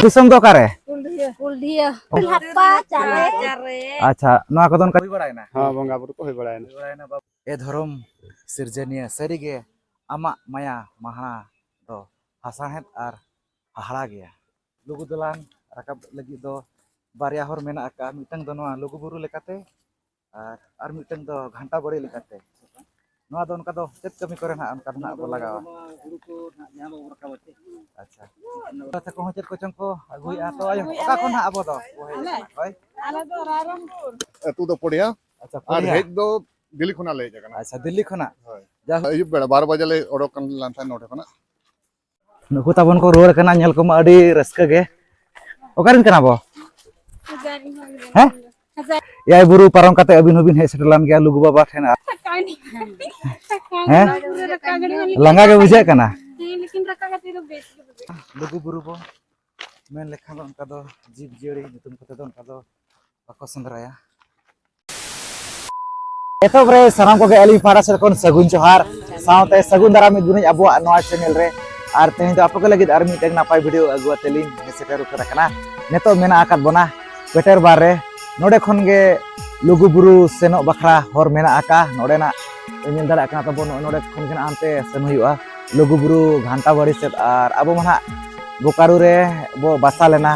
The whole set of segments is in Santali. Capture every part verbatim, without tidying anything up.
ᱫᱤᱥᱚᱢ ᱫᱚ ᱚᱠᱟᱨᱮ? ᱠᱩᱞᱰᱤᱦᱟᱹ᱾ ᱠᱩᱞᱰᱤᱦᱟᱹ᱾ ᱦᱟᱯᱟ ᱪᱟᱨᱮ᱾ ᱟᱪᱪᱷᱟ, ᱱᱚᱣᱟ ᱠᱚᱫᱚ ᱚᱱᱠᱟ ᱦᱩᱭ ᱵᱟᱲᱟᱭᱮᱱᱟ? ᱦᱚᱸ, ᱵᱚᱸᱜᱟ ᱵᱩᱨᱩ ᱠᱚ ᱦᱩᱭ ᱵᱟᱲᱟᱭᱮᱱᱟ᱾ ᱮ ᱫᱷᱚᱨᱚᱢ ᱥᱤᱨᱡᱚᱱᱤᱭᱟᱹ, ᱥᱟᱹᱨᱤᱜᱮ ᱟᱢᱟᱜ ᱢᱟᱭᱟ ᱢᱟᱦᱟ ᱫᱚ ᱦᱟᱥᱟᱬᱦᱮᱫ ᱟᱨ ᱦᱟᱦᱟᱲᱟ ᱜᱮᱭᱟ᱾ ᱞᱩᱜᱩ ᱫᱚᱞᱟᱱ ᱨᱟᱠᱟᱵ ᱞᱟᱹᱜᱤᱫ ᱫᱚ ᱵᱟᱨᱭᱟ ᱦᱚᱨ ᱢᱮᱱᱟᱜ ᱟᱠᱟᱫᱼᱟ, ᱢᱤᱫᱴᱟᱝ ᱫᱚ ᱱᱚᱣᱟ ᱞᱩᱜᱩ ᱵᱩᱨᱩ ᱞᱮᱠᱟᱛᱮ ᱟᱨ ᱟᱨ ᱢᱤᱫᱴᱟᱝ ᱫᱚ ᱜᱷᱟᱱᱴᱟ ᱵᱟᱲᱮ ᱞᱮᱠᱟᱛᱮ᱾ ᱱᱚᱣᱟ ᱫᱚ ᱚᱱᱠᱟ ᱫᱚ ᱪᱮᱫ ᱠᱟᱹᱢᱤ ᱠᱚᱨᱮ ᱱᱟᱦᱟᱜ ᱚᱱᱠᱟ ᱫᱚ ᱱᱟᱦᱟᱜ ᱵᱚ ᱞᱟᱜᱟᱣᱟ? ᱱᱚᱣᱟ ᱦᱩᱲᱩ ᱠᱚ ᱱᱟᱦᱟᱜ ᱡᱟᱦᱟᱸ ᱵᱚ ᱨᱟᱠᱟᱵᱟ ᱪᱮ? ᱟᱪᱪᱷᱟ᱾ ᱠᱟᱛᱷᱟ ᱠᱚᱦᱚᱸ ᱪᱮᱫ ᱠᱚᱪᱚᱝ ᱠᱚ ᱟᱹᱜᱩᱭᱮᱫᱼᱟ ᱛᱚ, ᱟᱭᱳ, ᱚᱠᱟ ᱠᱷᱚᱱ ᱦᱟᱸᱜ ᱟᱵᱚ ᱫᱚ ᱵᱚ ᱦᱮᱡ ᱟᱠᱟᱱᱟ? ᱦᱳᱭ᱾ ᱟᱞᱮ ᱫᱚ ᱨᱟᱭᱨᱚᱝᱯᱩᱨ᱾ ᱟᱹᱛᱩ ᱫᱚ ᱯᱚᱲᱤᱭᱟ᱾ ᱟᱪᱪᱷᱟ, ᱟᱨ ᱯᱚᱲᱤᱭᱟ᱾ ᱦᱮᱡ ᱫᱚ ᱫᱤᱞᱞᱤ ᱠᱷᱚᱱᱟᱜ ᱞᱮ ᱦᱮᱡ ᱟᱠᱟᱱᱟ᱾ ᱟᱪᱪᱷᱟ, ᱫᱤᱞᱞᱤ ᱠᱷᱚᱱᱟᱜ? ᱦᱳᱭ᱾ ᱡᱟᱭᱦᱳᱠ᱾ ᱟᱹᱭᱩᱵ ᱵᱮᱲᱟ ᱵᱟᱨ ᱵᱟᱡᱮ ᱞᱮ ᱚᱰᱚᱠ ᱠᱟᱱ ᱞᱮᱱ ᱛᱟᱦᱮᱸᱫ ᱱᱚᱰᱮ ᱠᱷᱚᱱᱟᱜ᱾ ᱱᱩᱠᱩ ᱛᱟᱵᱚᱱ ᱠᱚ ᱨᱩᱣᱟᱹᱲ ᱠᱟᱱᱟ, ᱧᱮᱞ ᱠᱚᱢᱟ ᱟᱹᱰᱤ ᱨᱟᱹᱥᱠᱟᱹ ᱜᱮ᱾ ᱚᱠᱟᱨᱮᱱ ᱠᱟᱱᱟ ᱵᱚ? ᱦᱮᱸ? ᱮᱭᱟᱭ ᱵᱩᱨᱩ ᱯᱟᱨᱚᱢ ᱠᱟᱛᱮ ᱟᱹᱵᱤᱱ ᱦᱚᱸᱵᱤᱱ ᱦᱮᱡ ᱥᱮᱴᱮᱨ ᱞᱮᱱ ᱜᱮᱭᱟ ᱞᱩᱜᱩ ᱵᱟᱵᱟ ᱴᱷᱮᱱ᱾ ᱦᱮᱸ? ᱞᱟᱸᱜᱟ ᱜᱮ ᱵᱩᱡᱷᱟᱹᱜ ᱠᱟᱱᱟ᱾ ᱞᱩᱜᱩ ᱵᱩᱨᱩ ᱵᱚ ᱢᱮᱱ ᱞᱮᱠᱷᱟᱱ ᱫᱚ ᱚᱱᱠᱟ ᱫᱚ ᱡᱤᱵᱽ ᱡᱤᱭᱟᱹᱞᱤ ᱧᱩᱛᱩᱢ ᱠᱚᱛᱮ ᱫᱚ ᱚᱱᱠᱟ ᱫᱚ ᱵᱟᱠᱚ ᱥᱮᱸᱫᱽᱨᱟᱭᱟ᱾ ᱮᱛᱚᱦᱚᱵ ᱨᱮ ᱥᱟᱱᱟᱢ ᱠᱚᱜᱮ ᱟᱹᱞᱤᱧ ᱯᱟᱦᱴᱟ ᱥᱮᱫ ᱠᱷᱚᱱ ᱥᱟᱹᱜᱩᱱ ᱡᱚᱦᱟᱨ, ᱥᱟᱶᱛᱮ ᱥᱟᱹᱜᱩᱱ ᱫᱟᱨᱟᱢ ᱮᱫ ᱵᱚᱱᱟᱹᱧ ᱟᱵᱚᱣᱟᱜ ᱱᱚᱣᱟ ᱪᱮᱱᱮᱞ ᱨᱮ᱾ ᱟᱨ ᱛᱮᱦᱮᱧ ᱫᱚ ᱟᱯᱮ ᱠᱚ ᱞᱟᱹᱜᱤᱫ ᱟᱨ ᱢᱤᱫᱴᱮᱱ ᱱᱟᱯᱟᱭ ᱵᱷᱤᱰᱤᱭᱳ ᱟᱹᱜᱩ ᱟᱛᱮ ᱞᱤᱧ ᱦᱮᱡ ᱥᱮᱴᱮᱨ ᱩᱛᱟᱹᱨ ᱟᱠᱟᱱᱟ᱾ ᱱᱤᱛᱚᱜ ᱢᱮᱱᱟᱜ ᱟᱠᱟᱫ ᱵᱚᱱᱟ ᱯᱮᱴᱮᱨ ᱵᱟᱨ ᱨᱮ᱾ ᱱᱚᱰᱮ ᱠᱷᱚᱱ ᱜᱮ ᱞᱩᱜᱩ ᱵᱩᱨᱩ ᱥᱮᱱᱚᱜ ᱵᱟᱠᱷᱨᱟ ᱦᱚᱨ ᱢᱮᱱᱟᱜ ᱟᱠᱟᱫᱼᱟ᱾ ᱱᱚᱰᱮᱱᱟᱜ ᱧᱮᱞ ᱫᱟᱲᱮᱭᱟᱜ ᱠᱟᱱᱟ ᱛᱟᱵᱚᱱ, ᱱᱚᱜᱼᱚᱭ ᱱᱚᱰᱮ ᱠᱷᱚᱱ ᱜᱮ ᱦᱟᱱᱛᱮ ᱥᱮᱱ ᱦᱩᱭᱩᱜᱼᱟ ᱞᱩᱜᱩ ᱵᱩᱨᱩ ᱜᱷᱟᱱᱴᱟ ᱵᱟᱲᱤ ᱥᱮᱫ᱾ ᱟᱨ ᱟᱵᱚ ᱢᱟ ᱱᱟᱦᱟᱜ ᱵᱳᱠᱟᱨᱳ ᱨᱮ ᱵᱚ ᱵᱟᱥᱟ ᱞᱮᱱᱟ᱾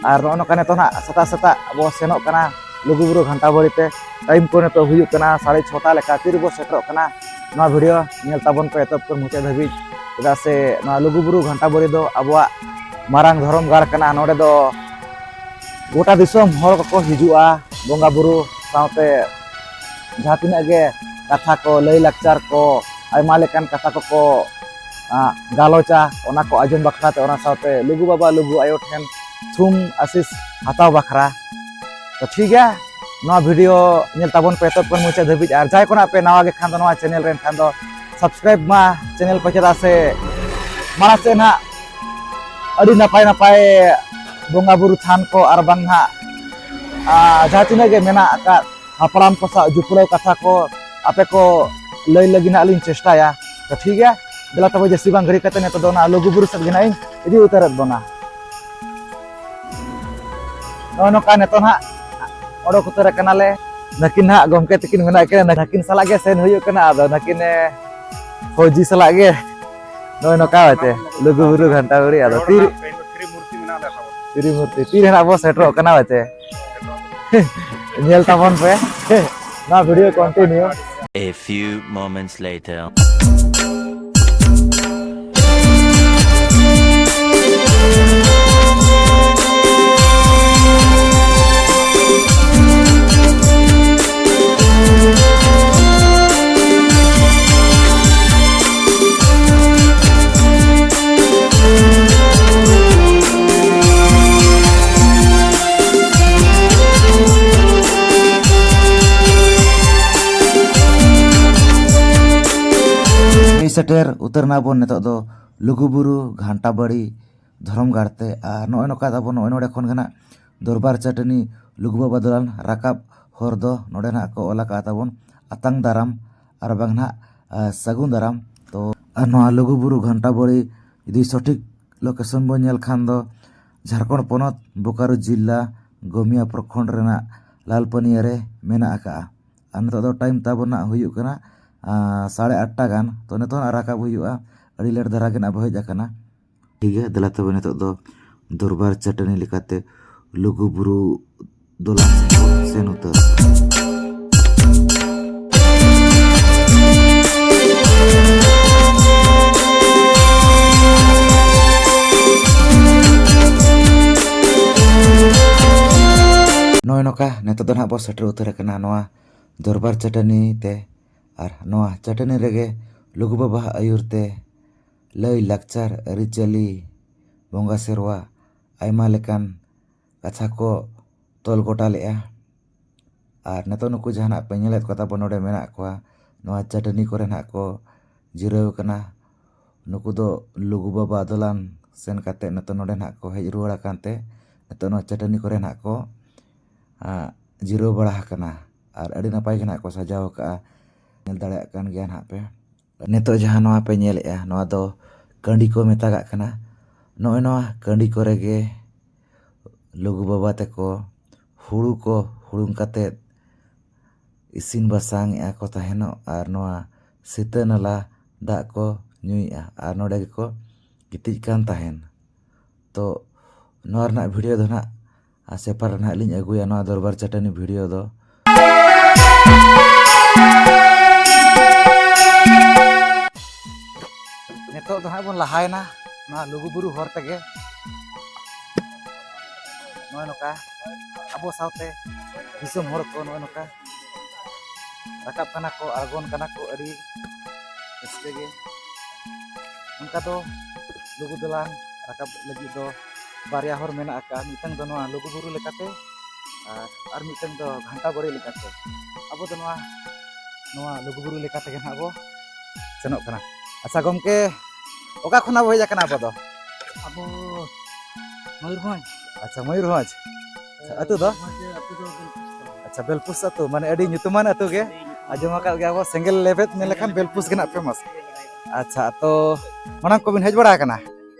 ᱟᱨ ᱱᱚᱜᱼᱚ ᱱᱚᱝᱠᱟ ᱱᱤᱛᱚᱜ ᱱᱟᱦᱟᱜ ᱥᱮᱛᱟᱜ ᱥᱮᱛᱟᱜ ᱵᱚ ᱥᱮᱱᱚᱜ ᱠᱟᱱᱟ ᱞᱩᱜᱩ ᱵᱩᱨᱩ ᱜᱷᱟᱱᱴᱟ ᱵᱟᱲᱤ ᱛᱮ᱾ ᱴᱟᱭᱤᱢ ᱠᱚ ᱱᱤᱛᱚᱜ ᱦᱩᱭᱩᱜ ᱠᱟᱱᱟ ᱥᱟᱲᱮ ᱪᱷᱚᱴᱟ ᱞᱮᱠᱟ᱾ ᱛᱤ ᱨᱮᱵᱚ ᱥᱮᱴᱮᱨᱚᱜ ᱠᱟᱱᱟ, ᱱᱚᱣᱟ ᱵᱷᱤᱰᱤᱭᱳ ᱧᱮᱞ ᱛᱟᱵᱚᱱ ᱯᱮ ᱮᱛᱚᱦᱚᱵ ᱠᱷᱚᱱ ᱢᱩᱪᱟᱹᱫ ᱫᱷᱟᱹᱵᱤᱡ᱾ ᱪᱮᱫᱟᱜ ᱥᱮ ᱱᱚᱣᱟ ᱞᱩᱜᱩ ᱵᱩᱨᱩ ᱜᱷᱟᱱᱴᱟ ᱵᱟᱲᱤ ᱫᱚ ᱟᱵᱚᱣᱟᱜ ᱢᱟᱨᱟᱝ ᱫᱷᱚᱨᱚᱢ ᱜᱟᱲ ᱠᱟᱱᱟ᱾ ᱱᱚᱰᱮ ᱫᱚ ᱜᱚᱴᱟ ᱫᱤᱥᱚᱢ ᱦᱚᱲ ᱠᱚᱠᱚ ᱦᱤᱡᱩᱜᱼᱟ ᱵᱚᱸᱜᱟ ᱵᱩᱨᱩ ᱥᱟᱶᱛᱮ ᱡᱟᱦᱟᱸ ᱛᱤᱱᱟᱹᱜ ᱜᱮ ᱠᱟᱛᱷᱟ ᱠᱚ, ᱞᱟᱹᱭ ᱞᱟᱠᱪᱟᱨ ᱠᱚ, ᱟᱭᱢᱟ ᱞᱮᱠᱟᱱ ᱠᱟᱛᱷᱟ ᱠᱚᱠᱚ, ᱟ, ᱜᱟᱞᱚᱪᱟ, ᱚᱱᱟ ᱠᱚ ᱟᱸᱡᱚᱢ ᱵᱟᱠᱷᱨᱟ ᱛᱮ, ᱚᱱᱟ ᱥᱟᱶᱛᱮ ᱞᱩᱜᱩ ᱵᱟᱵᱟ, ᱞᱩᱜᱩ ᱟᱭᱳ ᱴᱷᱮᱱ ᱛᱷᱩᱢ ᱟᱥᱤᱥ ᱦᱟᱛᱟᱣ ᱵᱟᱠᱷᱨᱟ᱾ ᱛᱚ ᱴᱷᱤᱠ ᱜᱮᱭᱟ, ᱱᱚᱣᱟ ᱵᱷᱤᱰᱤᱭᱳ ᱧᱮᱞ ᱛᱟᱵᱚᱱ ᱯᱮ ᱮᱛᱚᱦᱚᱵ ᱠᱷᱚᱱ ᱢᱩᱪᱟᱹᱫ ᱫᱷᱟᱹᱵᱤᱡ᱾ ᱟᱨ ᱡᱟᱦᱟᱸᱭ ᱠᱚ ᱱᱟᱜ ᱯᱮ ᱱᱟᱣᱟ ᱜᱮ ᱠᱷᱟᱱ ᱫᱚ ᱱᱚᱣᱟ ᱪᱮᱱᱮᱞ ᱨᱮᱱ ᱠᱷᱟᱱ ᱫᱚ ᱥᱟᱵᱥᱠᱨᱟᱭᱤᱵᱽ ᱢᱟ ᱪᱮᱱᱮᱞ ᱠᱚ, ᱪᱮᱫᱟᱜ ᱥᱮ ᱢᱟᱲᱟᱝ ᱥᱮᱫ ᱱᱟᱜ ᱟᱹᱰᱤ ᱱᱟᱯᱟᱭ ᱱᱟᱯᱟᱭ ᱵᱚᱸᱜᱟ ᱵᱩᱨᱩ ᱛᱷᱟᱱ ᱠᱚ ᱟᱨ ᱵᱟᱝ ᱱᱟᱜ, ᱟ, ᱡᱟᱦᱟᱸ ᱛᱤᱱᱟᱹᱜ ᱜᱮ ᱢᱮᱱᱟᱜ ᱟᱠᱟᱫ ᱦᱟᱯᱲᱟᱢ ᱠᱚ ᱥᱟᱶ ᱡᱩᱯᱲᱟᱹᱣ ᱠᱟᱛᱷᱟ ᱠᱚ ᱟᱯᱮ ᱠᱚ ᱞᱟᱹᱭ ᱞᱟᱹᱜᱤᱫ ᱱᱟᱜ ᱞᱤᱧ ᱪᱮᱥᱴᱟᱭᱟ᱾ ᱛᱚ ᱴᱷᱤᱠ ᱜᱮᱭᱟ, ᱫᱮᱞᱟ ᱛᱚᱵᱮ ᱡᱟᱹᱥᱛᱤ ᱵᱟᱝ ᱜᱷᱟᱹᱲᱤ ᱠᱟᱛᱮ ᱱᱤᱛᱚᱜ ᱫᱚ ᱚᱱᱟ ᱞᱩᱜᱩ ᱵᱩᱨᱩ ᱥᱮᱫ ᱜᱮ ᱱᱟᱜ ᱤᱧ ᱤᱫᱤ ᱩᱛᱟᱹᱨᱮᱫ ᱵᱚᱱᱟ᱾ ᱱᱚᱜᱼᱚᱭ ᱱᱚᱝᱠᱟ ᱱᱤᱛᱚᱜ ᱱᱟᱦᱟᱜ ᱚᱰᱚᱠ ᱩᱛᱟᱹᱨ ᱟᱠᱟᱱᱟᱞᱮ᱾ ᱱᱟᱹᱠᱤᱱ ᱱᱟᱦᱟᱜ ᱜᱚᱢᱠᱮ ᱛᱟᱹᱠᱤᱱ ᱢᱮᱱᱟᱜ ᱠᱤᱱᱟ, ᱱᱟᱹᱠᱤᱱ ᱥᱟᱞᱟᱜ ᱜᱮ ᱥᱮᱱ ᱦᱩᱭᱩᱜ ᱠᱟᱱᱟ᱾ ᱟᱫᱚ ᱱᱟᱹᱠᱤᱱ, ᱮ, ᱯᱷᱳᱡᱤ ᱥᱟᱞᱟᱜ ᱜᱮ ᱱᱚᱜᱼᱚᱭ ᱱᱚᱝᱠᱟ ᱵᱟᱪᱮ, ᱞᱩᱜᱩ ᱵᱩᱨᱩ ᱜᱷᱟᱱᱴᱟ ᱵᱟᱲᱤ᱾ ᱟᱫᱚ ᱛᱤᱨ ᱛᱤᱨᱤ ᱢᱩᱨᱛᱤ ᱢᱮᱱᱟᱜ ᱞᱮ ᱛᱟᱵᱚᱱ᱾ ᱛᱤᱨᱤ ᱢᱩᱨᱛᱤ ᱛᱤᱨᱮ ᱱᱟᱦᱟᱜ ᱵᱚ ᱥᱮᱴᱮᱨᱚᱜ ᱠᱟᱱᱟ ᱵᱟᱪᱮ᱾ ᱧᱮᱞ ᱛᱟᱵᱚᱱ ᱯᱮ ᱱᱚᱣᱟ video continue᱾ A few moments later. ᱦᱮᱡ ᱥᱮᱴᱮᱨ ᱩᱛᱟᱹᱨ ᱱᱟᱵᱚᱱ ᱱᱤᱛᱚᱜ ᱫᱚ ᱞᱩᱜᱩᱵᱩᱨᱩ ᱜᱷᱟᱱᱴᱟ ᱵᱟᱲᱤ ᱫᱷᱚᱨᱚᱢ ᱜᱟᱲ ᱛᱮ᱾ ᱟᱨ ᱱᱚᱜᱼᱚᱭ ᱱᱚᱝᱠᱟ ᱛᱟᱵᱚᱱ, ᱱᱚᱜᱼᱚᱭ ᱱᱚᱰᱮ ᱠᱷᱚᱱ ᱜᱮ ᱱᱟᱜ ᱫᱚᱨᱵᱟᱨ ᱪᱟᱹᱴᱟᱹᱱᱤ ᱞᱩᱜᱩ ᱵᱟᱵᱟ ᱫᱚᱞᱟᱱ ᱨᱟᱠᱟᱵ ᱦᱚᱨ ᱫᱚ ᱱᱚᱰᱮ ᱱᱟᱜ ᱠᱚ ᱚᱞ ᱟᱠᱟᱫ ᱛᱟᱵᱚᱱ, ᱟᱛᱟᱝ ᱫᱟᱨᱟᱢ ᱟᱨ ᱵᱟᱝ ᱱᱟᱜ, ᱟ, ᱥᱟᱹᱜᱩᱱ ᱫᱟᱨᱟᱢ᱾ ᱛᱚ, ᱟᱨ ᱱᱚᱣᱟ ᱞᱩᱜᱩᱵᱩᱨᱩ ᱜᱷᱟᱱᱴᱟ ᱵᱟᱲᱤ ᱡᱩᱫᱤ ᱥᱚᱴᱷᱤᱠ location ᱵᱚᱱ ᱧᱮᱞ ᱠᱷᱟᱱ ᱫᱚ ᱡᱷᱟᱲᱠᱷᱚᱸᱰ ᱯᱚᱱᱚᱛ ᱵᱳᱠᱟᱨᱳ ᱡᱤᱞᱟ ᱜᱚᱢᱤᱭᱟ ᱯᱨᱚᱠᱷᱚᱸᱰ ᱨᱮᱱᱟᱜ ᱞᱟᱞᱯᱟᱹᱱᱤᱭᱟ ᱨᱮ ᱢᱮᱱᱟᱜ ᱟᱠᱟᱜᱼᱟ᱾ ᱟᱨ ᱱᱤᱛᱚᱜ ᱫᱚ time ᱛᱟᱵᱚᱱ ᱱᱟᱜ ᱦᱩᱭᱩᱜ ᱠᱟᱱᱟ, ᱟ, ᱥᱟᱲᱮ ᱟᱴᱴᱟ ᱜᱟᱱ᱾ ᱛᱚ, ᱱᱤᱛᱚᱜ ᱱᱟᱜ ᱨᱟᱠᱟᱵ ᱦᱩᱭᱩᱜᱼᱟ, ᱟᱹᱰᱤ late ᱫᱷᱟᱨᱟ ᱜᱮ ᱱᱟᱜ ᱵᱚ ᱦᱮᱡ ᱟᱠᱟᱱᱟ᱾ ᱴᱷᱤᱠ ᱜᱮᱭᱟ, ᱫᱮᱞᱟ ᱛᱚᱵᱮ ᱱᱤᱛᱚᱜ ᱫᱚ ᱫᱚᱨᱵᱟᱨ ᱪᱟᱹᱴᱟᱹᱱᱤ ᱞᱮᱠᱟᱛᱮ ᱞᱩᱜᱩ ᱵᱩᱨᱩ ᱫᱚᱞᱟᱱ ᱥᱮᱫ ᱵᱚ ᱥᱮᱱ ᱩᱛᱟᱹᱨ᱾ ᱱᱚᱜᱼᱚᱭ ᱱᱚᱝᱠᱟ ᱱᱤᱛᱚᱜ ᱫᱚ ᱱᱟᱦᱟᱜ ᱵᱚ ᱥᱮᱴᱮᱨ ᱩᱛᱟᱹᱨ ᱟᱠᱟᱱᱟ ᱱᱚᱣᱟ ᱫᱚᱨᱵᱟᱨ ᱪᱟᱹᱴᱟᱹᱱᱤ ᱛᱮ᱾ ᱟᱨ ᱱᱚᱣᱟ ᱪᱟᱹᱴᱟᱹᱱᱤ ᱨᱮᱜᱮ ᱞᱩᱜᱩ ᱵᱟᱵᱟᱣᱟᱜ ᱟᱹᱭᱩᱨ ᱛᱮ ᱞᱟᱹᱭ ᱞᱟᱠᱪᱟᱨ, ᱟᱹᱨᱤᱪᱟᱹᱞᱤ, ᱵᱚᱸᱜᱟ ᱥᱮᱨᱣᱟ, ᱟᱭᱢᱟ ᱞᱮᱠᱟᱱ ᱠᱟᱛᱷᱟ ᱠᱚ ᱛᱚᱞ ᱜᱚᱴᱟ ᱞᱮᱜᱼᱟ᱾ ᱟᱨ ᱱᱤᱛᱚᱜ ᱱᱩᱠᱩ ᱡᱟᱦᱟᱱᱟᱜ ᱯᱮ ᱧᱮᱞᱮᱫ ᱠᱚ ᱛᱟᱵᱚᱱ ᱱᱚᱰᱮ ᱢᱮᱱᱟᱜ ᱠᱚᱣᱟ, ᱱᱚᱣᱟ ᱪᱟᱹᱴᱟᱹᱱᱤ ᱠᱚᱨᱮ ᱱᱟᱦᱟᱜ ᱠᱚ ᱡᱤᱨᱟᱹᱣ ᱠᱟᱱᱟ᱾ ᱱᱩᱠᱩ ᱫᱚ ᱞᱩᱜᱩ ᱵᱟᱵᱟ ᱫᱚᱞᱟᱱ ᱥᱮᱱ ᱠᱟᱛᱮ ᱱᱤᱛᱚᱜ ᱱᱚᱰᱮ ᱱᱟᱦᱟᱜ ᱠᱚ ᱦᱮᱡ ᱨᱩᱣᱟᱹᱲ ᱟᱠᱟᱱ ᱛᱮ ᱱᱤᱛᱚᱜ ᱱᱚᱣᱟ ᱪᱟᱹᱴᱟᱹᱱᱤ ᱠᱚᱨᱮ ᱱᱟᱦᱟᱜ ᱠᱚ, ᱟ, ᱡᱤᱨᱟᱹᱣ ᱵᱟᱲᱟ ᱟᱠᱟᱱᱟ᱾ ᱟᱨ ᱟᱹᱰᱤ ᱱᱟᱯᱟᱭ ᱜᱮ ᱱᱟᱦᱟᱜ ᱠᱚ ᱥᱟᱡᱟᱣ ᱟᱠᱟᱜᱼᱟ, ᱧᱮᱞ ᱫᱟᱲᱮᱭᱟᱜ ᱠᱟᱱ ᱜᱮᱭᱟ ᱱᱟᱦᱟᱜ ᱯᱮ᱾ ᱱᱤᱛᱚᱜ ᱡᱟᱦᱟᱸ ᱱᱚᱣᱟ ᱯᱮ ᱧᱮᱞᱮᱜᱼᱟ, ᱱᱚᱣᱟ ᱫᱚ ᱠᱟᱺᱰᱤ ᱠᱚ ᱢᱮᱛᱟᱜᱟᱜ ᱠᱟᱱᱟ᱾ ᱱᱚᱜᱼᱚᱭ ᱱᱚᱣᱟ ᱠᱟᱺᱰᱤ ᱠᱚᱨᱮ ᱜᱮ ᱞᱩᱜᱩ ᱵᱟᱵᱟ ᱛᱟᱠᱚ ᱦᱩᱲᱩ ᱠᱚ ᱦᱩᱲᱩᱝ ᱠᱟᱛᱮᱫ ᱤᱥᱤᱱ ᱵᱟᱥᱟᱝ ᱮᱫᱼᱟ ᱠᱚ ᱛᱟᱦᱮᱱᱚᱜ, ᱟᱨ ᱱᱚᱣᱟ ᱥᱤᱛᱟᱹ ᱱᱟᱞᱟ ᱫᱟᱜ ᱠᱚ ᱧᱩᱭᱮᱫᱼᱟ, ᱟᱨ ᱱᱚᱰᱮ ᱜᱮᱠᱚ ᱜᱤᱛᱤᱡ ᱠᱟᱱ ᱛᱟᱦᱮᱱ᱾ ᱛᱚ ᱱᱚᱣᱟ ᱨᱮᱱᱟᱜ ᱵᱷᱤᱰᱤᱭᱳ ᱫᱚ ᱱᱟᱦᱟᱜ ᱟᱨ ᱥᱮᱯᱟᱨ ᱨᱮ ᱱᱟᱦᱟᱜ ᱞᱤᱧ ᱟᱹᱜᱩᱭᱟ ᱱᱚᱣᱟ ᱫᱚᱨᱵᱟᱨ ᱪᱟᱹᱴᱟᱹᱱᱤ ᱵᱷᱤᱰᱤᱭᱳ ᱫᱚ᱾ ᱱᱤᱛᱚᱜ ᱫᱚ ᱦᱟᱸᱜ ᱵᱚᱱ ᱞᱟᱦᱟᱭᱮᱱᱟ ᱱᱚᱣᱟ ᱞᱩᱜᱩᱵᱩᱨᱩ ᱦᱚᱨ ᱛᱮᱜᱮ᱾ ᱱᱚᱜᱼᱚᱭ ᱱᱚᱝᱠᱟ ᱟᱵᱚ ᱥᱟᱶᱛᱮ ᱫᱤᱥᱚᱢ ᱦᱚᱲ ᱠᱚ ᱱᱚᱜᱼᱚᱭ ᱱᱚᱝᱠᱟ ᱨᱟᱠᱟᱵ ᱠᱟᱱᱟ ᱠᱚ, ᱟᱬᱜᱚᱱ ᱠᱟᱱᱟ ᱠᱚ, ᱟᱹᱰᱤ ᱨᱟᱹᱥᱠᱟᱹ ᱜᱮ᱾ ᱚᱱᱠᱟ ᱫᱚ ᱞᱩᱜᱩ ᱫᱚᱞᱟᱱ ᱨᱟᱠᱟᱵ ᱞᱟᱹᱜᱤᱫ ᱫᱚ ᱵᱟᱨᱭᱟ ᱦᱚᱨ ᱢᱮᱱᱟᱜ ᱟᱠᱟᱫᱼᱟ, ᱢᱤᱫᱴᱟᱝ ᱫᱚ ᱱᱚᱣᱟ ᱞᱩᱜᱩᱵᱩᱨᱩ ᱞᱮᱠᱟᱛᱮ ᱟᱨ, ᱟᱨ ᱢᱤᱫᱴᱟᱝ ᱫᱚ ᱜᱷᱟᱱᱴᱟ ᱵᱟᱲᱤ ᱞᱮᱠᱟᱛᱮ᱾ ᱟᱵᱚ ᱫᱚ ᱱᱚᱣᱟ, ᱱᱚᱣᱟ ᱞᱩᱜᱩᱵᱩᱨᱩ ᱞᱮᱠᱟ ᱛᱮᱜᱮ ᱱᱟᱦᱟᱜ ᱵᱚ ᱥᱮᱱᱚᱜ ᱠᱟᱱᱟ᱾ ᱟᱪᱪᱷᱟ ᱜᱚᱢᱠᱮ, ᱚᱠᱟ ᱠᱷᱚᱱᱟᱜ ᱵᱚ ᱦᱮᱡ ᱟᱠᱟᱱᱟ ᱟᱵᱚ ᱫᱚ? ᱟᱵᱚ ᱢᱚᱭᱩᱨᱵᱷᱚᱸᱡᱽ᱾ ᱟᱪᱪᱷᱟ, ᱢᱚᱭᱩᱨᱵᱷᱚᱸᱡᱽ᱾ ᱟᱹᱛᱩ ᱫᱚ? ᱢᱚᱭᱩᱨᱵᱷᱚᱸᱡᱽ ᱟᱹᱛᱩ ᱫᱚ ᱵᱮᱞᱯᱩᱥ ᱛᱟᱵᱚ᱾ ᱟᱪᱪᱷᱟ, ᱵᱮᱞᱯᱩᱥ ᱟᱹᱛᱩ, ᱢᱟᱱᱮ ᱟᱹᱰᱤ ᱧᱩᱛᱩᱢᱟᱱ ᱟᱹᱛᱩ ᱜᱮ᱾ ᱟᱹᱰᱤ ᱧᱩᱛᱩᱢᱟᱱ ᱟᱸᱡᱚᱢ ᱟᱠᱟᱫ ᱜᱮᱭᱟ ᱵᱚ, ᱥᱮᱸᱜᱮᱞ ᱞᱮᱵᱮᱫ ᱢᱮᱱ ᱞᱮᱠᱷᱟᱱ ᱵᱮᱞᱯᱩᱥ ᱜᱮ ᱱᱟᱜ ᱯᱷᱮᱢᱟᱥ᱾ ᱟᱪᱪᱷᱟ, ᱛᱚ ᱢᱟᱲᱟᱝ ᱠᱚᱵᱤᱱ ᱦᱮᱡ ᱵᱟᱲᱟ ᱟᱠᱟᱱᱟ?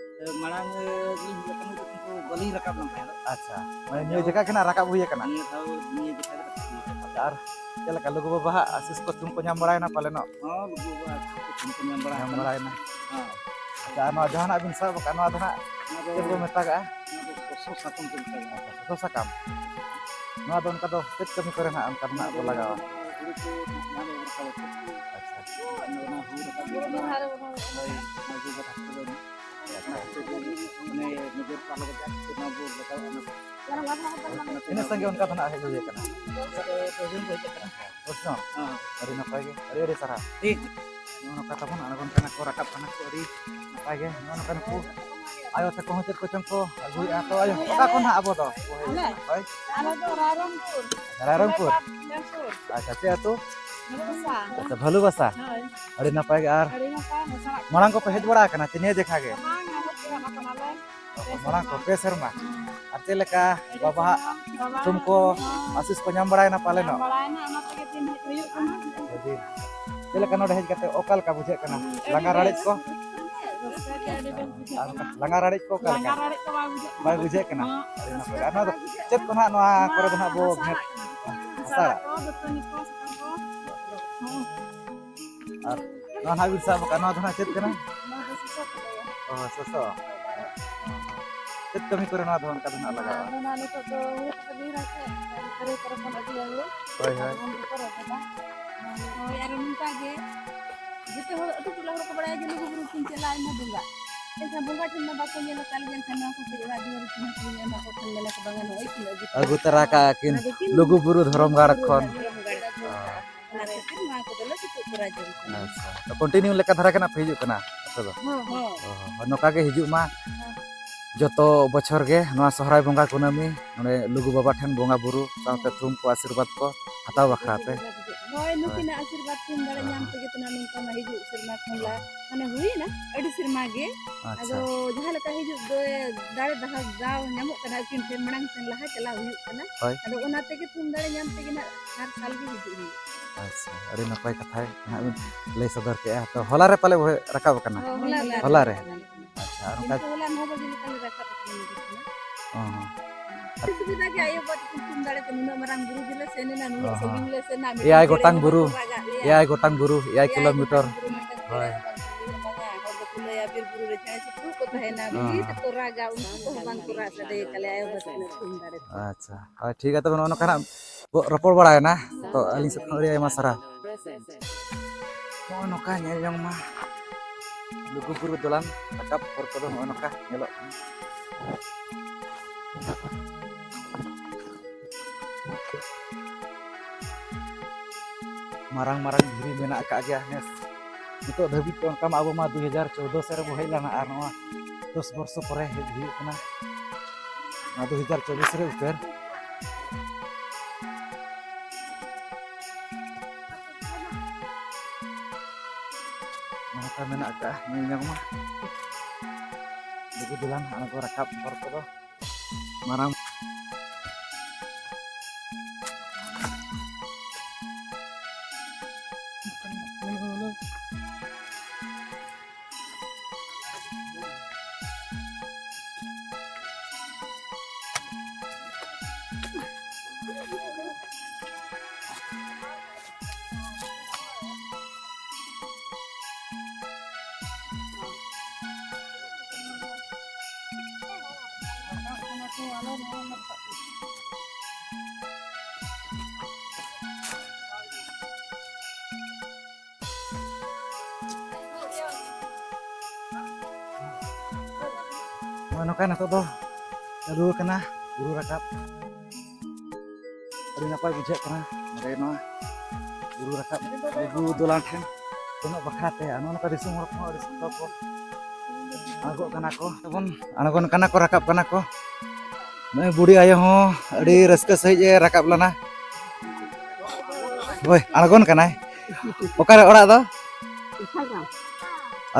ᱢᱟᱲᱟᱝ, ᱮ, ᱞᱤᱧ ᱦᱮᱡ ᱟᱠᱟᱱᱟ, ᱠᱤᱱᱛᱩ ᱵᱟᱹᱞᱤᱧ ᱨᱟᱠᱟᱵ ᱞᱮᱱ ᱛᱟᱦᱮᱸᱫ᱾ ᱟᱪᱪᱷᱟ, ᱢᱟᱱᱮ ᱱᱤᱭᱟᱹ ᱡᱟᱭᱜᱟ ᱜᱮ ᱱᱟᱜ ᱨᱟᱠᱟᱵ ᱦᱩᱭ ᱟᱠᱟᱱᱟ? ᱱᱤᱭᱟᱹ ᱫᱷᱟᱣ, ᱱᱤᱭᱟᱹ ᱡᱟᱭᱜᱟ ᱜᱮ ᱨᱟᱠᱟᱵ ᱦᱩᱭ ᱟᱠᱟᱱᱟ᱾ ᱟᱪᱪᱷᱟ, ᱟᱨ ᱪᱮᱫ ᱞᱮᱠᱟ ᱞᱩᱜᱩ ᱵᱟᱵᱟᱣᱟᱜ ᱟᱥᱤᱥ ᱠᱚ ᱛᱷᱩᱢ ᱠᱚ ᱧᱟᱢ ᱵᱟᱲᱟᱭᱮᱱᱟ ᱯᱟᱞᱮᱱᱚᱜ? ᱦᱚᱸ, ᱞᱩᱜᱩ ᱵᱟᱵᱟᱣᱟᱜ ᱟᱥᱤᱥ ᱠᱚ ᱛᱷᱩᱢ ᱠᱚ ᱧᱟᱢ ᱵᱟᱲᱟ ᱧᱟᱢ ᱟᱠᱟᱱᱟ᱾ ᱵᱟᱲᱟᱭᱮᱱᱟ᱾ ᱦᱚᱸ᱾ ᱟᱪᱪᱷᱟ, ᱟᱨ ᱱᱚᱣᱟ ᱡᱟᱦᱟᱱᱟᱜ ᱵᱤᱱ ᱥᱟᱵ ᱟᱠᱟᱫ, ᱱᱚᱣᱟ ᱫᱚ ᱱᱟᱜ ᱱᱚᱣᱟ ᱫᱚ ᱪᱮᱫ ᱵᱚ ᱢᱮᱛᱟᱜᱟᱜᱼᱟ? ᱱᱚᱣᱟ ᱫᱚ ᱥᱚᱥᱚ ᱥᱟᱠᱟᱢ ᱠᱚ ᱢᱮᱛᱟᱜᱟᱜᱼᱟ᱾ ᱟᱪᱪᱷᱟ, ᱥᱚᱥᱚ ᱥᱟᱠᱟᱢ᱾ ᱱᱚᱣᱟ ᱫᱚ ᱚᱱᱠᱟ ᱫᱚ ᱪᱮᱫ ᱠᱟᱹᱢᱤ ᱠᱚᱨᱮ ᱱᱟᱜ ᱚᱱᱠᱟ ᱫᱚ ᱱᱟᱜ ᱵᱚ ᱞᱟᱜᱟᱣᱟ? ᱦᱩᱲᱩ ᱠᱚ ᱡᱟᱦᱟᱸ ᱵᱚ ᱨᱟᱠᱟᱵᱟ᱾ ᱟᱪᱪᱷᱟ᱾ ᱚᱱᱟ ᱦᱩᱲᱩ ᱨᱟᱠᱟᱵ ᱦᱩᱭᱩᱜ ᱠᱟᱱᱟ᱾ ᱦᱳᱭ, ᱚᱱᱟ ᱠᱚ ᱠᱟᱛᱷᱟ ᱠᱚᱫᱚ ᱟᱪᱪᱷᱟ᱾ ᱚᱱᱟ ᱠᱷᱟᱹᱛᱤᱨ ᱛᱮ ᱢᱟᱱᱮ ᱱᱤᱡᱮᱨ ᱠᱚ ᱟᱞᱚ ᱵᱟᱡᱟᱜ ᱠᱷᱟᱹᱛᱤᱨ ᱱᱚᱣᱟ ᱵᱚ ᱞᱟᱜᱟᱣᱟ, ᱚᱱᱟ ᱠᱚ᱾ ᱛᱤᱱᱟᱹᱜ ᱥᱟᱸᱜᱮ ᱚᱱᱠᱟ ᱫᱚ ᱱᱟᱜ ᱦᱮᱡ ᱦᱩᱭ ᱟᱠᱟᱱᱟ? ᱚᱱᱠᱟ ᱫᱚ ᱯᱮ ᱦᱚᱲ ᱠᱚ ᱦᱮᱡ ᱟᱠᱟᱱᱟ᱾ ᱯᱮ ᱦᱚᱲ? ᱦᱮᱸ᱾ ᱟᱹᱰᱤ ᱱᱟᱯᱟᱭ ᱜᱮ, ᱟᱹᱰᱤ ᱟᱹᱰᱤ ᱥᱟᱨᱦᱟᱣ᱾ ᱴᱷᱤᱠ᱾ ᱱᱚᱜᱼᱚ ᱱᱚᱝᱠᱟ ᱛᱟᱵᱚᱱ ᱟᱬᱜᱚᱱ ᱠᱟᱱᱟ ᱠᱚ, ᱨᱟᱠᱟᱵ ᱠᱟᱱᱟ ᱠᱚ, ᱟᱹᱰᱤ ᱱᱟᱯᱟᱭ ᱜᱮ᱾ ᱱᱚᱜᱼᱚ ᱱᱚᱝᱠᱟ ᱱᱩᱠᱩ ᱟᱭᱳ ᱛᱟᱠᱚ ᱦᱚᱸ ᱪᱮᱫ ᱠᱚᱪᱚᱝ ᱠᱚ ᱟᱹᱜᱩᱭᱮᱫᱼᱟ᱾ ᱛᱚ ᱟᱭᱳ, ᱚᱠᱟ ᱠᱷᱚᱱ ᱦᱟᱸᱜ ᱟᱵᱚ ᱫᱚ? ᱟᱞᱮ? ᱦᱳᱭ᱾ ᱟᱞᱮ ᱫᱚ ᱨᱟᱭᱨᱚᱝᱯᱩᱨ᱾ ᱨᱟᱭᱨᱚᱝᱯᱩᱨ? ᱥᱩᱞᱟᱹᱭᱯᱟᱲ, ᱥᱩᱞᱟᱹᱭᱯᱟᱲ᱾ ᱟᱪᱪᱷᱟ, ᱪᱮᱫ ᱟᱹᱛᱩ? ᱵᱷᱟᱞᱩᱵᱟᱥᱟ᱾ ᱟᱪᱪᱷᱟ, ᱵᱷᱟᱞᱩᱵᱟᱥᱟ᱾ ᱦᱳᱭ᱾ ᱟᱹᱰᱤ ᱱᱟᱯᱟᱭ ᱜᱮ᱾ ᱟᱨ ᱟᱹᱰᱤ ᱱᱟᱯᱟᱭ, ᱢᱮᱥᱟ ᱢᱟᱲᱟᱝ ᱠᱚᱯᱮ ᱦᱮᱡ ᱵᱟᱲᱟ ᱟᱠᱟᱱᱟ ᱪᱮ ᱱᱤᱭᱟᱹ ᱡᱮᱠᱷᱟ ᱜᱮ? ᱵᱟᱝ, ᱦᱮᱡ ᱵᱟᱲᱟ ᱟᱠᱟᱱᱟᱞᱮ᱾ ᱯᱮ ᱢᱟᱲᱟᱝ ᱠᱚ ᱥᱮᱨᱢᱟ᱾ ᱯᱮ ᱥᱮᱨᱢᱟ᱾ ᱦᱩᱸ᱾ ᱟᱨ ᱪᱮᱫ ᱞᱮᱠᱟ ᱟᱹᱰᱤ ᱵᱟᱵᱟᱣᱟᱜ ᱥᱟᱨᱦᱟᱣ, ᱵᱟᱵᱟ ᱛᱷᱩᱢ ᱠᱚ, ᱦᱚᱸ᱾ ᱟᱥᱤᱥ ᱠᱚ ᱧᱟᱢ ᱵᱟᱲᱟᱭᱮᱱᱟ ᱯᱟᱞᱮᱱᱚᱜ? ᱧᱟᱢ ᱵᱟᱲᱟᱭᱮᱱᱟ, ᱚᱱᱟ ᱛᱮᱜᱮ ᱫᱤᱱ ᱦᱮᱡ ᱦᱩᱭᱩᱜ ᱠᱟᱱᱟ᱾ ᱟᱹᱰᱤ᱾ ᱪᱮᱫ ᱞᱮᱠᱟ ᱱᱚᱰᱮ ᱦᱮᱡ ᱠᱟᱛᱮ ᱚᱠᱟ ᱞᱮᱠᱟ ᱵᱩᱡᱷᱟᱹᱜ ᱠᱟᱱᱟ? ᱟᱹᱰᱤ ᱞᱟᱸᱜᱟ ᱵᱮᱥ᱾ ᱨᱟᱲᱮᱡ ᱠᱚ? ᱨᱟᱹᱥᱠᱟᱹ ᱜᱮ᱾ ᱟᱨ ᱞᱟᱸᱜᱟ ᱨᱟᱲᱮᱡ ᱠᱚ ᱚᱠᱟ ᱞᱮᱠᱟ? ᱞᱟᱸᱜᱟ ᱨᱟᱲᱮᱡ ᱠᱚ ᱵᱟᱭ ᱵᱩᱡᱷᱟᱹᱜ ᱠᱟᱱᱟ᱾ ᱵᱟᱭ ᱵᱩᱡᱷᱟᱹᱜ ᱠᱟᱱᱟ? ᱦᱚᱸ᱾ ᱟᱹᱰᱤ ᱱᱟᱯᱟᱭ᱾ ᱟᱨ ᱱᱚᱣᱟ ᱫᱚ ᱪᱮᱫ ᱠᱚ ᱱᱟᱦᱟᱜ ᱱᱚᱣᱟ ᱠᱚᱨᱮ ᱫᱚ ᱱᱟᱦᱟᱜ ᱵᱚ ᱦᱟᱥᱟ ᱜᱷᱮᱸᱴ-, ᱟᱲᱟᱜ ᱠᱟᱱᱟ᱾ ᱦᱟᱥᱟ ᱦᱟᱥᱟ ᱟᱲᱟᱜ? ᱟᱲᱟᱜ ᱠᱚ, ᱫᱟᱹᱛᱟᱹᱱᱤ ᱠᱚ, ᱥᱟᱠᱟᱢ ᱠᱚ᱾ ᱦᱚᱸ᱾ ᱟᱨ ᱱᱚᱣᱟ ᱱᱟᱦᱟᱜ ᱵᱤᱱ ᱥᱟᱵ ᱟᱠᱟᱫ, ᱱᱚᱣᱟ ᱫᱚ ᱱᱟᱦᱟᱜ ᱪᱮᱫ ᱠᱟᱱᱟ? ᱱᱚᱣᱟ ᱫᱚ ᱥᱚᱥᱚ ᱠᱚ ᱞᱟᱹᱭᱟ᱾ ᱚ, ᱥᱚᱥᱚ᱾ ᱪᱮᱫ ᱠᱟᱹᱢᱤ ᱠᱚᱨᱮ ᱱᱚᱣᱟ ᱫᱚ ᱚᱱᱠᱟ ᱫᱚ ᱱᱟᱦᱟᱜ ᱞᱟᱜᱟᱜᱼᱟ? ᱟᱫᱚ ᱱᱟᱦᱟᱜ ᱱᱤᱛᱚᱜ ᱫᱚ ᱦᱩᱲᱩ ᱠᱚ ᱵᱤᱨ ᱟᱥᱮ, ᱠᱷᱟᱹᱨᱟᱹᱭ ᱠᱚᱨᱮ ᱵᱚᱱ ᱟᱹᱜᱩᱭᱟ ᱦᱩᱲᱩ᱾ ᱦᱳᱭ, ᱦᱳᱭ᱾ ᱟᱫᱚ ᱵᱚᱱ ᱨᱚᱦᱚᱭᱟ᱾ ᱦᱳᱭ, ᱟᱨ ᱱᱚᱝᱠᱟ ᱜᱮ ᱡᱚᱛᱚ ᱦᱚᱲ ᱟᱹᱛᱩ ᱴᱚᱞᱟ ᱦᱚᱲ ᱠᱚ ᱵᱟᱲᱟᱭᱟ ᱡᱮ ᱞᱩᱜᱩ ᱵᱩᱨᱩ ᱠᱤᱱ ᱪᱟᱞᱟᱜᱼᱟ ᱟᱭᱢᱟ ᱵᱚᱸᱜᱟ᱾ ᱮᱱᱠᱷᱟᱱ ᱵᱚᱸᱜᱟ ᱴᱷᱮᱱ ᱢᱟ ᱵᱟᱠᱚ ᱧᱮᱞ ᱟᱠᱟᱫ ᱞᱮᱭᱟ, ᱮᱱᱠᱷᱟᱱ ᱱᱚᱣᱟ ᱠᱚ ᱠᱷᱚᱡ ᱚᱲᱟᱜ ᱫᱩᱣᱟᱹᱨ ᱠᱤᱱ ᱟᱹᱜᱩ ᱠᱟᱜᱼᱟ ᱠᱤᱱ᱾ ᱟᱹᱜᱩ ᱛᱚᱨᱟ ᱠᱟᱜᱼᱟ ᱠᱤᱱ ᱚᱱᱟ ᱫᱚ ᱠᱤᱱ ᱞᱩᱜᱩ ᱵᱩᱨᱩ ᱫᱷᱚᱨᱚᱢ ᱜᱟᱲ ᱠᱷᱚᱱ᱾ ᱫᱷᱚᱨᱚᱢ ᱜᱟᱲ ᱠᱷᱚᱱ᱾ ᱚᱱᱟ ᱠᱷᱟᱹᱛᱤᱨ ᱱᱚᱣᱟ ᱠᱚᱫᱚ ᱞᱮ ᱪᱩᱠᱩᱫ ᱠᱚᱨᱟᱣ ᱡᱚᱝ ᱠᱟᱱᱟ᱾ ᱟᱪᱪᱷᱟ, ᱛᱚ continue ᱞᱮᱠᱟ ᱫᱷᱟᱨᱟ ᱜᱮ ᱱᱟᱜ ᱯᱮ ᱦᱤᱡᱩᱜ ᱠᱟᱱᱟ ᱟᱯᱮ ᱫᱚ? ᱦᱚᱸ, ᱦᱚᱸ᱾ ᱚ, ᱦᱚᱸ, ᱱᱚᱝᱠᱟ ᱜᱮ ᱦᱤᱡᱩᱜ ᱢᱟ᱾ ᱦᱚᱸ᱾ ᱡᱚᱛᱚ ᱵᱚᱪᱷᱚᱨ ᱜᱮ ᱱᱚᱣᱟ ᱥᱚᱦᱨᱟᱭ ᱵᱚᱸᱜᱟ ᱠᱩᱱᱟᱹᱢᱤ ᱱᱚᱰᱮ ᱞᱩᱜᱩ ᱵᱟᱵᱟ ᱴᱷᱮᱱ ᱵᱚᱸᱜᱟ ᱵᱩᱨᱩ ᱥᱟᱶᱛᱮ ᱦᱚᱸ᱾ ᱛᱷᱩᱢ ᱠᱚ ᱟᱥᱤᱨᱵᱟᱫᱽ ᱠᱚ ᱦᱟᱛᱟᱣ ᱵᱟᱠᱷᱨᱟ ᱛᱮ᱾ ᱦᱳᱭ, ᱦᱳᱭ᱾ ᱱᱩᱠᱤᱱᱟᱜ ᱟᱥᱤᱨᱵᱟᱫᱽ ᱛᱷᱩᱢ ᱫᱟᱲᱮ ᱦᱳᱭ, ᱧᱟᱢ ᱦᱳᱭ᱾ ᱛᱮᱜᱮ ᱛᱚ ᱱᱟᱜ ᱱᱚᱝᱠᱟ ᱢᱟ ᱦᱤᱡᱩᱜ ᱥᱮᱨᱢᱟ ᱠᱷᱚᱱ ᱞᱟ-, ᱦᱳᱭ᱾ ᱢᱟᱱᱮ ᱦᱩᱭᱮᱱᱟ, ᱟᱹᱰᱤ ᱥᱮᱨᱢᱟ ᱜᱮ᱾ ᱟᱪᱪᱷᱟ᱾ ᱟᱫᱚ ᱡᱟᱦᱟᱸ ᱞᱮᱠᱟ ᱦᱤᱡᱩᱜ ᱫᱚ ᱫᱟᱲᱮ ᱫᱟᱦᱟ ᱫᱟᱣ ᱧᱟᱢᱚᱜ ᱠᱟᱱᱟ ᱟᱹᱠᱤᱱ ᱴᱷᱮᱱ, ᱢᱟᱲᱟᱝ ᱥᱮᱱ ᱞᱟᱦᱟ ᱪᱟᱞᱟᱣ ᱦᱩᱭᱩᱜ ᱠᱟᱱᱟ᱾ ᱦᱳᱭ᱾ ᱟᱫᱚ ᱚᱱᱟ ᱛᱮᱜᱮ ᱛᱷᱩᱢ ᱫᱟᱲᱮ ᱧᱟᱢ ᱛᱮᱜᱮ ᱱᱟᱜ ᱦᱟᱨ ᱥᱟᱞ ᱜᱮ ᱦᱤᱡᱩᱜ ᱦᱩᱭᱩᱜ᱾ ᱟᱪᱪᱷᱟ, ᱟᱹᱰᱤ ᱱᱟᱯᱟᱭ ᱠᱟᱛᱷᱟ ᱱᱟᱦᱟᱜ ᱵᱤᱱ ᱞᱟᱹᱭ ᱥᱚᱫᱚᱨ ᱠᱮᱜᱼᱟ᱾ ᱛᱚ, ᱦᱚᱞᱟ ᱨᱮ ᱯᱟᱞᱮ ᱵᱚ ᱨᱟᱠᱟᱵ ᱟᱠᱟᱱᱟ? ᱦᱚᱞᱟ ᱨᱮ᱾ ᱦᱚᱞᱟ ᱨᱮ᱾ ᱟᱪᱪᱷᱟ, ᱟᱨ ᱚᱱᱠᱟ ᱠᱤᱱᱛᱩ ᱦᱚᱞᱟ ᱱᱚ ᱵᱟᱡᱮ ᱞᱮᱠᱟ ᱞᱮ ᱨᱟᱠᱟᱵ ᱟᱠᱟᱱᱟ ᱱᱚᱰᱮ ᱠᱷᱚᱱᱟᱜ᱾ ᱚ, ᱦᱚᱸ᱾ ᱟᱹᱰᱤ ᱥᱩᱵᱤᱫᱷᱟ ᱜᱮ ᱟᱭᱳ ᱵᱟᱵᱟ ᱛᱟᱹᱠᱤᱱ ᱛᱷᱩᱢ ᱫᱟᱲᱮ ᱛᱮ ᱱᱩᱱᱟᱹᱜ ᱢᱟᱨᱟᱝ ᱵᱩᱨᱩ ᱜᱮᱞᱮ ᱥᱮᱱ ᱮᱱᱟ, ᱱᱩᱱᱟᱹᱜ ᱚ, ᱦᱚᱸ᱾ ᱥᱟᱺᱜᱤᱧ ᱞᱮ ᱥᱮᱱᱟ, ᱢᱤᱫᱴᱟᱝ ᱮᱭᱟᱭ ᱪᱮᱬᱮ ᱜᱚᱴᱟᱝ ᱦᱚᱸ ᱵᱩᱨᱩ, ᱵᱟᱠᱚ ᱨᱟᱜ ᱟᱫ ᱞᱮᱭᱟ᱾ ᱮᱭᱟᱭ ᱜᱚᱴᱟᱝ ᱵᱩᱨᱩ, ᱮᱭᱟᱭ ᱮᱭᱟᱭ ᱜᱚᱴᱟᱝ ᱠᱤᱞᱳᱢᱤᱴᱟᱨ᱾ ᱵᱩᱨᱩ, ᱢᱤᱫᱴᱟᱝ ᱪᱮᱬᱮ ᱦᱳᱭ᱾ ᱦᱚᱸ ᱵᱟᱝ ᱠᱚ ᱞᱟᱹᱭᱟ, ᱵᱟᱝᱟ, ᱦᱚᱲ ᱫᱚᱠᱚ ᱞᱟᱹᱭᱟ ᱵᱤᱨ ᱵᱩᱨᱩ ᱨᱮ ᱪᱮᱬᱮ ᱪᱤᱯᱨᱩ ᱠᱚ ᱛᱟᱦᱮᱱᱟ, ᱦᱚᱸ, ᱵᱩᱜᱤ ᱦᱚᱸ᱾ ᱛᱮᱠᱚ ᱨᱟᱜᱟ, ᱩᱱᱠᱩ ᱠᱚᱦᱚᱸ ᱵᱟᱝ ᱠᱚ ᱨᱟᱜ ᱥᱟᱰᱮ ᱟᱠᱟᱫ ᱞᱮᱭᱟ, ᱟᱭᱳ ᱵᱟᱵᱟ ᱛᱟᱹᱠᱤᱱ ᱛᱷᱩᱢ ᱫᱟᱲᱮ ᱛᱮ᱾ ᱟᱪᱪᱷᱟ᱾ ᱦᱳᱭ, ᱴᱷᱤᱠ ᱜᱮᱭᱟ, ᱛᱚᱵᱮ ᱱᱚᱜᱼᱚ ᱱᱚᱝᱠᱟ ᱱᱟᱜ ᱵᱚ ᱨᱚᱯᱚᱲ ᱵᱟᱲᱟᱭᱮᱱᱟ᱾ ᱛᱚ, ᱟᱹᱞᱤᱧ ᱥᱮᱫ ᱠᱷᱚᱱ ᱟᱹᱰᱤ ᱟᱭᱢᱟ ᱥᱟᱨᱦᱟᱣ᱾ ᱱᱚᱜᱼᱚ ᱱᱚᱝᱠᱟ ᱧᱮᱞ ᱡᱚᱝ ᱢᱟ ᱞᱩᱜᱩᱵᱩᱨᱩ ᱫᱚᱞᱟᱱ ᱨᱟᱠᱟᱵ ᱦᱚᱨ ᱠᱚᱫᱚ ᱱᱚᱜᱼᱚ ᱱᱚᱝᱠᱟ ᱧᱮᱞᱚᱜ ᱠᱟᱱᱟ᱾ ᱢᱟᱨᱟᱝ ᱢᱟᱨᱟᱝ ᱫᱷᱤᱨᱤ ᱢᱮᱱᱟᱜ ᱟᱠᱟᱫ ᱜᱮᱭᱟ᱾ ᱱᱮᱥ ᱱᱤᱛᱚᱜ ᱫᱷᱟᱹᱵᱤᱡ ᱛᱮ ᱚᱱᱠᱟ ᱢᱟ ᱟᱵᱚ ᱢᱟ ᱫᱩ ᱦᱟᱡᱟᱨ ᱪᱳᱫᱽᱫᱳ ᱥᱮᱫ ᱨᱮᱵᱚ ᱦᱮᱡ ᱞᱮᱱᱟ, ᱟᱨ ᱱᱚᱣᱟ ᱫᱚᱥ ᱵᱚᱨᱥᱚ ᱯᱚᱨᱮ ᱦᱮᱡ ᱦᱩᱭᱩᱜ ᱠᱟᱱᱟ᱾ ᱱᱚᱣᱟ ᱫᱩ ᱦᱟᱡᱟᱨ ᱪᱚᱵᱵᱤᱥ ᱨᱮ ᱩᱛᱟᱹᱨ᱾ ᱱᱚᱝᱠᱟ ᱢᱮᱱᱟᱜ ᱟᱠᱟᱫᱼᱟ ᱧᱮᱞ ᱧᱟᱢ ᱢᱟ᱾ ᱞᱩᱜᱩ ᱫᱚᱞᱟᱱ ᱟᱬᱜᱚ ᱨᱟᱠᱟᱵ ᱦᱚᱨ ᱠᱚᱫᱚ ᱢᱟᱨᱟᱝ᱾ ᱱᱚᱜᱼᱚᱭ ᱱᱚᱝᱠᱟ ᱱᱤᱛᱚᱜ ᱫᱚ ᱪᱟᱹᱞᱩ ᱟᱠᱟᱱᱟ ᱵᱩᱨᱩ ᱨᱟᱠᱟᱵ᱾ ᱟᱹᱰᱤ ᱱᱟᱯᱟᱭ ᱵᱩᱡᱷᱟᱹᱜ ᱠᱟᱱᱟ ᱱᱚᱰᱮ ᱱᱚᱣᱟ ᱵᱩᱨᱩ ᱨᱟᱠᱟᱵ ᱞᱩᱜᱩ ᱫᱚᱞᱟᱱ ᱴᱷᱮᱱ ᱥᱮᱱᱚᱜ ᱵᱟᱠᱷᱨᱟ ᱛᱮ᱾ ᱟᱨ ᱱᱚᱜᱼᱚ ᱱᱚᱝᱠᱟ ᱫᱤᱥᱚᱢ ᱦᱚᱲ ᱠᱚᱦᱚᱸ ᱟᱹᱰᱤ ᱥᱚᱠᱛᱚ ᱠᱚ ᱟᱬᱜᱚᱜ ᱠᱟᱱᱟ ᱠᱚ, ᱡᱮᱢᱚᱱ ᱟᱬᱜᱚᱱ ᱠᱟᱱᱟ ᱠᱚ, ᱨᱟᱠᱟᱵ ᱠᱟᱱᱟ ᱠᱚ᱾ ᱱᱩᱭ ᱵᱩᱰᱷᱤ ᱟᱭᱳ ᱦᱚᱸ ᱟᱹᱰᱤ ᱨᱟᱹᱥᱠᱟᱹ ᱥᱟᱺᱦᱤᱡ ᱮ ᱨᱟᱠᱟᱵ ᱞᱮᱱᱟ᱾ ᱦᱳᱭ, ᱟᱬᱜᱚᱱ ᱠᱟᱱᱟᱭ᱾ ᱚᱠᱟᱨᱮ ᱚᱲᱟᱜ ᱫᱚ?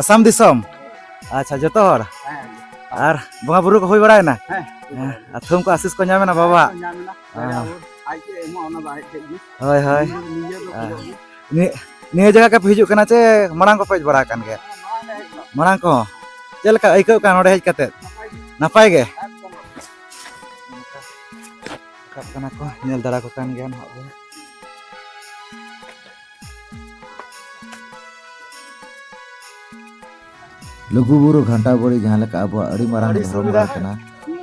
ᱟᱥᱟᱢ ᱫᱤᱥᱚᱢ᱾ ᱟᱪᱪᱷᱟ, ᱡᱚᱛᱚ ᱦᱚᱲ? ᱟᱨ ᱵᱚᱸᱜᱟ ᱵᱩᱨᱩ ᱠᱚ ᱦᱩᱭ ᱵᱟᱲᱟᱭᱮᱱᱟ? ᱦᱮᱸ᱾ ᱦᱮᱸ, ᱟᱨ ᱛᱷᱩᱢ ᱠᱚ ᱟᱥᱤᱥ ᱠᱚ ᱧᱟᱢᱮᱱᱟ ᱵᱟᱵᱟ? ᱦᱮᱸ, ᱧᱟᱢᱮᱱᱟ᱾ ᱦᱮᱸ᱾ ᱟᱡ ᱪᱮᱫ ᱮ ᱮᱢᱚᱜᱼᱟ, ᱚᱱᱟ ᱫᱚ ᱟᱡ ᱴᱷᱮᱡ ᱜᱮ᱾ ᱦᱳᱭ, ᱦᱳᱭ᱾ ᱱᱤᱡᱮ ᱫᱚ ᱦᱮᱸ᱾ ᱠᱷᱚᱡᱚᱜ ᱜᱮ᱾ ᱱᱤᱭᱟᱹ, ᱱᱤᱭᱟᱹ ᱡᱟᱭᱜᱟ ᱜᱮᱯᱮ ᱦᱤᱡᱩᱜ ᱠᱟᱱᱟ ᱪᱮ ᱢᱟᱲᱟᱝ ᱠᱚᱯᱮ ᱦᱮᱡ ᱵᱟᱲᱟ ᱟᱠᱟᱱ ᱜᱮᱭᱟ? ᱢᱟᱲᱟᱝ ᱞᱮ ᱦᱮᱡ ᱞᱮᱱᱟ᱾ ᱢᱟᱲᱟᱝ ᱠᱚᱦᱚᱸ? ᱪᱮᱫ ᱞᱮᱠᱟ ᱟᱹᱭᱠᱟᱹᱜ ᱠᱟᱱᱟ ᱱᱚᱰᱮ ᱦᱮᱡ ᱠᱟᱛᱮ? ᱱᱟᱯᱟᱭ ᱜᱮ᱾ ᱱᱟᱯᱟᱭ ᱜᱮ? ᱮᱠᱫᱚᱢ᱾ ᱨᱟᱠᱟᱵ ᱠᱟᱱᱟ ᱠᱚ, ᱧᱮᱞ ᱫᱟᱲᱟ ᱠᱚ ᱠᱟᱱ ᱜᱮᱭᱟ ᱱᱟᱦᱟᱜ ᱵᱚᱱ᱾ ᱞᱩᱜᱩᱵᱩᱨᱩ ᱜᱷᱟᱱᱴᱟ ᱵᱟᱲᱤ ᱡᱟᱦᱟᱸ ᱞᱮᱠᱟ ᱟᱵᱚᱣᱟᱜ ᱟᱹᱰᱤ ᱢᱟᱨᱟᱝ ᱟᱹᱰᱤ ᱫᱷᱚᱨᱚᱢ ᱥᱩᱵᱤᱫᱷᱟ᱾ ᱜᱟᱲ ᱠᱟᱱᱟ,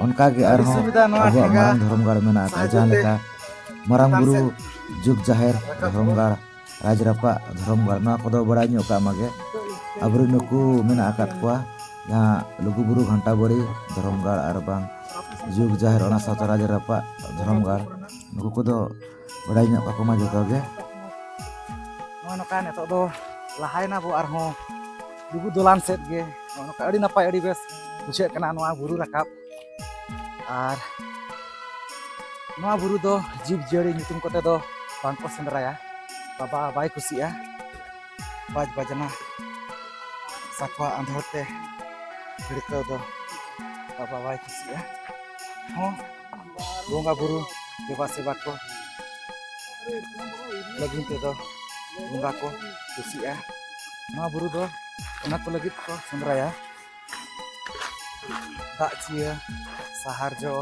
ᱚᱱᱠᱟ ᱜᱮ ᱟᱹᱰᱤ ᱟᱨᱦᱚᱸ ᱥᱩᱵᱤᱫᱷᱟ ᱱᱚᱣᱟ ᱟᱵᱚᱣᱟᱜ ᱴᱷᱮᱸᱜᱟ ᱢᱟᱨᱟᱝ ᱫᱷᱚᱨᱚᱢ ᱜᱟᱲ ᱢᱮᱱᱟᱜ ᱟᱠᱟᱫ, ᱥᱟᱦᱟᱡᱽᱡᱚ ᱡᱟᱦᱟᱸ ᱛᱮ ᱞᱮᱠᱟ ᱢᱟᱨᱟᱝ ᱪᱮᱛᱟᱱ ᱵᱩᱨᱩ ᱥᱮᱫ ᱡᱩᱜᱽ ᱡᱟᱦᱮᱨ ᱨᱟᱠᱟᱵ ᱫᱷᱚᱨᱚᱢ ᱠᱚ᱾ ᱜᱟᱲ, ᱨᱟᱡᱽ ᱨᱟᱯᱟᱜ ᱫᱷᱚᱨᱚᱢ ᱜᱟᱲ, ᱱᱚᱣᱟ ᱠᱚᱫᱚ ᱵᱟᱲᱟᱭ ᱧᱚᱜ ᱠᱟᱜ ᱢᱟᱜᱮ᱾ ᱟᱵᱚᱨᱮᱱ ᱱᱩᱠᱩ ᱢᱮᱱᱟᱜ ᱟᱠᱟᱫ ᱠᱚᱣᱟ, ᱡᱟᱦᱟᱸ ᱞᱩᱜᱩᱵᱩᱨᱩ ᱜᱷᱟᱱᱴᱟ ᱵᱟᱲᱤ ᱫᱷᱚᱨᱚᱢ ᱜᱟᱲ ᱟᱨ ᱵᱟᱝ ᱡᱩᱜᱽ ᱡᱟᱦᱮᱨ, ᱚᱱᱟ ᱥᱟᱶᱛᱮ ᱨᱟᱡᱽ ᱨᱟᱯᱟᱜ ᱫᱷᱚᱨᱚᱢ ᱜᱟᱲ, ᱱᱩᱠᱩ ᱠᱚᱫᱚ ᱵᱟᱲᱟᱭ ᱧᱚᱜ ᱠᱟᱠᱚ ᱢᱟ ᱡᱚᱛᱚ ᱜᱮ᱾ ᱱᱚᱜᱼᱚᱭ ᱱᱚᱝᱠᱟ ᱱᱤᱛᱚᱜ ᱫᱚ ᱞᱟᱦᱟᱭᱮᱱᱟ ᱵᱚ ᱟᱨᱦᱚᱸ ᱞᱩᱜᱩ ᱫᱚᱞᱟᱱ ᱥᱮᱫ ᱜᱮ᱾ ᱱᱚᱜᱼᱚᱭ ᱱᱚᱝᱠᱟ ᱟᱹᱰᱤ ᱱᱟᱯᱟᱭ, ᱟᱹᱰᱤ ᱵᱮᱥ ᱵᱩᱡᱷᱟᱹᱜ ᱠᱟᱱᱟ ᱱᱚᱣᱟ ᱵᱩᱨᱩ ᱨᱟᱠᱟᱵ᱾ ᱟᱨ ᱱᱚᱣᱟ ᱵᱩᱨᱩ ᱫᱚ ᱡᱤᱵᱽ ᱡᱤᱭᱟᱹᱞᱤ ᱧᱩᱛᱩᱢ ᱠᱚᱛᱮ ᱫᱚ ᱵᱟᱝᱠᱚ ᱥᱮᱸᱫᱽᱨᱟᱭᱟ, ᱵᱟᱵᱟ ᱵᱟᱭ ᱠᱩᱥᱤᱜᱼᱟ᱾ ᱵᱟᱡᱽ ᱵᱟᱡᱽᱱᱟ, ᱥᱟᱠᱣᱟ ᱟᱸᱫᱷᱚᱲ ᱛᱮ ᱵᱷᱤᱲᱠᱟᱹᱣ ᱫᱚ ᱵᱟᱵᱟ ᱵᱟᱭ ᱠᱩᱥᱤᱜᱼᱟ᱾ ᱦᱚᱸ, ᱵᱚᱸᱜᱟ ᱵᱩᱨᱩ ᱫᱮᱵᱟ ᱥᱮᱵᱟ ᱠᱚ ᱞᱟᱹᱜᱤᱫ ᱛᱮᱫᱚ ᱵᱚᱸᱜᱟ ᱠᱚ ᱠᱩᱥᱤᱜᱼᱟ᱾ ᱱᱚᱣᱟ ᱵᱩᱨᱩ ᱫᱚ ᱚᱱᱟ ᱠᱚ ᱞᱟᱹᱜᱤᱫ ᱠᱚ ᱥᱮᱸᱫᱽᱨᱟᱭᱟ᱾ ᱫᱟᱜ ᱪᱤᱭᱟᱹ, ᱥᱟᱦᱟᱨ ᱡᱚ,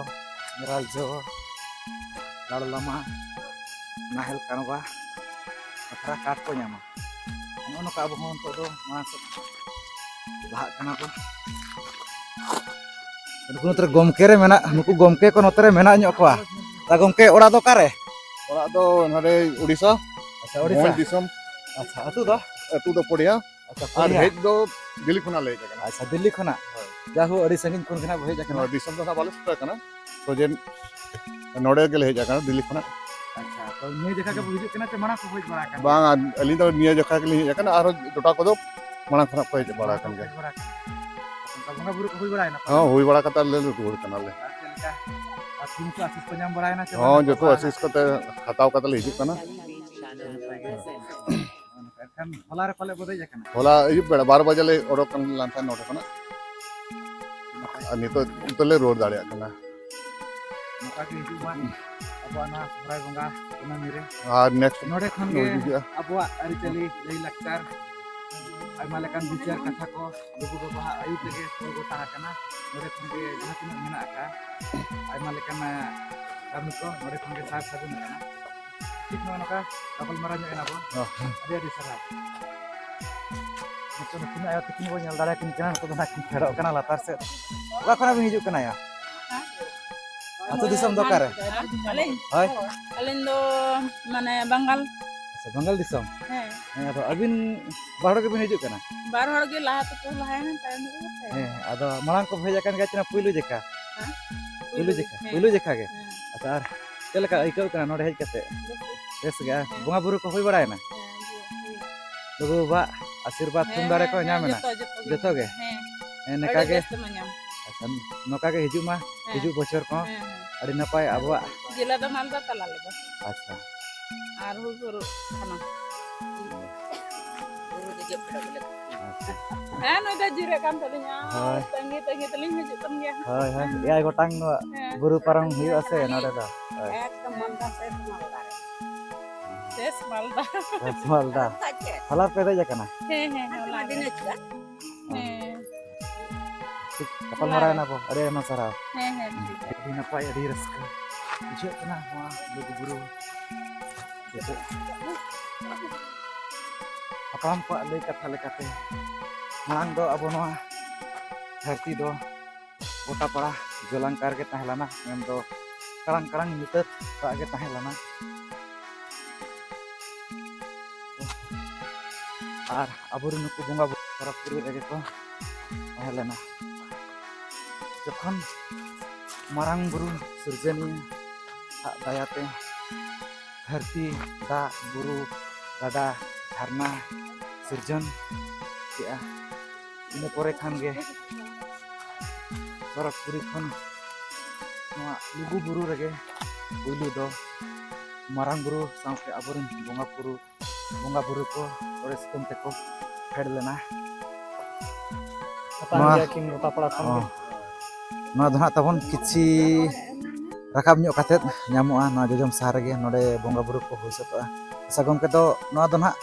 ᱢᱮᱨᱟᱞ ᱡᱚ, ᱞᱟᱲᱞᱟᱢᱟ, ᱱᱟᱦᱮᱞ ᱠᱟᱬᱵᱟ, ᱵᱟᱠᱷᱨᱟ ᱠᱟᱴ ᱠᱚ ᱧᱟᱢᱟ᱾ ᱱᱚᱜᱼᱚ ᱱᱚᱝᱠᱟ ᱟᱵᱚ ᱦᱚᱸ ᱱᱤᱛᱚᱜ ᱫᱚ ᱢᱟᱲᱟᱝ ᱥᱮᱫ ᱞᱟᱦᱟᱜ ᱠᱟᱱᱟ ᱵᱚᱱ᱾ ᱱᱩᱠᱩ ᱱᱚᱛᱮ ᱨᱮ ᱜᱚᱢᱠᱮ ᱨᱮ ᱢᱮᱱᱟᱜ, ᱱᱩᱠᱩ ᱜᱚᱢᱠᱮ ᱠᱚ ᱱᱚᱛᱮ ᱨᱮ ᱢᱮᱱᱟᱜ ᱧᱚᱜ ᱠᱚᱣᱟ᱾ ᱛᱟ ᱜᱚᱢᱠᱮ, ᱚᱲᱟᱜ ᱫᱚ ᱚᱠᱟᱨᱮ? ᱚᱲᱟᱜ ᱫᱚ ᱱᱚᱰᱮ ᱩᱲᱤᱥᱥᱟ, ᱟᱪᱪᱷᱟ, ᱩᱲᱤᱥᱥᱟ᱾ ᱵᱷᱚᱸᱡᱽ ᱫᱤᱥᱚᱢ᱾ ᱟᱪᱪᱷᱟ, ᱟᱹᱛᱩ ᱫᱚ? ᱟᱹᱛᱩ ᱫᱚ ᱯᱚᱲᱤᱭᱟ᱾ ᱟᱪᱪᱷᱟ, ᱟᱨ ᱯᱚᱲᱤᱭᱟ᱾ ᱦᱮᱡ ᱫᱚ ᱫᱤᱞᱞᱤ ᱠᱷᱚᱱᱟᱜ ᱞᱮ ᱦᱮᱡ ᱟᱠᱟᱱᱟ᱾ ᱟᱪᱪᱷᱟ, ᱫᱤᱞᱞᱤ ᱠᱷᱚᱱᱟᱜ? ᱦᱳᱭ᱾ ᱡᱟᱭᱦᱳᱠ, ᱟᱹᱰᱤ ᱥᱟᱺᱜᱤᱧ ᱠᱷᱚᱱ ᱜᱮ ᱱᱟᱜ ᱵᱚ ᱦᱮᱡ ᱟᱠᱟᱱᱟ᱾ ᱱᱚᱣᱟ ᱫᱤᱥᱚᱢ ᱫᱚ ᱱᱟᱜ ᱵᱟᱞᱮ ᱥᱮᱴᱮᱨ ᱟᱠᱟᱱᱟ, ᱥᱚᱡᱷᱮ ᱱᱚᱰᱮ ᱜᱮᱞᱮ ᱦᱮᱡ ᱟᱠᱟᱱᱟ, ᱫᱤᱞᱞᱤ ᱠᱷᱚᱱᱟᱜ᱾ ᱟᱪᱪᱷᱟ, ᱛᱚ ᱱᱤᱭᱟᱹ ᱡᱚᱠᱷᱟ ᱜᱮ ᱵᱚ ᱦᱤᱡᱩᱜ ᱠᱟᱱᱟ ᱥᱮ ᱢᱟᱲᱟᱝ ᱠᱚ ᱦᱮᱡ ᱵᱟᱲᱟ ᱟᱠᱟᱱᱟ? ᱵᱟᱝ, ᱟᱹᱞᱤᱧ ᱫᱚ ᱱᱤᱭᱟᱹ ᱡᱚᱠᱷᱟ ᱜᱮᱞᱤᱧ ᱦᱮᱡ ᱟᱠᱟᱱᱟ, ᱟᱨᱦᱚᱸ ᱡᱚᱴᱟᱣ ᱠᱚᱫᱚ ᱢᱟᱲᱟᱝ ᱠᱷᱚᱱᱟᱜ ᱠᱚ ᱦᱮᱡ ᱵᱟᱲᱟ ᱟᱠᱟᱱ ᱜᱮᱭᱟ᱾ ᱦᱮᱡ ᱵᱟᱲᱟ ᱟᱠᱟᱱᱟ᱾ ᱚᱱᱠᱟ ᱵᱚᱸᱜᱟ ᱵᱩᱨᱩ ᱠᱚ ᱦᱩᱭ ᱵᱟᱲᱟᱭᱮᱱᱟ ᱛᱚ? ᱦᱚᱸ, ᱦᱩᱭ ᱵᱟᱲᱟ ᱠᱟᱛᱮ ᱟᱞᱮ ᱞᱮ ᱨᱩᱣᱟᱹᱲ ᱠᱟᱱᱟᱞᱮ᱾ ᱟᱨ ᱪᱮᱫ ᱞᱮᱠᱟ? ᱟᱨ ᱛᱤᱱ ᱠᱚ ᱟᱥᱤᱥ ᱠᱚ ᱧᱟᱢ ᱵᱟᱲᱟᱭᱮᱱᱟ ᱥᱮ ᱦᱚᱸ, ᱵᱟᱝ? ᱡᱚᱛᱚ ᱵᱟᱵᱟ ᱟᱥᱤᱥ ᱠᱚᱛᱮ ᱦᱟᱛᱟᱣ ᱠᱟᱛᱮ ᱞᱮ ᱦᱤᱡᱩᱜ ᱠᱟᱱᱟ᱾ ᱟᱹᱰᱤ ᱱᱟᱯᱟᱭ ᱜᱮ᱾ ᱮᱱᱠᱷᱟᱱ ᱦᱚᱞᱟ ᱨᱮ ᱯᱟᱞᱮ ᱵᱚ ᱫᱮᱡ ᱟᱠᱟᱱᱟ? ᱦᱚᱞᱟ ᱟᱹᱭᱩᱵ ᱵᱮᱲᱟ ᱵᱟᱨ ᱵᱟᱡᱮ ᱞᱮ ᱚᱰᱚᱠ ᱠᱟᱱ ᱞᱮᱱ ᱛᱟᱦᱮᱸᱫ ᱱᱚᱰᱮ ᱠᱷᱚᱱᱟᱜ᱾ ᱟᱨ ᱱᱤᱛᱚᱜ, ᱱᱤᱛᱚᱜ ᱞᱮ ᱨᱩᱣᱟᱹᱲ ᱫᱟᱲᱮᱭᱟᱜ ᱠᱟᱱᱟ᱾ ᱱᱚᱝᱠᱟ ᱜᱮ ᱦᱤᱡᱩᱜ ᱢᱟ ᱟᱵᱚᱣᱟᱜ ᱱᱚᱣᱟ ᱥᱚᱦᱨᱟᱭ ᱵᱚᱸᱜᱟ ᱠᱩᱱᱟᱹᱢᱤ ᱨᱮ᱾ ᱟᱨ next ᱱᱚᱰᱮ ᱠᱷᱚᱱ ᱜᱮ ᱦᱤᱡᱩᱜᱼᱟ᱾ ᱟᱵᱚᱣᱟᱜ ᱟᱹᱨᱤᱪᱟᱹᱞᱤ, ᱞᱟᱹᱭ ᱞᱟᱠᱪᱟᱨ, ᱟᱭᱢᱟ ᱞᱮᱠᱟᱱ ᱵᱤᱪᱟᱹᱨ ᱠᱟᱛᱷᱟ ᱠᱚ ᱞᱩᱜᱩ ᱵᱟᱵᱟᱣᱟᱜ ᱟᱹᱭᱩᱨ ᱛᱮᱜᱮ ᱛᱚᱞ ᱜᱚᱴᱟ ᱟᱠᱟᱱᱟ᱾ ᱱᱚᱰᱮ ᱠᱷᱚᱱ ᱜᱮ ᱡᱟᱦᱟᱸ ᱛᱤᱱᱟᱹᱜ ᱢᱮᱱᱟᱜ ᱟᱠᱟᱫ ᱟᱭᱢᱟ ᱞᱮᱠᱟᱱᱟᱜ ᱠᱟᱹᱢᱤ ᱠᱚ ᱱᱚᱰᱮ ᱠᱷᱚᱱ ᱜᱮ ᱥᱟᱨ ᱥᱟᱹᱜᱩᱱ ᱟᱠᱟᱱᱟ᱾ ᱴᱷᱤᱠ ᱱᱚᱜᱼᱚ ᱱᱚᱝᱠᱟ ᱜᱟᱯᱟᱞᱢᱟᱨᱟᱣ ᱧᱚᱜ ᱮᱱᱟ ᱵᱚ᱾ ᱦᱚᱸ᱾ ᱟᱹᱰᱤ ᱟᱹᱰᱤ ᱥᱟᱨᱦᱟᱣ᱾ ᱱᱤᱛᱚᱜ ᱫᱚ ᱛᱤᱱᱟᱹᱜ ᱟᱭᱳ ᱛᱤᱠᱤᱱ ᱵᱚᱱ ᱧᱮᱞ ᱫᱟᱲᱮᱭᱟᱠᱤᱱ ᱠᱟᱱᱟ, ᱱᱩᱠᱩ ᱫᱚ ᱱᱟᱜ ᱠᱤᱱ ᱯᱷᱮᱰᱚᱜ ᱠᱟᱱᱟ ᱞᱟᱛᱟᱨ ᱥᱮᱫ᱾ ᱚᱠᱟ ᱠᱷᱚᱱᱟᱜ ᱵᱤᱱ ᱦᱤᱡᱩᱜ ᱠᱟᱱᱟ ᱭᱟ? ᱟᱹᱛᱩ ᱫᱤᱥᱚᱢ ᱫᱚ ᱚᱠᱟᱨᱮ? ᱟᱹᱞᱤᱧ? ᱦᱳᱭ᱾ ᱟᱹᱞᱤᱧ ᱫᱚ ᱢᱟᱱᱮ ᱵᱟᱝᱜᱟᱞ᱾ ᱟᱪᱪᱷᱟ, ᱵᱟᱝᱜᱟᱞ ᱫᱤᱥᱚᱢ? ᱦᱮᱸ᱾ ᱦᱮᱸ, ᱟᱫᱚ ᱟᱹᱵᱤᱱ ᱵᱟᱨ ᱦᱚᱲ ᱜᱮᱵᱤᱱ ᱦᱤᱡᱩᱜ ᱠᱟᱱᱟ? ᱵᱟᱨ ᱦᱚᱲ ᱜᱮ, ᱞᱟᱦᱟ ᱛᱮᱠᱚ ᱞᱟᱦᱟᱭᱮᱱᱟ, ᱛᱟᱭᱚᱢ ᱛᱮᱠᱚ ᱛᱟᱭᱚᱢ᱾ ᱦᱮᱸ, ᱟᱫᱚ ᱢᱟᱲᱟᱝ ᱠᱚ ᱦᱮᱡ ᱟᱠᱟᱱ ᱜᱮᱭᱟ ᱪᱮ ᱯᱩᱭᱞᱩ ᱡᱮᱠᱷᱟ? ᱦᱮᱸ? ᱯᱩᱭᱞᱩ ᱯᱩᱭᱞᱩ ᱡᱮᱠᱷᱟ, ᱜᱮ᱾ ᱦᱮᱸ᱾ ᱯᱩᱭᱞᱩ ᱡᱮᱠᱷᱟ ᱜᱮ? ᱦᱮᱸ᱾ ᱟᱪᱪᱷᱟ, ᱟᱨ ᱪᱮᱫ ᱞᱮᱠᱟ ᱟᱹᱭᱠᱟᱹᱜ ᱠᱟᱱᱟ ᱱᱚᱰᱮ ᱦᱮᱡ ᱠᱟᱛᱮ? ᱵᱮᱥ ᱜᱮ᱾ ᱵᱮᱥ ᱜᱮ? ᱦᱮᱸ᱾ ᱵᱚᱸᱜᱟ ᱵᱩᱨᱩ ᱠᱚ ᱦᱩᱭ ᱵᱟᱲᱟᱭᱮᱱᱟ? ᱦᱮᱸ, ᱦᱩᱭ, ᱦᱩᱭ᱾ ᱞᱩᱜᱩ ᱵᱟᱵᱟᱣᱟᱜ ᱟᱥᱤᱨᱵᱟᱫᱽ ᱛᱷᱩᱢ ᱦᱮᱸ, ᱫᱟᱲᱮ ᱦᱮᱸ, ᱠᱚ ᱦᱮᱸ, ᱧᱟᱢ ᱮᱱᱟ? ᱡᱚᱛᱚ, ᱡᱚᱛᱚ ᱜᱮ᱾ ᱡᱚᱛᱚ ᱜᱮ? ᱦᱮᱸ᱾ ᱦᱮᱸ, ᱱᱮᱠᱟ ᱟᱹᱰᱤ ᱜᱮ᱾ ᱵᱮᱥ ᱛᱮᱢᱟ ᱧᱟᱢ᱾ ᱟᱪᱪᱷᱟ, ᱱᱚᱝᱠᱟ ᱜᱮ ᱦᱤᱡᱩᱜ ᱢᱟ, ᱦᱮᱸ᱾ ᱦᱤᱡᱩᱜ ᱵᱚᱪᱷᱚᱨ ᱠᱚᱦᱚᱸ᱾ ᱦᱮᱸ, ᱦᱮᱸ᱾ ᱟᱹᱰᱤ ᱱᱟᱯᱟᱭ ᱟᱵᱚᱣᱟᱜ᱾ ᱡᱮᱞᱟ ᱫᱚ ᱢᱟᱞᱫᱟ ᱛᱟᱞᱟ ᱨᱮᱫᱚ᱾ ᱟᱪᱪᱷᱟ᱾ ᱟᱨ ᱦᱩᱞ ᱵᱩᱨᱩ ᱛᱷᱟᱱᱟ᱾ ᱵᱩᱨᱩ ᱫᱮᱡᱚᱜ ᱯᱷᱮᱰᱚᱜ ᱜᱮᱞᱮ᱾ ᱟᱪᱪᱷᱟ᱾ ᱦᱮᱸ, ᱱᱩᱭ ᱫᱚ ᱡᱤᱨᱟᱹᱜ ᱠᱟᱱ ᱛᱟᱹᱞᱤᱧᱟ᱾ ᱦᱳᱭ᱾ ᱛᱟᱺᱜᱤ, ᱛᱟᱺᱜᱤ ᱛᱮᱞᱤᱧ ᱦᱤᱡᱩᱜ ᱠᱟᱱ ᱜᱮᱭᱟ᱾ ᱦᱳᱭ, ᱦᱳᱭ᱾ ᱦᱮᱸ᱾ ᱮᱭᱟᱭ ᱜᱚᱴᱟᱝ ᱱᱚᱣᱟ ᱦᱮᱸ᱾ ᱵᱩᱨᱩ ᱯᱟᱨᱚᱢ ᱦᱩᱭᱩᱜᱼᱟ ᱥᱮ ᱱᱚᱰᱮ ᱫᱚ᱾ ᱦᱳᱭ᱾ ᱮᱠᱫᱚᱢ ᱢᱟᱞᱫᱟ ᱥᱮᱥ ᱢᱟᱞᱫᱟ ᱨᱮ᱾ ᱥᱮᱥ ᱢᱟᱞᱫᱟ᱾ ᱥᱮᱥ ᱢᱟᱞᱫᱟ᱾ ᱟᱫᱚ ᱠᱷᱟᱡ ᱪᱮᱫ? ᱦᱚᱞᱟ ᱯᱮ ᱫᱮᱡ ᱟᱠᱟᱱᱟ? ᱦᱮᱸ, ᱦᱮᱸ, ᱦᱚᱞᱟ ᱟᱹᱰᱤ ᱨᱮ᱾ ᱱᱟᱯᱟᱭ᱾ ᱦᱮᱸ᱾ ᱴᱷᱤᱠ, ᱜᱟᱯᱟᱞ ᱢᱟᱨᱟᱣ ᱮᱱᱟ ᱵᱚ᱾ ᱟᱹᱰᱤ ᱟᱭᱢᱟ ᱥᱟᱨᱦᱟᱣ᱾ ᱦᱮᱸ, ᱦᱮᱸ, ᱴᱷᱤᱠ᱾ ᱟᱹᱰᱤ ᱱᱟᱯᱟᱭ, ᱟᱹᱰᱤ ᱨᱟᱹᱥᱠᱟᱹ ᱵᱩᱡᱷᱟᱹᱜ ᱠᱟᱱᱟ ᱱᱚᱣᱟ ᱞᱩᱜᱩ ᱵᱩᱨᱩ ᱫᱮᱡᱚᱜ᱾ ᱦᱟᱯᱲᱟᱢ ᱠᱚᱣᱟᱜ ᱞᱟᱹᱭ ᱠᱟᱛᱷᱟ ᱞᱮᱠᱟᱛᱮ, ᱢᱟᱲᱟᱝ ᱫᱚ ᱟᱵᱚ ᱱᱚᱣᱟ ᱫᱷᱟᱹᱨᱛᱤ ᱫᱚ ᱜᱚᱴᱟᱯᱟᱲᱟ ᱡᱚᱞᱟᱝᱠᱟ ᱨᱮᱜᱮ ᱛᱟᱦᱮᱸ ᱞᱮᱱᱟ, ᱢᱮᱱᱫᱚ ᱠᱟᱲᱟᱝ ᱠᱟᱲᱟᱝ ᱧᱩᱛᱟᱹᱛ ᱚᱲᱟᱜ ᱜᱮ ᱛᱟᱦᱮᱸ ᱞᱮᱱᱟ᱾ ᱟᱨ ᱟᱵᱚᱨᱮᱱ ᱱᱩᱠᱩ ᱵᱚᱸᱜᱟ ᱵᱩᱨᱩ ᱥᱚᱨᱚᱜᱽᱯᱩᱨᱤ ᱨᱮᱜᱮ ᱠᱚ ᱛᱟᱦᱮᱸ ᱞᱮᱱᱟ᱾ ᱡᱚᱠᱷᱚᱱ ᱢᱟᱨᱟᱝ ᱵᱩᱨᱩ ᱥᱤᱨᱡᱚᱱᱤᱭᱟᱹ ᱟᱜ ᱫᱟᱭᱟᱛᱮ ᱫᱷᱟᱹᱨᱛᱤ, ᱫᱟᱜ, ᱵᱩᱨᱩ, ᱜᱟᱰᱟ, ᱡᱷᱟᱨᱱᱟ ᱥᱤᱨᱡᱚᱱ ᱠᱮᱜᱼᱟ, ᱤᱱᱟᱹ ᱯᱚᱨᱮ ᱠᱷᱟᱱ ᱜᱮ ᱥᱚᱨᱚᱜᱽᱯᱩᱨᱤ ᱠᱷᱚᱱ ᱱᱚᱣᱟ ᱞᱩᱜᱩ ᱵᱩᱨᱩ ᱨᱮᱜᱮ ᱯᱩᱭᱞᱩ ᱫᱚ ᱢᱟᱨᱟᱝ ᱵᱩᱨᱩ ᱥᱟᱶᱛᱮ ᱟᱵᱚᱨᱮᱱ ᱵᱚᱸᱜᱟ ᱵᱩᱨᱩ, ᱵᱚᱸᱜᱟ ᱵᱩᱨᱩ ᱠᱚ ᱚᱸᱰᱮ ᱥᱩᱛᱟᱹᱢ ᱛᱮᱠᱚ ᱯᱷᱮᱰ ᱞᱮᱱᱟ᱾ ᱦᱟᱛᱟᱣ ᱱᱚᱣᱟ ᱜᱮᱭᱟ ᱠᱤᱱ ᱜᱚᱴᱟ ᱯᱟᱲᱟ ᱠᱷᱚᱱ ᱜᱮ᱾ ᱦᱚᱸ᱾ ᱱᱚᱣᱟ ᱫᱚ ᱦᱟᱸᱜ ᱛᱟᱵᱚᱱ ᱠᱤᱪᱷᱤ ᱨᱟᱠᱟᱵ ᱧᱚᱜ ᱠᱟᱛᱮᱫ ᱧᱟᱢᱚᱜᱼᱟ, ᱱᱚᱣᱟ ᱡᱚᱡᱚᱢ ᱥᱟᱦᱟ ᱨᱮᱜᱮ ᱱᱚᱰᱮ ᱵᱚᱸᱜᱟ ᱵᱩᱨᱩ ᱠᱚ ᱦᱩᱭ ᱥᱟᱹᱛᱚᱜᱼᱟ᱾ ᱟᱪᱪᱷᱟ ᱜᱚᱢᱠᱮ, ᱫᱚ ᱱᱚᱣᱟ ᱫᱚ ᱱᱟᱦᱟᱜ,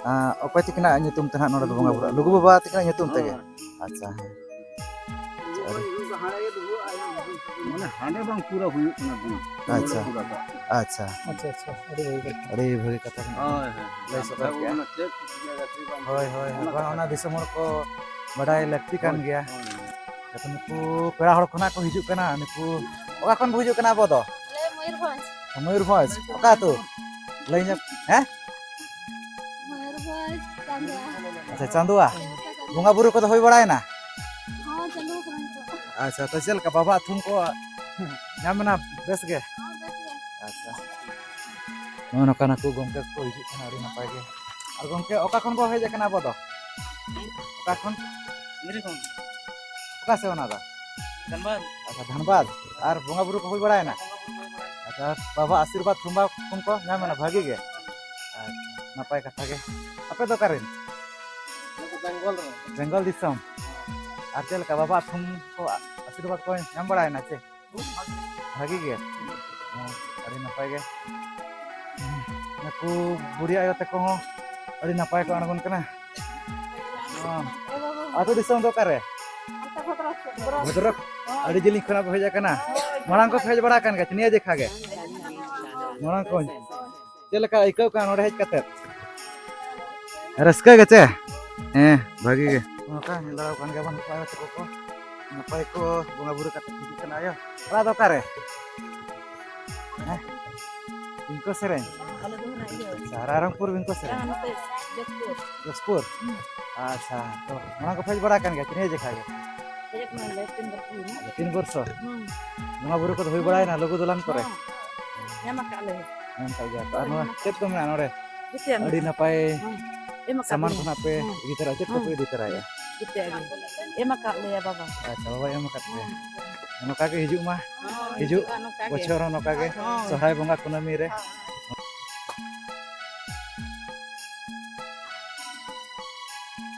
ᱟᱸ, ᱚᱠᱚᱭ ᱛᱤᱠᱤᱱᱟᱜ ᱧᱩᱛᱩᱢ ᱛᱮ ᱱᱟᱦᱟᱜ ᱱᱚᱰᱮ ᱫᱚ ᱵᱚᱸᱜᱟ ᱵᱩᱨᱩ? ᱞᱩᱜᱩ ᱵᱟᱵᱟ ᱛᱤᱠᱤᱱᱟᱜ ᱧᱩᱛᱩᱢ ᱛᱮᱜᱮ? ᱦᱳᱭ᱾ ᱟᱪᱪᱷᱟ, ᱦᱮᱸ᱾ ᱢᱟᱱᱮ ᱦᱟᱸᱰᱮ ᱵᱟᱝ ᱯᱩᱨᱟᱹ ᱦᱩᱭᱩᱜ ᱠᱟᱱᱟ ᱫᱤᱱ᱾ ᱟᱪᱪᱷᱟ᱾ ᱯᱩᱨᱟᱹ ᱠᱟᱜ᱾ ᱟᱪᱪᱷᱟ᱾ ᱟᱪᱪᱷᱟ, ᱟᱪᱪᱷᱟ, ᱟᱹᱰᱤ ᱵᱷᱟᱹᱜᱤ ᱠᱟᱛᱷᱟ᱾ ᱟᱹᱰᱤ ᱵᱷᱟᱹᱜᱤ ᱠᱟᱛᱷᱟ ᱠᱟᱱᱟ᱾ ᱦᱳᱭ, ᱦᱳᱭ᱾ ᱞᱟᱹᱭ ᱥᱚᱫᱚᱨ ᱠᱮᱜᱼᱟ᱾ ᱚᱱᱟ ᱪᱮᱫ ᱤᱭᱟᱹ ᱜᱟᱛᱮ ᱵᱟᱝ ᱦᱳᱭ, ᱦᱳᱭ, ᱦᱳᱭ, ᱚᱱᱟ ᱵᱟᱝ, ᱠᱟᱛᱷᱟ ᱚᱱᱟ ᱠᱟᱱᱟ᱾ ᱫᱤᱥᱚᱢ ᱦᱚᱲ ᱠᱚ ᱵᱟᱰᱟᱭ ᱞᱟᱹᱠᱛᱤ ᱠᱟᱱ ᱦᱳᱭ, ᱜᱮᱭᱟ᱾ ᱦᱳᱭ, ᱦᱳᱭ᱾ ᱟᱫᱚ ᱱᱩᱠᱩ ᱯᱮᱲᱟ ᱦᱚᱲ ᱠᱷᱚᱱᱟᱜ ᱠᱚ ᱦᱤᱡᱩᱜ ᱠᱟᱱᱟ᱾ ᱱᱩᱠᱩ ᱚᱠᱟ ᱠᱷᱚᱱ ᱵᱚ ᱦᱤᱡᱩᱜ ᱠᱟᱱᱟ ᱟᱵᱚ ᱫᱚ? ᱟᱞᱮ ᱢᱚᱭᱩᱨᱵᱷᱚᱸᱡᱽ᱾ ᱢᱚᱭᱩᱨᱵᱷᱚᱸᱡᱽ᱾ ᱚᱠᱟ ᱟᱹᱛᱩ? ᱞᱟᱹᱭ ᱧᱚᱜ, ᱦᱮᱸ? ᱢᱚᱭᱩᱨᱵᱷᱚᱸᱡᱽ, ᱪᱟᱸᱫᱳᱣᱟ᱾ ᱟᱪᱪᱷᱟ, ᱪᱟᱸᱫᱳᱣᱟ᱾ ᱵᱚᱸᱜᱟ ᱵᱩᱨᱩ ᱠᱚᱫᱚ ᱦᱩᱭ ᱵᱟᱲᱟᱭᱮᱱᱟ? ᱦᱚᱸ, ᱪᱟᱹᱞᱩ ᱟᱠᱟᱱᱟ ᱱᱤᱛᱚᱜ᱾ ᱟᱪᱪᱷᱟ, ᱛᱚ ᱪᱮᱫ ᱞᱮᱠᱟ ᱵᱟᱵᱟᱣᱟᱜ ᱛᱷᱩᱢ ᱠᱚ ᱧᱟᱢ ᱮᱱᱟ ᱵᱮᱥ ᱜᱮ? ᱦᱚᱸ, ᱵᱮᱥ ᱜᱮ᱾ ᱟᱪᱪᱷᱟ, ᱱᱚᱜᱼᱚ ᱱᱚᱝᱠᱟ ᱱᱩᱠᱩ ᱜᱚᱢᱠᱮ ᱠᱚ ᱦᱤᱡᱩᱜ ᱠᱟᱱᱟ, ᱟᱹᱰᱤ ᱱᱟᱯᱟᱭ ᱜᱮ᱾ ᱟᱨ ᱜᱚᱢᱠᱮ, ᱚᱠᱟ ᱠᱷᱚᱱ ᱵᱚ ᱦᱮᱡ ᱟᱠᱟᱱᱟ ᱟᱵᱚ ᱫᱚ? ᱚᱠᱟ ᱠᱷᱚᱱ? ᱢᱤᱨᱤ ᱠᱷᱚᱱ᱾ ᱚᱠᱟ ᱥᱮᱫ ᱚᱱᱟ ᱫᱚ? ᱫᱷᱟᱱᱵᱟᱫᱽ᱾ ᱟᱪᱪᱷᱟ, ᱫᱷᱟᱱᱵᱟᱫᱽ᱾ ᱟᱨ ᱵᱚᱸᱜᱟ ᱵᱩᱨᱩ ᱠᱚ ᱦᱩᱭ ᱵᱟᱲᱟᱭᱮᱱᱟ? ᱵᱚᱸᱜᱟ ᱵᱩᱨᱩ ᱦᱩᱭ ᱵᱟᱲᱟᱭᱮᱱᱟ᱾ ᱟᱪᱪᱷᱟ, ᱵᱟᱵᱟ ᱟᱥᱤᱨᱵᱟᱫᱽ ᱛᱷᱩᱢᱵᱟ ᱠᱷᱚᱱ ᱠᱚ ᱧᱟᱢ ᱮᱱᱟ, ᱵᱷᱟᱹᱜᱤ ᱜᱮ? ᱟᱪᱪᱷᱟ, ᱱᱟᱯᱟᱭ ᱠᱟᱛᱷᱟ ᱜᱮ᱾ ᱟᱯᱮ ᱫᱚ ᱚᱠᱟ ᱨᱮᱱ? ᱱᱚᱛᱮ ᱵᱮᱝᱜᱚᱞ ᱨᱮᱱ᱾ ᱵᱮᱝᱜᱚᱞ ᱫᱤᱥᱚᱢ᱾ ᱟᱨ ᱪᱮᱫ ᱞᱮᱠᱟ ᱵᱟᱵᱟ ᱛᱷᱩᱢ ᱠᱚ ᱟᱥᱤᱨᱵᱟᱫᱽ ᱠᱚ ᱧᱟᱢ ᱵᱟᱲᱟᱭᱮᱱᱟ ᱪᱮ? ᱵᱷᱟᱹᱜᱤ ᱜᱮ? ᱦᱚᱸ, ᱟᱹᱰᱤ ᱱᱟᱯᱟᱭ ᱜᱮ᱾ ᱱᱩᱠᱩ ᱵᱩᱰᱷᱤ ᱟᱭᱳ ᱛᱟᱠᱚ ᱦᱚᱸ ᱟᱹᱰᱤ ᱱᱟᱯᱟᱭ ᱠᱚ ᱟᱬᱜᱚᱱ ᱠᱟᱱᱟ᱾ ᱦᱚᱸ᱾ ᱟᱹᱛᱩ ᱫᱤᱥᱚᱢ ᱫᱚ ᱚᱠᱟᱨᱮ? ᱵᱷᱚᱫᱨᱚᱠ᱾ ᱟᱹᱰᱤ ᱡᱤᱞᱤᱧ ᱠᱷᱚᱱᱟᱜ ᱯᱮ ᱦᱮᱡ ᱟᱠᱟᱱᱟ᱾ ᱢᱟᱲᱟᱝ ᱠᱚ ᱯᱮ ᱦᱮᱡ ᱵᱟᱲᱟ ᱟᱠᱟᱱ ᱜᱮᱭᱟ ᱱᱤᱭᱟᱹ ᱡᱮᱠᱷᱟ ᱜᱮ? ᱢᱟᱲᱟᱝ ᱠᱷᱚᱱ᱾ ᱪᱮᱫ ᱞᱮᱠᱟ ᱟᱹᱭᱠᱟᱹᱜ ᱠᱟᱱᱟ ᱱᱚᱰᱮ ᱦᱮᱡ ᱠᱟᱛᱮ? ᱨᱟᱹᱥᱠᱟᱹ ᱜᱮ ᱪᱮ? ᱦᱮᱸ, ᱵᱷᱟᱹᱜᱤ ᱜᱮ᱾ ᱱᱚᱝᱠᱟ ᱧᱮᱞ ᱫᱟᱲᱮᱭᱟᱠᱚ ᱠᱟᱱ ᱜᱮᱭᱟ ᱵᱚᱱ ᱠᱚᱲᱟ ᱜᱟᱛᱮ ᱠᱚᱠᱚ᱾ ᱱᱟᱯᱟᱭ ᱠᱚ ᱵᱚᱸᱜᱟ ᱵᱩᱨᱩ ᱠᱟᱛᱮ ᱦᱤᱡᱩᱜ ᱠᱟᱱᱟ᱾ ᱟᱭᱳ, ᱚᱲᱟᱜ ᱫᱚ ᱚᱠᱟᱨᱮ? ᱦᱮᱸ? ᱵᱤᱝᱠᱚ ᱥᱮᱨᱮᱧ? ᱟᱞᱮ ᱫᱚ ᱦᱟᱸᱜ ᱤᱭᱟᱹ, ᱟᱪᱪᱷᱟ, ᱨᱟᱭᱨᱚᱝᱯᱩᱨ ᱵᱤᱝᱠᱚ ᱥᱮᱨᱮᱧ? ᱡᱟᱦᱟᱸ ᱱᱚᱛᱮ ᱡᱟᱹᱛᱯᱩᱨ᱾ ᱡᱟᱹᱛᱯᱩᱨ? ᱦᱩᱸ᱾ ᱟᱪᱪᱷᱟ, ᱛᱚ ᱚᱱᱟ ᱠᱚ ᱦᱮᱡ ᱵᱟᱲᱟ ᱟᱠᱟᱱ ᱜᱮᱭᱟ ᱛᱤᱱᱟᱹᱜ ᱡᱮᱠᱷᱟ ᱜᱮ? ᱦᱮᱡ ᱟᱠᱟᱱᱟᱞᱮ ᱛᱤᱱ ᱵᱚᱪᱷᱚᱨ ᱦᱩᱭᱱᱟ᱾ ᱛᱤᱱ ᱵᱚᱨᱥᱚ? ᱦᱩᱸ᱾ ᱵᱚᱸᱜᱟ ᱵᱩᱨᱩ ᱠᱚᱫᱚ ᱦᱩᱭ ᱦᱩᱸ᱾ ᱵᱟᱲᱟᱭᱮᱱᱟ ᱞᱩᱜᱩ ᱫᱚᱞᱟᱱ ᱠᱚᱨᱮ? ᱦᱚᱸ᱾ ᱧᱟᱢ ᱟᱠᱟᱫ ᱞᱮ᱾ ᱧᱟᱢ ᱟᱠᱟᱫ ᱜᱮᱭᱟ ᱯᱮ᱾ ᱟᱨ ᱦᱳᱭ, ᱱᱚᱣᱟ ᱧᱟᱢ ᱟᱠᱟᱫ ᱪᱮᱫ ᱠᱚ ᱞᱮ᱾ ᱢᱮᱱᱟᱜᱼᱟ ᱱᱚᱰᱮ? ᱡᱮᱛᱮᱭᱟᱜ ᱟᱹᱰᱤ ᱢᱮᱱᱟᱜᱼᱟ᱾ ᱱᱟᱯᱟᱭ ᱦᱮᱸ, ᱮᱢ ᱟᱠᱟᱫ ᱥᱟᱢᱟᱱ ᱞᱮᱭᱟ᱾ ᱠᱷᱚᱱᱟᱜ ᱯᱮ ᱦᱮᱸ, ᱤᱫᱤ ᱛᱚᱨᱟᱭᱟ᱾ ᱪᱮᱫ ᱦᱮᱸ, ᱠᱚᱯᱮ ᱤᱫᱤ ᱛᱚᱨᱟᱭᱟ? ᱡᱮᱛᱮᱭᱟᱜ ᱜᱮ᱾ ᱮᱢ ᱟᱠᱟᱫ ᱞᱮᱭᱟ ᱵᱟᱵᱟ᱾ ᱟᱪᱪᱷᱟ, ᱵᱟᱵᱟᱭ ᱮᱢ ᱟᱠᱟᱫ ᱯᱮᱭᱟ᱾ ᱦᱮᱸ᱾ ᱱᱚᱝᱠᱟ ᱜᱮ ᱦᱤᱡᱩᱜ ᱢᱟ᱾ ᱦᱮᱸ, ᱦᱤᱡᱩᱜ ᱦᱤᱡᱩᱜᱼᱟ ᱱᱚᱝᱠᱟ ᱜᱮ᱾ ᱵᱚᱪᱷᱚᱨ ᱦᱚᱸ ᱱᱚᱝᱠᱟ ᱜᱮ᱾ ᱦᱮᱸ᱾ ᱥᱚᱦᱨᱟᱭ ᱵᱚᱸᱜᱟ ᱠᱩᱱᱟᱹᱢᱤ ᱨᱮ᱾ ᱦᱮᱸ᱾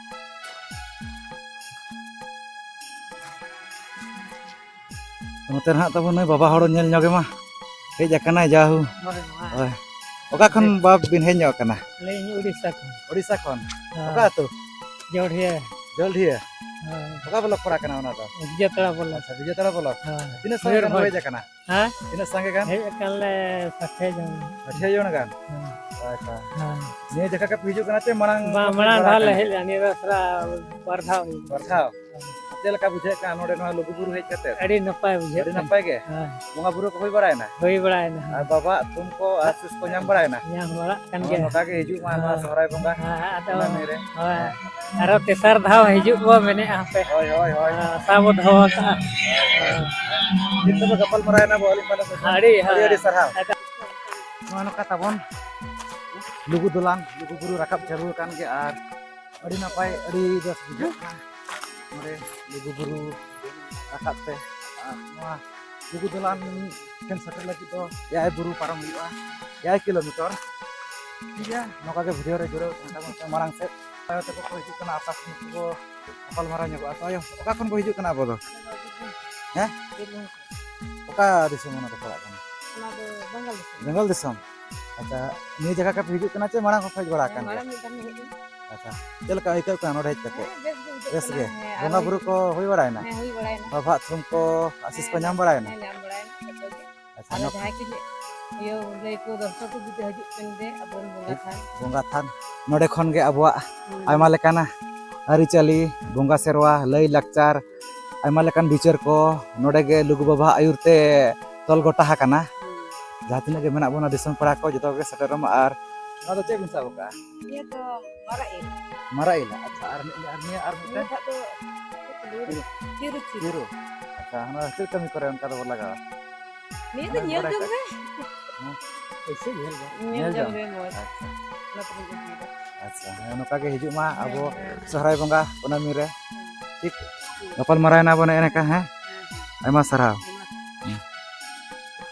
ᱱᱚᱛᱮ ᱱᱟᱦᱟᱜ ᱛᱟᱵᱚᱱ ᱱᱩᱭ ᱵᱟᱵᱟ ᱦᱚᱲ ᱧᱮᱞ ᱧᱚᱜᱮ ᱢᱟ᱾ ᱦᱮᱡ ᱟᱠᱟᱱᱟᱭ ᱡᱟᱦᱩ᱾ ᱦᱳᱭ, ᱦᱳᱭ᱾ ᱦᱳᱭ᱾ ᱚᱠᱟ ᱠᱷᱚᱱ ᱦᱮᱡ ᱵᱟᱯ ᱵᱤᱱ ᱦᱮᱡ ᱧᱚᱜ ᱟᱠᱟᱱᱟ? ᱟᱹᱞᱤᱧ ᱩᱲᱤᱥᱥᱟ ᱠᱷᱚᱱ᱾ ᱩᱲᱤᱥᱥᱟ ᱠᱷᱚᱱ? ᱦᱳᱭ᱾ ᱚᱠᱟ ᱟᱹᱛᱩ? ᱡᱚᱲᱦᱤᱭᱟᱹ᱾ ᱡᱚᱞᱰᱷᱤᱭᱟᱹ? ᱦᱳᱭ᱾ ᱚᱠᱟ ᱵᱞᱚᱠ ᱯᱟᱲᱟᱜ ᱠᱟᱱᱟ ᱚᱱᱟ ᱫᱚ? ᱵᱤᱡᱮᱛᱟᱲᱟ ᱵᱞᱚᱠ᱾ ᱟᱪᱪᱷᱟ, ᱵᱤᱡᱮᱛᱟᱲᱟ ᱵᱞᱚᱠ᱾ ᱦᱳᱭ᱾ ᱛᱤᱱᱟᱹᱜ ᱥᱟᱸᱜᱮ ᱜᱟᱱ ᱢᱚᱭᱩᱨᱵᱷᱚᱸᱡᱽ᱾ ᱦᱮᱡ ᱟᱠᱟᱱᱟ? ᱦᱮᱸ? ᱛᱤᱱᱟᱹᱜ ᱥᱟᱸᱜᱮ ᱜᱟᱱ? ᱦᱮᱡ ᱟᱠᱟᱱ ᱞᱮ ᱥᱟᱛ ᱟᱴ ᱡᱚᱱ᱾ ᱥᱟᱛ ᱟᱴ ᱡᱚᱱ ᱜᱟᱱ? ᱦᱮᱸ᱾ ᱟᱪᱪᱷᱟ᱾ ᱦᱮᱸ᱾ ᱱᱤᱭᱟᱹ ᱡᱟᱭᱜᱟ ᱠᱚ ᱯᱮ ᱦᱤᱡᱩᱜ ᱠᱟᱱᱟ ᱪᱮ ᱢᱟᱲᱟᱝ ᱵᱟᱝ, ᱠᱷᱚᱱ ᱢᱟᱲᱟᱝ ᱵᱟᱲᱟᱭ ᱫᱷᱟᱣ ᱞᱮ ᱠᱟᱱᱟ? ᱦᱮᱡ ᱞᱮᱱᱟ, ᱱᱤᱭᱟᱹ ᱫᱷᱟᱣ ᱛᱷᱚᱲᱟ ᱵᱟᱨ ᱫᱷᱟᱣ ᱦᱩᱭ ᱮᱱᱟ᱾ ᱵᱟᱨ ᱫᱷᱟᱣ? ᱦᱮᱸ᱾ ᱪᱮᱫ ᱞᱮᱠᱟ ᱵᱩᱡᱷᱟᱹᱜ ᱠᱟᱱᱟ ᱱᱚᱰᱮ ᱱᱚᱣᱟ ᱞᱩᱜᱩᱵᱩᱨᱩ ᱦᱮᱡ ᱠᱟᱛᱮ? ᱟᱹᱰᱤ ᱱᱟᱯᱟᱭ ᱵᱩᱡᱷᱟᱹᱜ ᱟᱹᱰᱤ ᱠᱟᱱᱟ᱾ ᱱᱟᱯᱟᱭ ᱜᱮ? ᱦᱮᱸ᱾ ᱵᱚᱸᱜᱟ ᱵᱩᱨᱩ ᱠᱚ ᱦᱩᱭ ᱵᱟᱲᱟᱭᱮᱱᱟ? ᱦᱩᱭ ᱵᱟᱲᱟᱭᱮᱱᱟ, ᱦᱮᱸ᱾ ᱟᱨ ᱵᱟᱵᱟᱣᱟᱜ ᱛᱷᱩᱢ ᱠᱚ ᱟᱥᱤᱥ ᱠᱚ ᱧᱟᱢ ᱵᱟᱲᱟᱭᱮᱱᱟ? ᱧᱟᱢ ᱵᱟᱲᱟᱜ ᱠᱟᱱ ᱱᱚᱜᱼᱚᱭ ᱜᱮᱭᱟ᱾ ᱱᱚᱝᱠᱟ ᱜᱮ ᱦᱤᱡᱩᱜ ᱢᱟ ᱱᱚᱣᱟ ᱦᱮᱸ᱾ ᱥᱚᱦᱨᱟᱭ ᱵᱚᱸᱜᱟ ᱦᱮᱸ, ᱟᱫᱚ ᱠᱩᱱᱟᱹᱢᱤ ᱨᱮ᱾ ᱦᱳᱭ᱾ ᱦᱮᱸ᱾ ᱟᱨᱚ ᱛᱮᱥᱟᱨ ᱫᱷᱟᱣ ᱦᱤᱡᱩᱜ ᱵᱚ ᱢᱮᱱᱮᱫᱼᱟ ᱦᱟᱯᱮ᱾ ᱦᱳᱭ, ᱦᱳᱭ, ᱦᱳᱭ᱾ ᱦᱮᱸ, ᱟᱥᱟ ᱵᱚ ᱫᱚᱦᱚ ᱟᱠᱟᱫᱼᱟ᱾ ᱦᱳᱭ, ᱦᱳᱭ᱾ ᱦᱮᱸ᱾ ᱴᱷᱤᱠ ᱛᱚᱵᱮ ᱜᱟᱯᱟᱞ ᱢᱟᱨᱟᱣ ᱮᱱᱟ ᱵᱚ, ᱟᱹᱞᱤᱧ ᱯᱟᱞᱮ ᱥᱮᱫ ᱠᱷᱚᱱ᱾ ᱟᱹᱰᱤ, ᱟᱹᱰᱤ, ᱟᱹᱰᱤ ᱦᱮᱸ᱾ ᱥᱟᱨᱦᱟᱣ᱾ ᱱᱚᱜᱼᱚᱭ ᱱᱚᱝᱠᱟ ᱛᱟᱵᱚᱱ ᱞᱩᱜᱩ ᱫᱚᱞᱟᱱ, ᱞᱩᱜᱩ ᱵᱩᱨᱩ ᱨᱟᱠᱟᱵ ᱪᱟᱹᱞᱩ ᱟᱠᱟᱱ ᱜᱮᱭᱟ ᱟᱨ ᱟᱹᱰᱤ ᱱᱟᱯᱟᱭ, ᱟᱹᱰᱤ ᱵᱮᱥ ᱵᱩᱡᱷᱟᱹᱜ ᱠᱟᱱᱟ ᱱᱚᱰᱮ ᱞᱩᱜᱩ ᱵᱩᱨᱩ ᱨᱟᱠᱟᱵ ᱛᱮ᱾ ᱟᱨ ᱱᱚᱣᱟ ᱞᱩᱜᱩ ᱫᱚᱞᱟᱱ ᱴᱷᱮᱱ ᱥᱮᱴᱮᱨ ᱞᱟᱹᱜᱤᱫ ᱫᱚ ᱮᱭᱟᱭ ᱵᱩᱨᱩ ᱯᱟᱨᱚᱢ ᱦᱩᱭᱩᱜᱼᱟ, ᱮᱭᱟᱭ ᱠᱤᱞᱳᱢᱤᱴᱟᱨ᱾ ᱴᱷᱤᱠ ᱜᱮᱭᱟ, ᱱᱚᱝᱠᱟ ᱜᱮ ᱵᱷᱤᱰᱤᱭᱳ ᱨᱮ ᱡᱩᱲᱟᱹᱣ ᱛᱟᱦᱮᱱ ᱛᱟᱵᱚᱱ ᱯᱮ᱾ ᱢᱟᱲᱟᱝ ᱥᱮᱫ ᱟᱭᱳ ᱛᱟᱠᱚ ᱠᱚ ᱦᱤᱡᱩᱜ ᱠᱟᱱᱟ, ᱟᱯᱟᱥ ᱠᱚ ᱜᱟᱯᱟᱞ ᱢᱟᱨᱟᱣ ᱧᱚᱜᱚᱜᱼᱟ᱾ ᱛᱚ ᱟᱭᱳ, ᱚᱠᱟ ᱠᱷᱚᱱ ᱵᱚ ᱦᱤᱡᱩᱜ ᱠᱟᱱᱟ ᱟᱵᱚ ᱫᱚ? ᱦᱮᱸ? ᱚᱠᱟ ᱫᱤᱥᱚᱢ ᱚᱱᱟ ᱫᱚ ᱯᱟᱲᱟᱜ ᱠᱟᱱᱟ? ᱚᱱᱟ ᱫᱚ ᱵᱮᱝᱜᱚᱞ ᱫᱤᱥᱚᱢ᱾ ᱵᱮᱝᱜᱚᱞ ᱫᱤᱥᱚᱢ? ᱟᱪᱪᱷᱟ, ᱱᱤᱭᱟᱹ ᱡᱟᱭᱜᱟ ᱠᱚ ᱯᱮ ᱦᱤᱡᱩᱜ ᱠᱟᱱᱟ ᱪᱮ ᱢᱟᱲᱟᱝ ᱦᱚᱸ ᱯᱮ ᱦᱮᱡ ᱵᱟᱲᱟ ᱦᱮᱸ, ᱟᱠᱟᱱ ᱜᱮᱭᱟ? ᱢᱟᱲᱟᱝ ᱢᱤᱫ ᱫᱷᱟᱣ ᱞᱤᱧ ᱦᱮᱡ ᱞᱮᱱᱟ᱾ ᱟᱪᱪᱷᱟ, ᱪᱮᱫ ᱞᱮᱠᱟ ᱟᱹᱭᱠᱟᱹᱜ ᱠᱟᱱᱟ ᱱᱚᱰᱮ ᱦᱮᱡ ᱠᱟᱛᱮ? ᱦᱮᱸ, ᱵᱮᱥ ᱜᱮ ᱵᱩᱡᱷᱟᱹᱜ ᱵᱮᱥ ᱠᱟᱱᱟ᱾ ᱜᱮ? ᱦᱮᱸ, ᱵᱚᱸᱜᱟ ᱟᱨ ᱵᱩᱨᱩ ᱠᱚ ᱦᱩᱭ ᱵᱟᱲᱟᱭᱮᱱᱟ? ᱦᱮᱸ, ᱦᱩᱭ ᱵᱟᱲᱟᱭᱮᱱᱟ᱾ ᱵᱟᱵᱟᱣᱟᱜ ᱛᱷᱩᱢ ᱠᱚ ᱟᱥᱤᱥ ᱦᱮᱸ, ᱠᱚ ᱧᱟᱢ ᱵᱟᱲᱟᱭᱮᱱᱟ? ᱦᱮᱸ, ᱧᱟᱢ ᱵᱟᱲᱟᱭᱮᱱᱟ ᱡᱚᱛᱚ ᱜᱮ᱾ ᱟᱪᱪᱷᱟ, ᱟᱫᱚ ᱱᱟᱯ- ᱡᱟᱦᱟᱸᱭ ᱠᱚ ᱤᱭᱟᱹ ᱞᱟᱹᱭ ᱠᱚ ᱫᱚᱨᱥᱚᱠ ᱠᱚ ᱡᱩᱫᱤ ᱦᱤᱡᱩᱜ ᱠᱟᱱ ᱜᱮ, ᱟᱵᱚᱨᱮᱱ ᱵᱚᱸᱜᱟ ᱛᱷᱟᱱ᱾ ᱵᱚᱸᱜᱟ ᱛᱷᱟᱱ᱾ ᱱᱚᱰᱮ ᱠᱷᱚᱱ ᱜᱮ ᱟᱵᱚᱣᱟᱜ ᱦᱩᱸ᱾ ᱟᱭᱢᱟ ᱞᱮᱠᱟᱱᱟᱜ ᱟᱹᱨᱤᱪᱟᱹᱞᱤ, ᱵᱚᱸᱜᱟ ᱥᱮᱨᱣᱟ, ᱞᱟᱹᱭ ᱞᱟᱠᱪᱟᱨ, ᱟᱭᱢᱟ ᱞᱮᱠᱟᱱ ᱵᱤᱪᱟᱹᱨ ᱠᱚ ᱱᱚᱰᱮ ᱜᱮ ᱞᱩᱜᱩ ᱵᱟᱵᱟᱣᱟᱜ ᱟᱹᱭᱩᱨ ᱛᱮ ᱛᱚᱞ ᱜᱚᱴᱟ ᱟᱠᱟᱱᱟ᱾ ᱡᱟᱦᱟᱸ ᱛᱤᱱᱟᱹᱜ ᱜᱮ ᱢᱮᱱᱟᱜ ᱵᱚᱱᱟ ᱫᱤᱥᱚᱢ ᱯᱮᱲᱟ ᱠᱚ, ᱡᱚᱛᱚ ᱜᱮ ᱥᱮᱴᱮᱨᱚᱜ ᱢᱟ᱾ ᱟᱨ ᱱᱚᱣᱟ ᱫᱚ ᱪᱮᱫ ᱵᱤᱱ ᱥᱟᱵ ᱟᱠᱟᱫᱼᱟ? ᱱᱤᱭᱟᱹ ᱫᱚ ᱢᱟᱨᱟᱜ ᱤᱞ᱾ ᱢᱟᱨᱟᱜ ᱤᱞ, ᱟᱪᱪᱷᱟ᱾ ᱟᱨ ᱢᱤᱫ, ᱟᱨ ᱱᱤᱭᱟᱹ, ᱟᱨ ᱢᱤᱫᱴᱮᱱ? ᱱᱤᱭᱟᱹᱴᱟᱜ ᱫᱚ ᱪᱤᱨᱩ, ᱪᱤᱨᱩ᱾ ᱪᱤᱨᱩ᱾ ᱟᱪᱪᱷᱟ, ᱚᱱᱟ ᱪᱮᱫ ᱠᱟᱹᱢᱤ ᱠᱚᱨᱮ ᱚᱱᱠᱟ ᱫᱚᱵᱚ ᱞᱟᱜᱟᱣᱟ? ᱱᱤᱭᱟᱹ ᱫᱚ ᱚᱱᱟ ᱧᱮᱞ ᱵᱟᱲᱟᱭ ᱡᱚᱝ ᱠᱟᱜ ᱨᱮ᱾ ᱦᱮᱸ? ᱮᱭᱥᱮ ᱧᱮᱞ ᱡᱚᱝ᱾ ᱧᱮᱞ ᱧᱮᱞ ᱡᱚᱝ ᱡᱚᱝ᱾ ᱨᱮ ᱢᱚᱡᱽ᱾ ᱟᱪᱪᱷᱟ᱾ ᱚᱱᱟ ᱛᱮᱞᱤᱧ ᱤᱫᱤᱭᱮᱫᱟ᱾ ᱟᱪᱪᱷᱟ, ᱦᱮᱸ, ᱱᱚᱝᱠᱟ ᱜᱮ ᱦᱤᱡᱩᱜ ᱢᱟ ᱟᱵᱚ ᱦᱮᱸ, ᱦᱮᱸ᱾ ᱥᱚᱦᱨᱟᱭ ᱵᱚᱸᱜᱟ ᱠᱩᱱᱟᱹᱢᱤ ᱨᱮ᱾ ᱦᱮᱸ᱾ ᱴᱷᱤᱠ? ᱴᱷᱤᱠ᱾ ᱜᱟᱯᱟᱞ ᱢᱟᱨᱟᱣ ᱮᱱᱟ ᱵᱚᱱ ᱮᱱᱮ ᱮᱱᱮ ᱠᱟ, ᱦᱮᱸ? ᱦᱮᱸ, ᱦᱮᱸ᱾ ᱟᱭᱢᱟ ᱥᱟᱨᱦᱟᱣ᱾ ᱟᱭᱢᱟ ᱥᱟᱨᱦᱟᱣ᱾ ᱦᱮᱸ᱾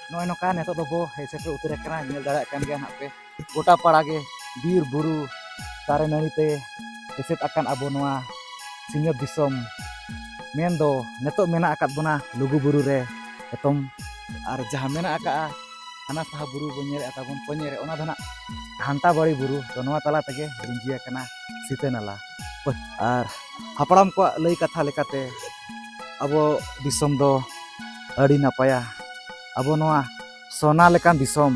ᱱᱚᱜᱼᱚᱭ ᱱᱚᱝᱠᱟ ᱱᱤᱛᱚᱜ ᱫᱚᱵᱚ ᱦᱮᱡ ᱥᱮᱴᱮᱨ ᱩᱛᱟᱹᱨ ᱟᱠᱟᱱᱟ, ᱧᱮᱞ ᱫᱟᱲᱮᱭᱟᱜ ᱠᱟᱱ ᱜᱮᱭᱟ ᱱᱟᱦᱟᱜ ᱯᱮ᱾ ᱜᱚᱴᱟ ᱯᱟᱲᱟ ᱜᱮ ᱵᱤᱨ ᱵᱩᱨᱩ, ᱫᱟᱨᱮ ᱱᱟᱹᱲᱤ ᱛᱮ ᱮᱥᱮᱫ ᱟᱠᱟᱱ ᱟᱵᱚ ᱱᱚᱣᱟ ᱥᱤᱧᱚᱛ ᱫᱤᱥᱚᱢ᱾ ᱢᱮᱱᱫᱚ ᱱᱤᱛᱚᱜ ᱢᱮᱱᱟᱜ ᱟᱠᱟᱫ ᱵᱚᱱᱟ ᱞᱩᱜᱩ ᱵᱩᱨᱩ ᱨᱮ ᱮᱛᱚᱢ, ᱟᱨ ᱡᱟᱦᱟᱸ ᱢᱮᱱᱟᱜ ᱟᱠᱟᱫᱼᱟ ᱦᱟᱱᱟ ᱥᱟᱦᱟ ᱵᱩᱨᱩ ᱵᱚᱱ ᱧᱮᱞᱮᱫᱼᱟ ᱛᱟᱵᱚᱱ ᱠᱚᱧᱮ ᱨᱮ, ᱚᱱᱟ ᱫᱚ ᱱᱟᱜ ᱜᱷᱟᱱᱴᱟ ᱵᱟᱲᱤ ᱵᱩᱨᱩ᱾ ᱛᱚ ᱱᱚᱣᱟ ᱛᱟᱞᱟ ᱛᱮᱜᱮ ᱞᱤᱸᱡᱤ ᱟᱠᱟᱱᱟ ᱥᱤᱛᱟᱹ ᱱᱟᱞᱟ᱾ ᱟᱨ ᱦᱟᱯᱲᱟᱢ ᱠᱚᱣᱟᱜ ᱞᱟᱹᱭ ᱠᱟᱛᱷᱟ ᱞᱮᱠᱟᱛᱮ ᱟᱵᱚ ᱫᱤᱥᱚᱢ ᱫᱚ ᱟᱹᱰᱤ ᱱᱟᱯᱟᱭᱟ᱾ ᱟᱵᱚ ᱱᱚᱣᱟ ᱥᱚᱱᱟ ᱞᱮᱠᱟᱱ ᱫᱤᱥᱚᱢ,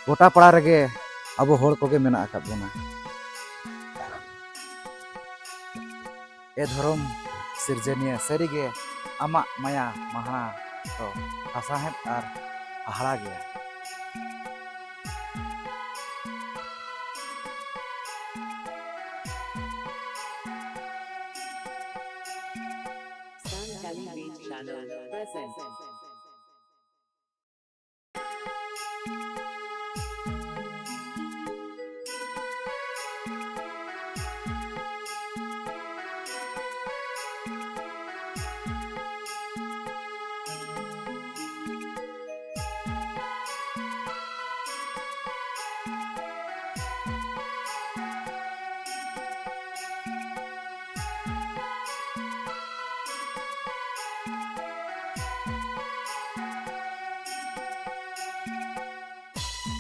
ᱜᱚᱴᱟ ᱯᱟᱲᱟ ᱨᱮᱜᱮ ᱟᱵᱚ ᱦᱚᱲ ᱠᱚᱜᱮ ᱢᱮᱱᱟᱜ ᱟᱠᱟᱫ ᱵᱚᱱᱟ᱾ ᱮ ᱫᱷᱚᱨᱚᱢ ᱥᱤᱨᱡᱚᱱᱤᱭᱟᱹ, ᱥᱟᱹᱨᱤᱜᱮ ᱟᱢᱟᱜ ᱢᱟᱭᱟ ᱢᱟᱦᱟ ᱫᱚ ᱦᱟᱥᱟᱦᱮᱫ ᱟᱨ ᱦᱟᱦᱟᱲᱟ ᱜᱮᱭᱟ᱾ Sun Valley Beach Channel presents.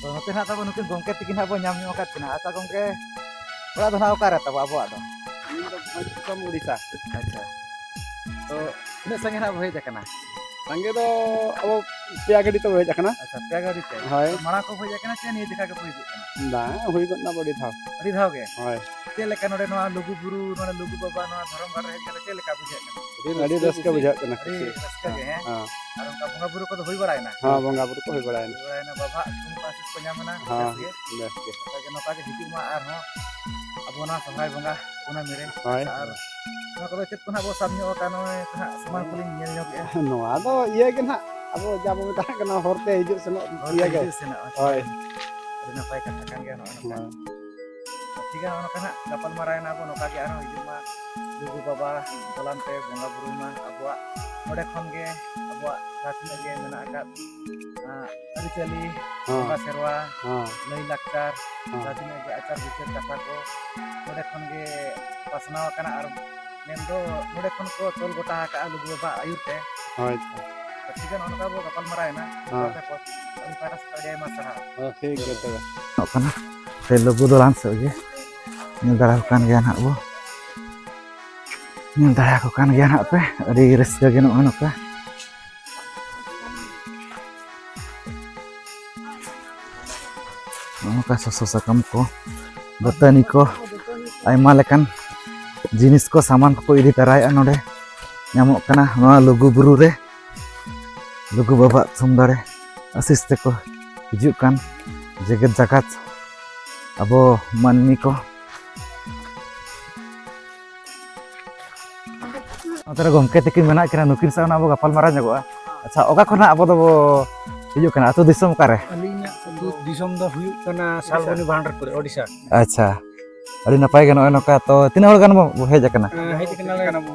ᱛᱚ, ᱱᱚᱛᱮ ᱱᱟᱦᱟᱜ ᱛᱟᱵᱚ ᱱᱩᱠᱤᱱ ᱜᱚᱢᱠᱮ ᱛᱤᱠᱤᱱ ᱱᱟᱦᱟᱜ ᱵᱚᱱ ᱧᱟᱢ ᱧᱚᱜ ᱟᱠᱟᱫ ᱠᱤᱱᱟ᱾ ᱟᱪᱪᱷᱟ ᱜᱚᱢᱠᱮ, ᱚᱲᱟᱜ ᱫᱚ ᱱᱟᱦᱟᱜ ᱚᱠᱟᱨᱮ ᱛᱟᱵᱚ ᱟᱵᱚᱣᱟᱜ ᱫᱚ? ᱤᱧ ᱫᱚ ᱯᱚᱥᱪᱤᱢ ᱩᱲᱤᱥᱥᱟ᱾ ᱟᱪᱪᱷᱟ, ᱛᱚ ᱛᱤᱱᱟᱹᱜ ᱥᱟᱺᱜᱤᱧ ᱱᱟᱦᱟᱜ ᱵᱚ ᱦᱮᱡ ᱟᱠᱟᱱᱟ? ᱥᱟᱸᱜᱮ ᱫᱚ ᱟᱵᱚ ᱯᱮᱭᱟ ᱜᱟᱹᱰᱤ ᱛᱮᱵᱚ ᱦᱮᱡ ᱟᱠᱟᱱᱟ᱾ ᱟᱪᱪᱷᱟ, ᱯᱮᱭᱟ ᱜᱟᱹᱰᱤ ᱛᱮ? ᱦᱳᱭ᱾ ᱢᱟᱲᱟᱝ ᱠᱚ ᱦᱮᱡ ᱟᱠᱟᱱᱟ ᱪᱮ ᱱᱤᱭᱟᱹ ᱡᱮᱠᱷᱟ ᱜᱮᱯᱮ ᱦᱤᱡᱩᱜ ᱠᱟᱱᱟ? ᱵᱟᱝ, ᱦᱩᱭ ᱜᱚᱫ ᱱᱟ ᱟᱹᱰᱤ ᱫᱷᱟᱣ᱾ ᱟᱹᱰᱤ ᱫᱷᱟᱣ ᱜᱮ? ᱦᱳᱭ᱾ ᱪᱮᱫ ᱞᱮᱠᱟ ᱱᱚᱰᱮ ᱱᱚᱣᱟ ᱞᱩᱜᱩ ᱵᱩᱨᱩ, ᱱᱚᱰᱮ ᱞᱩᱜᱩ ᱵᱟᱵᱟ ᱱᱚᱣᱟ ᱫᱷᱚᱨᱚᱢ ᱜᱟᱲ ᱨᱮ ᱦᱮᱡ ᱠᱟᱛᱮ ᱪᱮᱫ ᱞᱮᱠᱟ ᱵᱩᱡᱷᱟᱹᱜ ᱠᱟᱱᱟ? ᱟᱹᱰᱤ ᱨᱟᱹᱥᱠᱟᱹ ᱵᱩᱡᱷᱟᱹᱜ ᱠᱟᱱᱟ, ᱟᱹᱰᱤ ᱠᱩᱥᱤ᱾ ᱨᱟᱹᱥᱠᱟᱹ ᱜᱮ, ᱦᱮᱸ? ᱦᱮᱸ᱾ ᱟᱨ ᱚᱱᱠᱟ ᱵᱚᱸᱜᱟ ᱵᱩᱨᱩ ᱠᱚᱫᱚ ᱦᱩᱭ ᱵᱟᱲᱟᱭᱮᱱᱟ? ᱦᱮᱸ, ᱵᱚᱸᱜᱟ ᱵᱩᱨᱩ ᱠᱚ ᱦᱩᱭ ᱵᱟᱲᱟᱭᱮᱱᱟ᱾ ᱦᱩᱭ ᱵᱟᱲᱟᱭᱮᱱᱟ, ᱵᱟᱵᱟᱣᱟᱜ ᱛᱷᱩᱢ ᱠᱚ ᱟᱥᱤᱥ ᱠᱚ ᱧᱟᱢ ᱮᱱᱟ, ᱦᱮᱸ, ᱵᱮᱥ ᱜᱮ? ᱵᱮᱥ ᱜᱮ᱾ ᱱᱚᱝᱠᱟ ᱜᱮ, ᱱᱚᱝᱠᱟ ᱜᱮ ᱦᱤᱡᱩᱜ ᱢᱟ ᱟᱨᱦᱚᱸ ᱟᱵᱚ ᱱᱚᱣᱟ ᱥᱚᱦᱨᱟᱭ ᱵᱚᱸᱜᱟ ᱠᱩᱱᱟᱹᱢᱤ ᱨᱮ᱾ ᱦᱳᱭ᱾ ᱟᱨ ᱱᱚᱣᱟ ᱠᱚᱫᱚ ᱪᱮᱫ ᱠᱚ ᱱᱟᱦᱟᱜ ᱵᱚ ᱥᱟᱵ ᱧᱚᱜ ᱟᱠᱟᱫ, ᱱᱚᱜᱼᱚᱭ ᱱᱟᱦᱟᱜ ᱥᱟᱢᱟᱱ ᱠᱚᱞᱤᱧ ᱧᱮᱞ ᱧᱚᱜᱮᱜᱼᱟ᱾ ᱱᱚᱣᱟ ᱫᱚ ᱤᱭᱟᱹ ᱜᱮ ᱱᱟᱦᱟᱜ, ᱟᱵᱚ ᱡᱟ ᱵᱚ ᱢᱮᱛᱟᱜ ᱠᱟᱱᱟ, ᱦᱚᱨᱛᱮ ᱦᱤᱡᱩᱜ ᱥᱮᱱᱚᱜ ᱦᱚᱨᱛᱮ ᱤᱭᱟᱹ ᱜᱮ᱾ ᱦᱤᱡᱩᱜ ᱥᱮᱱᱚᱜ, ᱟᱪᱪᱷᱟ᱾ ᱦᱳᱭ᱾ ᱟᱹᱰᱤ ᱱᱟᱯᱟᱭ ᱠᱟᱛᱷᱟ ᱠᱟᱱ ᱜᱮᱭᱟ ᱱᱚᱜᱼᱚ ᱱᱚᱝᱠᱟ᱾ ᱦᱳᱭ᱾ ᱴᱷᱤᱠ ᱜᱮᱭᱟ, ᱱᱚᱜᱼᱚ ᱱᱚᱝᱠᱟ ᱱᱟᱦᱟᱜ ᱜᱟᱯᱟᱞ ᱢᱟᱨᱟᱣ ᱮᱱᱟ ᱵᱚ, ᱱᱚᱝᱠᱟ ᱜᱮ ᱟᱨᱦᱚᱸ ᱦᱤᱡᱩᱜ ᱢᱟ᱾ ᱞᱩᱜᱩ ᱵᱟᱵᱟ ᱫᱚᱞᱟᱱ ᱛᱮ ᱵᱚᱸᱜᱟ ᱵᱩᱨᱩᱭ ᱢᱟ᱾ ᱟᱵᱚᱣᱟᱜ ᱱᱚᱰᱮ ᱠᱷᱚᱱ ᱜᱮ ᱟᱵᱚᱣᱟᱜ ᱡᱟᱦᱟᱸ ᱛᱤᱱᱟᱹᱜ ᱜᱮ ᱢᱮᱱᱟᱜ ᱟᱠᱟᱫ, ᱟᱸ, ᱟᱹᱨᱤᱪᱟᱹᱞᱤ, ᱦᱮᱸ᱾ ᱵᱚᱸᱜᱟ ᱥᱮᱨᱣᱟ, ᱦᱮᱸ᱾ ᱞᱟᱹᱭ ᱞᱟᱠᱪᱟᱨ, ᱦᱮᱸ᱾ ᱡᱟᱦᱟᱸ ᱛᱤᱱᱟᱹᱜ ᱜᱮ ᱟᱪᱟᱨ ᱵᱤᱪᱟᱹᱨ ᱠᱟᱛᱷᱟ ᱠᱚ ᱱᱚᱰᱮ ᱠᱷᱚᱱ ᱜᱮ ᱯᱟᱥᱱᱟᱣ ᱟᱠᱟᱱᱟ ᱟᱨ ᱢᱮᱱᱫᱚ ᱱᱚᱰᱮ ᱠᱷᱚᱱ ᱠᱚ ᱛᱚᱞ ᱜᱚᱴᱟ ᱟᱠᱟᱫᱼᱟ ᱞᱩᱜᱩ ᱵᱟᱵᱟ ᱟᱹᱭᱩᱨ ᱛᱮ᱾ ᱦᱳᱭ᱾ ᱴᱷᱤᱠ ᱜᱮᱭᱟ, ᱱᱚᱜᱼᱚ ᱱᱚᱝᱠᱟ ᱵᱚ ᱜᱟᱯᱟᱞ ᱢᱟᱨᱟᱣ ᱮᱱᱟ᱾ ᱦᱮᱸ᱾ ᱟᱯᱮ ᱠᱚ, ᱟᱹᱞᱤᱧ ᱯᱟᱦᱴᱟ ᱥᱮᱫ ᱠᱷᱚᱱ ᱟᱹᱰᱤ ᱟᱭᱢᱟ ᱥᱟᱨᱦᱟᱣ᱾ ᱦᱮᱸ, ᱴᱷᱤᱠ ᱜᱮᱭᱟ ᱛᱚᱵᱮ᱾ ᱧᱮᱞᱚᱜ ᱠᱟᱱᱟ᱾ ᱥᱮ ᱞᱩᱜᱩ ᱫᱚᱞᱟᱱ ᱥᱮᱫ ᱜᱮ ᱧᱮᱞ ᱫᱟᱲᱮᱭᱟᱠᱚ ᱠᱟᱱ ᱜᱮᱭᱟ ᱱᱟᱦᱟᱜ ᱵᱚ᱾ ᱧᱮᱞ ᱫᱟᱲᱮᱭᱟᱠᱚ ᱠᱟᱱ ᱜᱮᱭᱟ ᱱᱟᱦᱟᱜ ᱯᱮ, ᱟᱹᱰᱤ ᱨᱟᱹᱥᱠᱟᱹ ᱜᱮ ᱱᱚᱜᱼᱚᱭ ᱱᱚᱝᱠᱟ᱾ ᱱᱚᱜᱼᱚ ᱱᱚᱝᱠᱟ ᱥᱚᱥᱚ ᱥᱟᱠᱟᱢ ᱠᱚ, ᱫᱟᱹᱛᱟᱹᱱᱤ ᱠᱚ, ᱟᱭᱢᱟ ᱞᱮᱠᱟᱱ ᱡᱤᱱᱤᱥ ᱠᱚ, ᱥᱟᱢᱟᱱ ᱠᱚᱠᱚ ᱤᱫᱤ ᱛᱟᱨᱟᱭᱮᱫᱼᱟ ᱱᱚᱰᱮ᱾ ᱧᱟᱢᱚᱜ ᱠᱟᱱᱟ ᱱᱚᱣᱟ ᱞᱩᱜᱩ ᱵᱩᱨᱩ ᱨᱮ᱾ ᱞᱩᱜᱩ ᱵᱟᱵᱟᱣᱟᱜ ᱛᱷᱩᱢ ᱫᱟᱲᱮ ᱟᱥᱤᱥ ᱛᱮᱠᱚ ᱦᱤᱡᱩᱜ ᱠᱟᱱ ᱡᱮᱜᱮᱛ ᱡᱟᱠᱟᱛ ᱟᱵᱚ ᱢᱟᱹᱱᱢᱤ ᱠᱚ᱾ ᱱᱚᱛᱮ ᱨᱮ ᱜᱚᱢᱠᱮ ᱛᱟᱹᱠᱤᱱ ᱢᱮᱱᱟᱜ ᱠᱤᱱᱟ, ᱱᱩᱠᱤᱱ ᱥᱟᱶ ᱱᱟᱜ ᱵᱚ ᱜᱟᱯᱟᱞ ᱢᱟᱨᱟᱣ ᱧᱚᱜᱚᱜᱼᱟ᱾ ᱟᱪᱪᱷᱟ, ᱚᱠᱟ ᱠᱷᱚᱱᱟᱜ ᱟᱵᱚ ᱫᱚᱵᱚ ᱦᱤᱡᱩᱜ ᱠᱟᱱᱟ? ᱟᱹᱛᱩ ᱫᱤᱥᱚᱢ ᱚᱠᱟᱨᱮ? ᱟᱹᱞᱤᱧᱟᱜ ᱟᱹᱛᱩ ᱫᱤᱥᱚᱢ ᱫᱚ ᱦᱩᱭᱩᱜ ᱠᱟᱱᱟ ᱥᱟᱞᱵᱚᱱᱤ ᱵᱷᱟᱱᱰᱟᱨ ᱠᱚᱨᱮ, ᱳᱰᱤᱥᱟ᱾ ᱟᱪᱪᱷᱟ, ᱟᱹᱰᱤ ᱱᱟᱯᱟᱭ ᱜᱮ᱾ ᱱᱚᱜᱼᱚᱭ ᱱᱚᱝᱠᱟ, ᱛᱚ ᱛᱤᱱᱟᱹᱜ ᱦᱚᱲ ᱜᱟᱱ ᱵᱚ ᱦᱮᱡ ᱟᱠᱟᱱᱟ? ᱦᱮᱸ, ᱦᱮᱡ ᱟᱠᱟᱱᱟᱞᱮ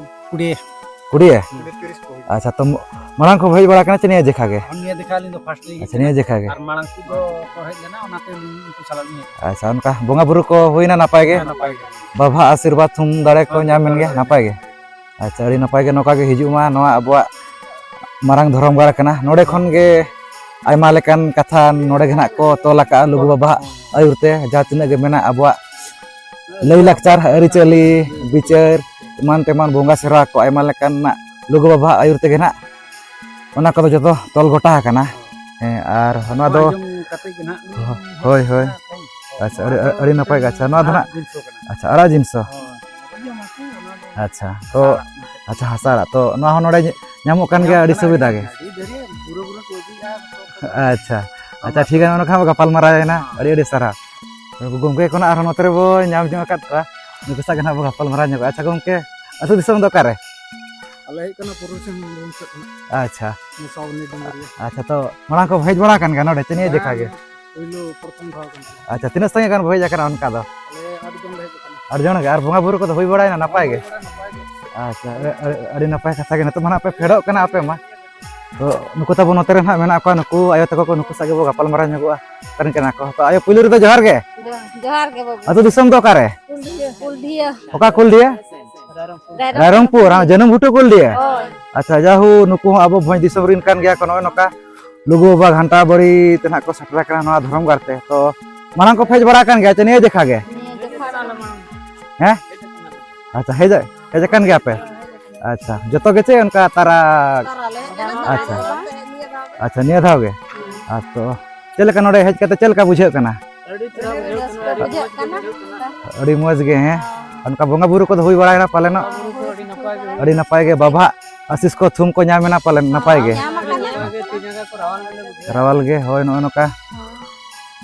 ᱠᱩᱲᱤ᱾ ᱠᱩᱲᱤ? ᱦᱩᱸ᱾ ᱟᱪᱪᱷᱟ, ᱛᱚ ᱢᱟᱲᱟᱝ ᱠᱚ ᱦᱮᱡ ᱵᱟᱲᱟ ᱟᱠᱟᱱᱟ ᱪᱮ ᱱᱤᱭᱟᱹ ᱡᱮᱠᱷᱟ ᱜᱮ? ᱱᱤᱭᱟᱹ ᱡᱮᱠᱷᱟ ᱟᱹᱞᱤᱧ ᱫᱚ ᱯᱷᱟᱥᱴ ᱞᱤᱧ ᱦᱮᱡ ᱟᱪᱪᱷᱟ, ᱱᱤᱭᱟᱹ ᱟᱠᱟᱱᱟ᱾ ᱡᱮᱠᱷᱟ ᱜᱮ᱾ ᱟᱨ ᱢᱟᱲᱟᱝ ᱠᱚ ᱫᱚ ᱠᱚ ᱦᱮᱡ ᱞᱮᱱᱟ, ᱚᱱᱟᱛᱮ ᱩᱱᱠᱩ ᱥᱟᱞᱟᱜ ᱞᱤᱧ ᱦᱮᱡ ᱟᱠᱟᱱᱟ᱾ ᱟᱪᱪᱷᱟ, ᱚᱱᱠᱟ ᱵᱚᱸᱜᱟ ᱵᱩᱨᱩ ᱠᱚ ᱦᱩᱭᱱᱟ ᱱᱟᱯᱟᱭ ᱜᱮ? ᱦᱮᱸ, ᱱᱟᱯᱟᱭ ᱜᱮ᱾ ᱵᱟᱵᱟ ᱟᱥᱤᱨᱵᱟᱫᱽ ᱛᱷᱩᱢ ᱫᱟᱲᱮ ᱠᱚ ᱦᱮᱸ, ᱧᱟᱢ ᱮᱱ ᱜᱮᱭᱟ, ᱱᱟᱯᱟᱭ ᱜᱮ᱾ ᱱᱟᱯᱟᱭ ᱜᱮ᱾ ᱟᱪᱪᱷᱟ, ᱟᱹᱰᱤ ᱱᱟᱯᱟᱭ ᱜᱮ, ᱱᱚᱝᱠᱟ ᱜᱮ ᱦᱤᱡᱩᱜ ᱢᱟ᱾ ᱱᱚᱣᱟ ᱟᱵᱚᱣᱟᱜ ᱢᱟᱨᱟᱝ ᱫᱷᱚᱨᱚᱢ ᱜᱟᱲ ᱠᱟᱱᱟ, ᱱᱚᱰᱮ ᱠᱷᱚᱱ ᱜᱮ ᱟᱭᱢᱟ ᱞᱮᱠᱟᱱ ᱠᱟᱛᱷᱟ ᱱᱚᱰᱮ ᱜᱮ ᱱᱟᱜ ᱠᱚ ᱛᱚᱞ ᱟᱠᱟᱫᱼᱟ ᱞᱩᱜᱩ ᱵᱟᱵᱟᱣᱟᱜ ᱟᱹᱭᱩᱨ ᱛᱮ, ᱡᱟᱦᱟᱸ ᱛᱤᱱᱟᱹᱜ ᱜᱮ ᱢᱮᱱᱟᱜ ᱟᱵᱚᱣᱟᱜ ᱞᱟᱹᱭᱼᱞᱟᱠᱪᱟᱨ, ᱟᱹᱨᱤᱪᱟᱹᱞᱤ, ᱵᱤᱪᱟᱹᱨ, ᱮᱢᱟᱱ ᱛᱮᱢᱟᱱ ᱵᱚᱸᱜᱟ ᱥᱮᱨᱣᱟ ᱠᱚ ᱟᱭᱢᱟ ᱞᱮᱠᱟᱱᱟᱜ ᱞᱩᱜᱩ ᱵᱟᱵᱟᱣᱟᱜ ᱟᱹᱭᱩᱨ ᱛᱮᱜᱮ ᱱᱟᱜ ᱚᱱᱟ ᱠᱚᱫᱚ ᱡᱚᱛᱚ ᱛᱚᱞ ᱜᱚᱴᱟ ᱟᱠᱟᱱᱟ᱾ ᱦᱮᱸ, ᱟᱨ ᱱᱚᱣᱟ ᱫᱚ ᱡᱚᱢ ᱠᱟᱛᱮ ᱜᱮ ᱱᱟᱦᱟᱜ ᱞᱤᱧ ᱦᱳᱭ, ᱦᱳᱭ᱾ ᱦᱟᱛᱟᱣᱟ᱾ ᱟᱪᱪᱷᱟ, ᱟᱹᱰᱤ, ᱟᱹᱰᱤ ᱱᱟᱯᱟᱭ ᱜᱮ᱾ ᱟᱪᱪᱷᱟ, ᱱᱚᱣᱟ ᱫᱚ ᱟᱨᱟᱜ ᱱᱟᱜ, ᱡᱤᱱᱤᱥ ᱠᱚ ᱠᱟᱱᱟ᱾ ᱟᱪᱪᱷᱟ, ᱟᱨᱟᱜ ᱡᱤᱱᱤᱥ ᱦᱚᱸ᱾ ᱦᱳᱭ, ᱡᱚᱢᱟᱠᱚ ᱚᱱᱟ ᱫᱚ᱾ ᱟᱪᱪᱷᱟ, ᱛᱚ, ᱦᱟᱥᱟ ᱟᱲᱟᱜ ᱢᱮᱱᱛᱮ᱾ ᱟᱪᱪᱷᱟ, ᱦᱟᱥᱟ ᱟᱲᱟᱜ᱾ ᱛᱚ, ᱱᱚᱣᱟ ᱦᱚᱸ ᱱᱚᱰᱮ ᱧᱟᱢᱚᱜ ᱠᱟᱱ ᱜᱮᱭᱟ, ᱟᱹᱰᱤ ᱥᱩᱵᱤᱫᱷᱟ ᱜᱮ᱾ ᱟᱹᱰᱤ ᱫᱷᱟᱹᱨᱤᱡ ᱵᱩᱨᱟᱹ ᱵᱩᱨᱟᱹ ᱠᱚ ᱤᱫᱤᱭᱮᱫᱼᱟ᱾ ᱟᱪᱪᱷᱟ, ᱟᱪᱪᱷᱟ, ᱴᱷᱤᱠ ᱜᱮᱭᱟ, ᱱᱚᱰᱮ ᱠᱷᱚᱱ ᱵᱚ ᱜᱟᱯᱟᱞ ᱢᱟᱨᱟᱣ ᱮᱱᱟ᱾ ᱟᱹᱰᱤ, ᱟᱹᱰᱤ ᱥᱟᱨᱦᱟᱣ᱾ ᱜᱚᱢᱠᱮ ᱠᱚ ᱱᱟᱜ ᱟᱨᱦᱚᱸ ᱱᱚᱛᱮ ᱨᱮᱵᱚ ᱧᱟᱢ ᱧᱚᱜ ᱟᱠᱟᱫ ᱠᱚᱣᱟ, ᱱᱩᱠᱩ ᱥᱟᱶ ᱜᱮ ᱱᱟᱜ ᱵᱚ ᱜᱟᱯᱟᱞ ᱢᱟᱨᱟᱣ ᱧᱚᱜᱚᱜᱼᱟ᱾ ᱟᱪᱪᱷᱟ ᱜᱚᱢᱠᱮ, ᱟᱹᱛᱩ ᱫᱤᱥᱚᱢ ᱫᱚ ᱚᱠᱟᱨᱮ? ᱟᱞᱮ ᱦᱩᱭᱩᱜ ᱠᱟᱱᱟ ᱯᱩᱨᱵᱚ ᱥᱤᱝᱵᱷᱩᱢ ᱥᱮᱫ ᱠᱷᱚᱱᱟᱜ᱾ ᱟᱪᱪᱷᱟ᱾ ᱢᱮᱥᱟᱵᱚᱱᱤ ᱰᱩᱢᱩᱨᱤᱭᱟᱹ᱾ ᱟᱪᱪᱷᱟ, ᱛᱚ ᱢᱟᱲᱟᱝ ᱠᱚ ᱦᱮᱡ ᱵᱟᱲᱟ ᱟᱠᱟᱱ ᱜᱮᱭᱟ ᱱᱚᱰᱮ ᱪᱮ ᱱᱤᱭᱟᱹ ᱡᱮᱠᱷᱟ ᱜᱮ? ᱯᱳᱭᱞᱳ ᱯᱨᱚᱛᱷᱚᱢ ᱫᱷᱟᱣ ᱠᱟᱱᱟ᱾ ᱟᱪᱪᱷᱟ, ᱛᱤᱱᱟᱹᱜ ᱥᱟᱸᱜᱮ ᱜᱟᱱ ᱵᱚ ᱦᱮᱡ ᱟᱠᱟᱱᱟ ᱚᱱᱠᱟ ᱫᱚ? ᱟᱞᱮ ᱟᱹᱰᱤ ᱜᱟᱱ ᱞᱮ ᱦᱮᱡ ᱟᱠᱟᱱᱟ᱾ ᱟᱹᱰᱤ ᱡᱚᱱ ᱜᱮ? ᱟᱨ ᱵᱚᱸᱜᱟ ᱵᱩᱨᱩ ᱠᱚᱫᱚ ᱦᱩᱭ ᱵᱟᱲᱟᱭᱮᱱᱟ ᱱᱟᱯᱟᱭ ᱜᱮ? ᱱᱟᱯᱟᱭ ᱜᱮ᱾ ᱟᱪᱪᱷᱟ, ᱟᱹᱰᱤ, ᱟᱹᱰᱤ, ᱟᱹᱰᱤ ᱱᱟᱯᱟᱭ ᱠᱟᱛᱷᱟ ᱜᱮ᱾ ᱱᱤᱛᱚᱜ ᱢᱟ ᱱᱟᱜ ᱯᱮ ᱯᱷᱮᱰᱚᱜ ᱠᱟᱱᱟ ᱟᱯᱮ ᱢᱟ᱾ ᱛᱚ ᱱᱩᱠᱩ ᱛᱟᱵᱚ ᱱᱚᱛᱮ ᱨᱮ ᱱᱟᱜ ᱢᱮᱱᱟᱜ ᱠᱚᱣᱟ, ᱱᱩᱠᱩ ᱟᱭᱳ ᱛᱟᱠᱚ ᱠᱚ, ᱱᱩᱠᱩ ᱥᱟᱶ ᱜᱮᱵᱚ ᱜᱟᱯᱟᱞ ᱢᱟᱨᱟᱣ ᱧᱚᱜᱚᱜᱼᱟ᱾ ᱚᱠᱟᱨᱮᱱ ᱠᱟᱱᱟ ᱠᱚ? ᱛᱚ ᱟᱭᱳ, ᱯᱩᱭᱞᱩ ᱨᱮᱫᱚ ᱡᱚᱦᱟᱨ ᱜᱮ᱾ ᱡᱚᱦᱟᱨ ᱜᱮ ᱵᱟᱹᱵᱩ᱾ ᱟᱹᱛᱩ ᱫᱤᱥᱚᱢ ᱫᱚ ᱚᱠᱟᱨᱮ? ᱠᱩᱞᱰᱤᱦᱟᱹ᱾ ᱚᱠᱟ ᱠᱩᱞᱰᱤᱦᱟᱹ? ᱨᱟᱭᱨᱚᱝᱯᱩᱨ᱾ ᱨᱟᱭᱨᱚᱝᱯᱩᱨ, ᱟᱢ ᱡᱟᱹᱱᱩᱢ ᱵᱷᱩᱴᱟᱹ ᱠᱩᱞᱰᱤᱦᱟᱹ? ᱦᱳᱭ᱾ ᱟᱪᱪᱷᱟ, ᱡᱟᱦᱳ, ᱱᱩᱠᱩ ᱦᱚᱸ ᱟᱵᱚ ᱵᱷᱚᱸᱡᱽ ᱫᱤᱥᱚᱢ ᱨᱮᱱ ᱠᱟᱱ ᱜᱮᱭᱟ ᱠᱚ᱾ ᱱᱚᱜᱼᱚᱭ ᱱᱚᱝᱠᱟ ᱞᱩᱜᱩ ᱵᱟᱵᱟ ᱜᱷᱟᱱᱴᱟ ᱵᱟᱲᱤ ᱛᱮ ᱱᱟᱜ ᱠᱚ ᱥᱮᱴᱮᱨ ᱟᱠᱟᱱᱟ ᱱᱚᱣᱟ ᱫᱷᱚᱨᱚᱢ ᱜᱟᱲ ᱛᱮ᱾ ᱛᱚ ᱢᱟᱲᱟᱝ ᱠᱚ ᱦᱮᱡ ᱵᱟᱲᱟ ᱟᱠᱟᱱ ᱜᱮᱭᱟ ᱪᱮ ᱱᱤᱭᱟᱹ ᱡᱮᱠᱷᱟ ᱜᱮ? ᱱᱤᱭᱟᱹ ᱡᱚᱠᱷᱟ ᱫᱚ ᱟᱞᱮ ᱢᱟᱲᱟᱝ᱾ ᱦᱮᱸ? ᱟᱪᱪᱷᱟ, ᱦᱮᱡ, ᱦᱮᱡ ᱟᱠᱟᱱ ᱜᱮᱭᱟ ᱯᱮ? ᱟᱪᱪᱷᱟ, ᱡᱚᱛᱚ ᱜᱮ ᱪᱮ ᱚᱱᱠᱟ ᱛᱟᱨᱟ? ᱛᱟᱨᱟ ᱞᱮ ᱦᱮᱡ ᱟᱠᱟᱱᱟ᱾ ᱟᱪᱪᱷᱟ᱾ ᱱᱤᱭᱟᱹ ᱫᱷᱟᱣ ᱫᱚ᱾ ᱟᱪᱪᱷᱟ, ᱱᱤᱭᱟᱹ ᱫᱷᱟᱣ ᱜᱮ? ᱦᱩᱸ᱾ ᱟᱨ ᱛᱚ ᱪᱮᱫ ᱞᱮᱠᱟ ᱱᱚᱰᱮ ᱦᱮᱡ ᱠᱟᱛᱮ ᱪᱮᱫ ᱞᱮᱠᱟ ᱵᱩᱡᱷᱟᱹᱜ ᱠᱟᱱᱟ? ᱟᱹᱰᱤ ᱪᱮᱦᱨᱟ ᱵᱩᱡᱷᱟᱹᱜ ᱠᱟᱱᱟ, ᱟᱹᱰᱤ ᱢᱚᱡᱽ ᱵᱩᱡᱷᱟᱹᱜ ᱠᱟᱱᱟ᱾ ᱟᱹᱰᱤ ᱢᱚᱡᱽ ᱜᱮ, ᱦᱮᱸ? ᱦᱚᱸ᱾ ᱚᱱᱠᱟ ᱵᱚᱸᱜᱟ ᱵᱩᱨᱩ ᱠᱚᱫᱚ ᱦᱩᱭ ᱵᱟᱲᱟᱭᱮᱱᱟ ᱯᱟᱞᱮᱱᱚᱜ? ᱵᱚᱸᱜᱟ ᱵᱩᱨᱩ ᱠᱚ ᱟᱹᱰᱤ ᱱᱟᱯᱟᱭ ᱜᱮ ᱦᱩᱭ ᱟᱹᱰᱤ ᱱᱟᱯᱟᱭ ᱜᱮ, ᱵᱟᱵᱟᱣᱟᱜ ᱟᱥᱤᱥ ᱠᱚ ᱛᱷᱩᱢ ᱠᱚ ᱧᱟᱢ ᱮᱱᱟ ᱯᱟᱞᱮᱱ ᱱᱟᱯᱟᱭ ᱜᱮ? ᱦᱚᱸ, ᱧᱟᱢ ᱟᱠᱟᱱᱟ᱾ ᱛᱤ ᱡᱟᱸᱜᱟ ᱠᱚ ᱨᱟᱣᱟᱞ ᱜᱮᱞᱮ ᱵᱩᱡᱷᱟᱹᱣ ᱨᱟᱣᱟᱞ ᱜᱮ, ᱦᱳᱭ, ᱱᱚᱜᱼᱚ ᱱᱚᱝᱠᱟ᱾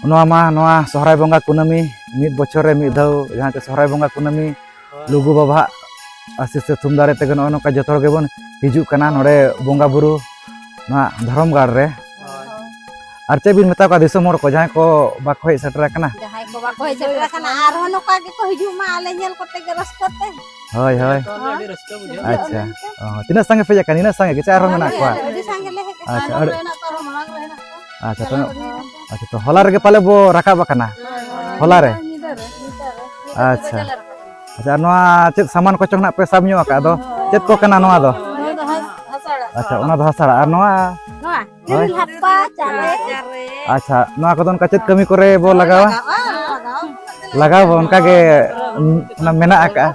ᱦᱚᱸ᱾ ᱱᱚᱣᱟ ᱢᱟ, ᱱᱚᱣᱟ ᱥᱚᱦᱨᱟᱭ ᱵᱚᱸᱜᱟ ᱠᱩᱱᱟᱹᱢᱤ, ᱢᱤᱫ ᱵᱚᱪᱷᱚᱨ ᱨᱮ ᱢᱤᱫ ᱫᱷᱟᱣ ᱡᱟᱦᱟᱸ ᱪᱮ ᱥᱚᱦᱨᱟᱭ ᱵᱚᱸᱜᱟ ᱠᱩᱱᱟᱹᱢᱤ, ᱦᱳᱭ᱾ ᱞᱩᱜᱩ ᱵᱟᱵᱟᱣᱟᱜ ᱟᱥᱤᱥ ᱥᱮ ᱛᱷᱩᱢ ᱫᱟᱲᱮ ᱛᱮᱜᱮ ᱱᱚᱜᱼᱚ ᱱᱚᱝᱠᱟ ᱡᱚᱛᱚ ᱦᱚᱲ ᱜᱮᱵᱚᱱ ᱦᱤᱡᱩᱜ ᱠᱟᱱᱟ ᱱᱚᱰᱮ ᱵᱚᱸᱜᱟ ᱵᱩᱨᱩ ᱱᱚᱣᱟ ᱫᱷᱚᱨᱚᱢ ᱜᱟᱲ ᱨᱮ᱾ ᱦᱳᱭ᱾ ᱟᱨ ᱪᱮᱫ ᱵᱤᱱ ᱢᱮᱛᱟ ᱠᱚᱣᱟ ᱫᱤᱥᱚᱢ ᱦᱚᱲ ᱠᱚ ᱡᱟᱦᱟᱸᱭ ᱠᱚ ᱵᱟᱠᱚ ᱦᱮᱡ ᱥᱮᱴᱮᱨ ᱟᱠᱟᱱᱟ? ᱡᱟᱦᱟᱸᱭ ᱠᱚ ᱵᱟᱠᱚ ᱦᱮᱡ ᱥᱮᱴᱮᱨ ᱟᱠᱟᱱᱟ, ᱟᱨᱦᱚᱸ ᱱᱚᱝᱠᱟ ᱜᱮᱠᱚ ᱦᱤᱡᱩᱜ ᱢᱟ ᱟᱞᱮ ᱧᱮᱞ ᱠᱚᱛᱮ ᱜᱮ ᱨᱟᱹᱥᱠᱟᱹ ᱛᱮ᱾ ᱦᱳᱭ, ᱦᱳᱭ᱾ ᱛᱚ ᱟᱹᱰᱤ ᱨᱟᱹᱥᱠᱟᱹ ᱵᱩᱡᱷᱟᱹᱜᱼᱟ᱾ ᱟᱪᱪᱷᱟ᱾ ᱚ, ᱛᱤᱱᱟᱹᱜ ᱥᱟᱸᱜᱮ ᱯᱮ ᱦᱮᱡ ᱟᱠᱟᱱᱟ? ᱤᱱᱟᱹᱜ ᱥᱟᱸᱜᱮ ᱜᱮ ᱪᱮ ᱟᱨᱦᱚᱸ ᱢᱮᱱᱟᱜ ᱠᱚᱣᱟ? ᱟᱹᱰᱤ ᱥᱟᱸᱜᱮ ᱞᱮ ᱦᱮᱡ ᱟᱠᱟᱱᱟ᱾ ᱟᱪᱪᱷᱟ, ᱛᱟᱭᱱᱚᱢ ᱟᱹᱰᱤ ᱨᱮ ᱦᱮᱱᱟᱜ ᱠᱚᱣᱟ, ᱟᱨᱦᱚᱸ ᱢᱟᱲᱟᱝ ᱨᱮ ᱦᱮᱱᱟᱜ ᱠᱚᱣᱟ᱾ ᱟᱪᱪᱷᱟ, ᱛᱚ, ᱟᱪᱪᱷᱟ, ᱛᱚ ᱦᱚᱞᱟ ᱨᱮᱜᱮ ᱯᱟᱞᱮ ᱵᱚ ᱨᱟᱠᱟᱵ ᱟᱠᱟᱱᱟ? ᱦᱳᱭ, ᱦᱳᱭ᱾ ᱦᱚᱞᱟ ᱨᱮ? ᱧᱤᱫᱟᱹ ᱨᱮ, ᱧᱤᱫᱟᱹ ᱨᱮ᱾ ᱟᱪᱪᱷᱟ᱾ ᱵᱟᱡᱮ ᱞᱮ ᱨᱟᱠᱟᱵ ᱟᱠᱟᱱᱟ᱾ ᱟᱪᱪᱷᱟ, ᱟᱨ ᱱᱚᱣᱟ ᱪᱮᱫ ᱥᱟᱢᱟᱱ ᱠᱚᱪᱚᱝ ᱱᱟᱜ ᱯᱮ ᱥᱟᱵ ᱧᱚᱜ ᱟᱠᱟᱫ ᱫᱚ? ᱪᱮᱫ ᱠᱚ ᱠᱟᱱᱟ ᱱᱚᱣᱟ ᱫᱚ? ᱱᱚᱣᱟ ᱫᱚ ᱦᱟᱥ-, ᱦᱟᱥᱟ ᱟᱲᱟᱜ᱾ ᱟᱪᱪᱷᱟ, ᱚᱱᱟ ᱫᱚ ᱦᱟᱥᱟ ᱟᱲᱟᱜ᱾ ᱟᱨ ᱱᱚᱣᱟ? ᱱᱚᱣᱟ? ᱦᱳᱭ᱾ ᱛᱤᱨᱤᱞ ᱦᱟᱛᱯᱟ, ᱪᱟᱨᱮ᱾ ᱟᱪᱪᱷᱟ, ᱱᱚᱣᱟ ᱠᱚᱫᱚ ᱚᱱᱠᱟ ᱪᱮᱫ ᱠᱟᱹᱢᱤ ᱠᱚᱨᱮ ᱵᱚ ᱞᱟᱜᱟᱣᱟ? ᱞᱟᱜᱟᱣᱟ, ᱞᱟᱜᱟᱣᱟ᱾ ᱞᱟᱜᱟᱣ ᱵᱚ, ᱚᱱᱠᱟ ᱜᱮ, ᱩᱸ, ᱚᱱᱟ ᱢᱮᱱᱟᱜ ᱟᱠᱟᱜᱼᱟ᱾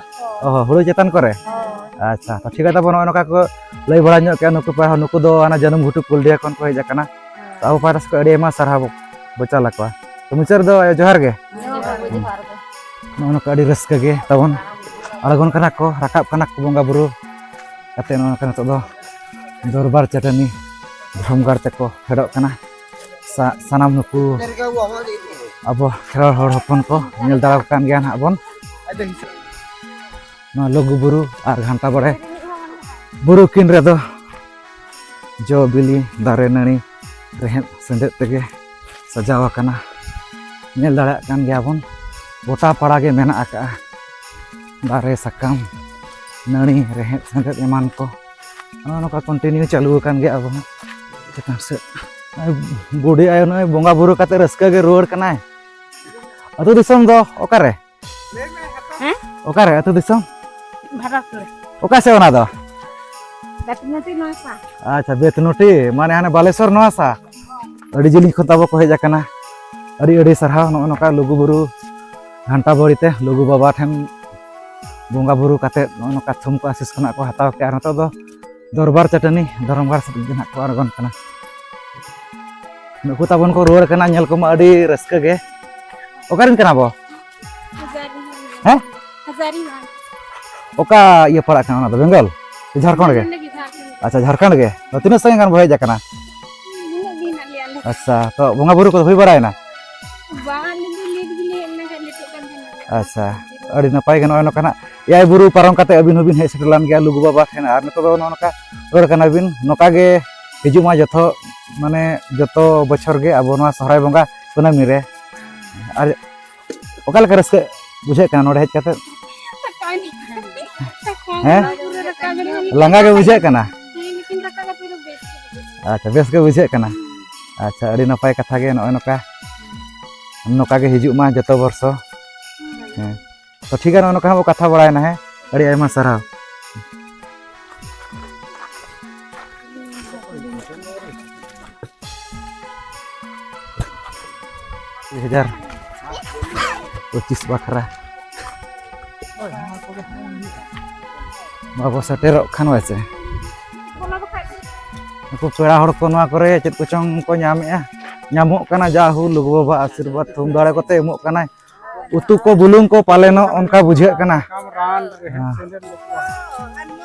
ᱚ, ᱦᱩᱲᱩ ᱪᱮᱛᱟᱱ ᱠᱚᱨᱮ? ᱦᱳᱭ᱾ ᱟᱪᱪᱷᱟ, ᱛᱚ ᱴᱷᱤᱠ ᱜᱮᱭᱟ, ᱛᱟᱵᱚ ᱱᱚᱜᱼᱚᱭ ᱱᱚᱝᱠᱟ ᱠᱚ ᱞᱟᱹᱭ ᱵᱟᱲᱟ ᱧᱚᱜ ᱠᱮᱜᱼᱟ ᱱᱩᱠᱩ ᱯᱟᱭᱦᱟ, ᱱᱩᱠᱩ ᱫᱚ ᱦᱟᱱᱟ ᱡᱟᱹᱱᱩᱢ ᱜᱷᱩᱴᱩ ᱠᱩᱞᱰᱤᱦᱟ ᱠᱷᱚᱱ ᱠᱚ ᱦᱮᱡ ᱟᱠᱟᱱᱟ᱾ ᱛᱚ ᱟᱵᱚ ᱯᱟᱦᱴᱟ ᱥᱮᱫ ᱠᱷᱚᱱ ᱟᱹᱰᱤ ᱟᱭᱢᱟ ᱥᱟᱨᱦᱟᱣ ᱵᱚ ᱪᱟᱞ ᱟᱠᱚᱣᱟ᱾ ᱛᱚ ᱢᱩᱪᱟᱹᱫ ᱨᱮᱫᱚ ᱡᱚᱦᱟᱨ ᱜᱮ᱾ ᱡᱚᱦᱟᱨ ᱜᱮ, ᱡᱚᱦᱟᱨ ᱜᱮ᱾ ᱱᱚᱜᱼᱚ ᱱᱚᱝᱠᱟ ᱟᱹᱰᱤ ᱨᱟᱹᱥᱠᱟᱹ ᱜᱮ ᱛᱟᱵᱚᱱ ᱟᱬᱜᱚᱱ ᱠᱟᱱᱟ ᱠᱚ, ᱨᱟᱠᱟᱵ ᱠᱟᱱᱟ ᱠᱚ ᱵᱚᱸᱜᱟ ᱵᱩᱨᱩ ᱠᱟᱛᱮ᱾ ᱱᱚᱜᱼᱚ ᱱᱚᱝᱠᱟ ᱱᱤᱛᱚᱜ ᱫᱚ ᱫᱚᱨᱵᱟᱨ ᱪᱟᱹᱴᱟᱹᱱᱤ ᱫᱷᱚᱨᱚᱢ ᱜᱟᱲ ᱛᱮᱠᱚ ᱯᱷᱮᱰᱚᱜ ᱠᱟᱱᱟ᱾ ᱥᱟ-, ᱥᱟᱱᱟᱢ ᱱᱩᱠᱩ ᱟᱵᱚ ᱠᱷᱮᱨᱣᱟᱲ ᱦᱚᱲ ᱦᱚᱯᱚᱱ ᱠᱚ ᱧᱮᱞ ᱫᱟᱲᱮ ᱠᱚ ᱠᱟᱱ ᱜᱮᱭᱟ ᱱᱟᱦᱟᱜ ᱵᱚᱱ᱾ ᱱᱚᱣᱟ ᱞᱩᱜᱩ ᱵᱩᱨᱩ ᱟᱨ ᱜᱷᱟᱱᱴᱟ ᱵᱟᱲᱮ ᱵᱩᱨᱩ ᱠᱤᱱ ᱨᱮᱫᱚ ᱡᱚ ᱵᱤᱞᱤ, ᱫᱟᱨᱮ ᱱᱟᱹᱲᱤ, ᱨᱮᱦᱮᱫ ᱥᱮᱸᱫᱮᱫ ᱛᱮᱜᱮ ᱥᱟᱡᱟᱣ ᱟᱠᱟᱱᱟ᱾ ᱧᱮᱞ ᱫᱟᱲᱮᱭᱟᱜ ᱠᱟᱱ ᱜᱮᱭᱟ ᱵᱚᱱ, ᱜᱚᱴᱟ ᱯᱟᱲᱟ ᱜᱮ ᱢᱮᱱᱟᱜ ᱟᱠᱟᱜᱼᱟ᱾ ᱫᱟᱨᱮ, ᱥᱟᱠᱟᱢ, ᱱᱟᱹᱲᱤ, ᱨᱮᱦᱮᱫ ᱥᱮᱸᱫᱮᱫ ᱮᱢᱟᱱ ᱠᱚ᱾ ᱱᱚᱜᱼᱚ ᱱᱚᱝᱠᱟ continue ᱪᱟᱹᱞᱩ ᱟᱠᱟᱱ ᱜᱮᱭᱟ ᱟᱵᱚ ᱦᱚᱸ ᱪᱮᱛᱟᱱ ᱥᱮᱫ᱾ ᱱᱚᱜᱼᱚᱭ ᱵᱩᱰᱷᱤ ᱟᱭᱳ ᱱᱚᱜᱼᱚᱭ ᱵᱚᱸᱜᱟ ᱵᱩᱨᱩ ᱠᱟᱛᱮ ᱨᱟᱹᱥᱠᱟᱹ ᱜᱮ ᱨᱩᱣᱟᱹᱲ ᱠᱟᱱᱟᱭ᱾ ᱟᱹᱛᱩ ᱫᱤᱥᱚᱢ ᱫᱚ ᱚᱠᱟᱨᱮ? ᱦᱮᱸ? ᱚᱠᱟᱨᱮ ᱟᱹᱛᱩ ᱫᱤᱥᱚᱢ? ᱵᱷᱟᱨᱚᱛ ᱨᱮ᱾ ᱚᱠᱟ ᱥᱮᱫ ᱚᱱᱟ ᱫᱚ? ᱵᱮᱛᱱᱚᱴᱤ ᱱᱚᱣᱟ ᱥᱟ᱾ ᱟᱪᱪᱷᱟ, ᱵᱮᱛᱱᱚᱴᱤ, ᱢᱟᱱᱮ ᱦᱟᱱᱮ ᱵᱟᱞᱮᱥᱚᱨ ᱱᱚᱣᱟ ᱥᱟ? ᱟᱹᱰᱤ ᱡᱤᱞᱤᱧ ᱠᱷᱚᱱ ᱛᱟᱵᱚ ᱠᱚ ᱦᱮᱡ ᱟᱠᱟᱱᱟ᱾ ᱟᱹᱰᱤ ᱟᱹᱰᱤ ᱥᱟᱨᱦᱟᱣ ᱱᱚᱜᱼᱚ ᱱᱚᱝᱠᱟ ᱞᱩᱜᱩ ᱵᱩᱨᱩ ᱜᱷᱟᱱᱴᱟ ᱵᱟᱲᱤ ᱛᱮ ᱞᱩᱜᱩ ᱵᱟᱵᱟ ᱴᱷᱮᱱ ᱵᱚᱸᱜᱟ ᱵᱩᱨᱩ ᱠᱟᱛᱮᱫ ᱱᱚᱜᱼᱚ ᱱᱚᱝᱠᱟ ᱛᱷᱩᱢ ᱠᱚ ᱟᱥᱤᱥ ᱠᱷᱚᱱᱟᱜ ᱠᱚ ᱦᱟᱛᱟᱣ ᱠᱮᱜᱼᱟ᱾ ᱱᱤᱛᱚᱜ ᱫᱚ ᱫᱚᱨᱵᱟᱨ ᱪᱟᱹᱴᱟᱹᱱᱤ ᱫᱷᱚᱨᱚᱢ ᱜᱟᱲ ᱥᱮᱫ ᱜᱮ ᱱᱟᱦᱟᱜ ᱠᱚ ᱟᱬᱜᱚᱱ ᱠᱟᱱᱟ᱾ ᱱᱩᱠᱩ ᱛᱟᱵᱚᱱ ᱠᱚ ᱨᱩᱣᱟᱹᱲ ᱠᱟᱱᱟ, ᱧᱮᱞ ᱠᱚᱢᱟ ᱟᱹᱰᱤ ᱨᱟᱹᱥᱠᱟᱹ ᱜᱮ᱾ ᱚᱠᱟᱨᱮᱱ ᱠᱟᱱᱟ ᱵᱚ? ᱦᱟᱡᱟᱨᱤ ᱦᱚᱸ᱾ ᱦᱮᱸ? ᱦᱟᱡᱟᱨᱤ ᱦᱚᱸ᱾ ᱚᱠᱟ ᱤᱭᱟᱹ ᱯᱟᱲᱟᱜ ᱠᱟᱱᱟ ᱚᱱᱟ ᱫᱚ, ᱵᱮᱝᱜᱚᱞ? ᱡᱷᱟᱲᱠᱷᱚᱸᱰ ᱜᱮ? ᱱᱚᱸᱰᱮ ᱜᱮ ᱡᱷᱟᱲᱠᱷᱚᱸᱰ᱾ ᱟᱪᱪᱷᱟ, ᱡᱷᱟᱲᱠᱷᱚᱸᱰ ᱜᱮ᱾ ᱛᱚ, ᱛᱤᱱᱟᱹᱜ ᱥᱟᱺᱜᱤᱧ ᱜᱟᱱ ᱵᱚ ᱦᱮᱡ ᱟᱠᱟᱱᱟ? ᱩᱱᱟᱹᱜ ᱜᱮ ᱦᱮᱱᱟᱜ ᱞᱮᱭᱟ ᱟᱞᱮ᱾ ᱟᱪᱪᱷᱟ, ᱛᱚ ᱵᱚᱸᱜᱟ ᱵᱩᱨᱩ ᱠᱚᱫᱚ ᱦᱩᱭ ᱵᱟᱲᱟᱭᱮᱱᱟ? ᱵᱟᱝ, ᱟᱹᱞᱤᱧ ᱫᱚ late ᱜᱮᱞᱤᱧ ᱦᱮᱡ ᱞᱮᱱᱟ, ᱠᱷᱟᱡ ᱞᱮᱴᱚᱜ ᱠᱟᱱ ᱛᱟᱦᱮᱱᱟ᱾ ᱟᱪᱪᱷᱟ, ᱟᱹᱰᱤ ᱱᱟᱯᱟᱭ ᱜᱮ᱾ ᱱᱚᱜᱼᱚᱭ ᱱᱚᱝᱠᱟ ᱱᱟᱜ ᱮᱭᱟᱭ ᱵᱩᱨᱩ ᱯᱟᱨᱚᱢ ᱠᱟᱛᱮ ᱟᱹᱵᱤᱱ ᱦᱚᱸᱵᱤᱱ ᱦᱮᱡ ᱥᱮᱴᱮᱨ ᱞᱮᱱ ᱜᱮᱭᱟ ᱞᱩᱜᱩ ᱵᱟᱵᱟ ᱴᱷᱮᱱ, ᱟᱨ ᱱᱤᱛᱚᱜ ᱫᱚ ᱱᱚᱜᱼᱚ ᱱᱚᱝᱠᱟ ᱨᱩᱣᱟᱹᱲ ᱠᱟᱱᱟ ᱵᱤᱱ᱾ ᱱᱚᱝᱠᱟ ᱜᱮ ᱦᱤᱡᱩᱜ ᱢᱟ ᱡᱚᱛᱚ, ᱢᱟᱱᱮ ᱡᱚᱛᱚ ᱵᱚᱪᱷᱚᱨ ᱜᱮ ᱟᱵᱚ ᱱᱚᱣᱟ ᱥᱚᱦᱨᱟᱭ ᱵᱚᱸᱜᱟ ᱠᱩᱱᱟᱹᱢᱤ ᱨᱮ᱾ ᱟᱨ ᱚᱠᱟ ᱞᱮᱠᱟ ᱨᱟᱹᱥᱠᱟᱹ ᱵᱩᱡᱷᱟᱹᱜ ᱠᱟᱱᱟ ᱱᱚᱰᱮ ᱦᱮᱡ ᱠᱟᱛᱮ? ᱦᱮᱸ? ᱞᱟᱸᱜᱟ ᱜᱮ ᱵᱩᱡᱷᱟᱹᱜ ᱠᱟᱱᱟ? ᱟᱪᱪᱷᱟ, ᱵᱮᱥ ᱜᱮ ᱵᱩᱡᱷᱟᱹᱜ ᱠᱟᱱᱟ᱾ ᱟᱪᱪᱷᱟ, ᱟᱹᱰᱤ ᱱᱟᱯᱟᱭ ᱠᱟᱛᱷᱟ ᱜᱮ, ᱱᱚᱜᱼᱚᱭ ᱱᱚᱝᱠᱟ, ᱱᱚᱝᱠᱟ ᱜᱮ ᱦᱤᱡᱩᱜ ᱢᱟ ᱡᱚᱛᱚ ᱵᱚᱨᱥᱚ᱾ ᱦᱮᱸ, ᱛᱚ ᱴᱷᱤᱠ ᱜᱮᱭᱟ, ᱱᱚᱜᱼᱚ ᱱᱚᱝᱠᱟ ᱦᱚᱸ ᱠᱟᱛᱷᱟ ᱵᱟᱲᱟᱭᱮᱱᱟ᱾ ᱦᱮᱸ, ᱟᱹᱰᱤ ᱟᱭᱢᱟ ᱥᱟᱨᱦᱟᱣ᱾ ᱫᱩ ᱦᱟᱡᱟᱨ ᱯᱚᱸᱪᱤᱥ ᱵᱟᱠᱷᱨᱟ ᱵᱟᱵᱚ ᱥᱮᱴᱮᱨᱚᱜ ᱠᱷᱟᱱ ᱵᱟᱪᱮ᱾ ᱱᱩᱠᱩ ᱯᱮᱲᱟ ᱦᱚᱲ ᱠᱚ ᱱᱚᱣᱟ ᱠᱚᱨᱮ ᱪᱮᱫ ᱠᱚᱪᱚᱝ ᱠᱚ ᱧᱟᱢᱮᱜᱼᱟ, ᱧᱟᱢᱚᱜ ᱠᱟᱱᱟ᱾ ᱡᱟ ᱦᱳ, ᱞᱩᱜᱩ ᱵᱟᱵᱟ ᱟᱥᱤᱨᱵᱟᱫᱽ ᱛᱷᱩᱢ ᱫᱟᱲᱮ ᱠᱚᱛᱮ ᱮᱢᱚᱜ ᱠᱟᱱᱟᱭ᱾ ᱩᱛᱩ ᱠᱚ ᱵᱩᱞᱩᱝ ᱠᱚ ᱯᱟᱞᱮᱱᱚᱜ ᱚᱱᱠᱟ ᱵᱩᱡᱷᱟᱹᱜ ᱠᱟᱱᱟ᱾ ᱨᱟᱱ ᱨᱮᱦᱮᱫ ᱦᱮᱸ᱾ ᱥᱮᱸᱫᱮᱫ ᱞᱮᱠᱟ᱾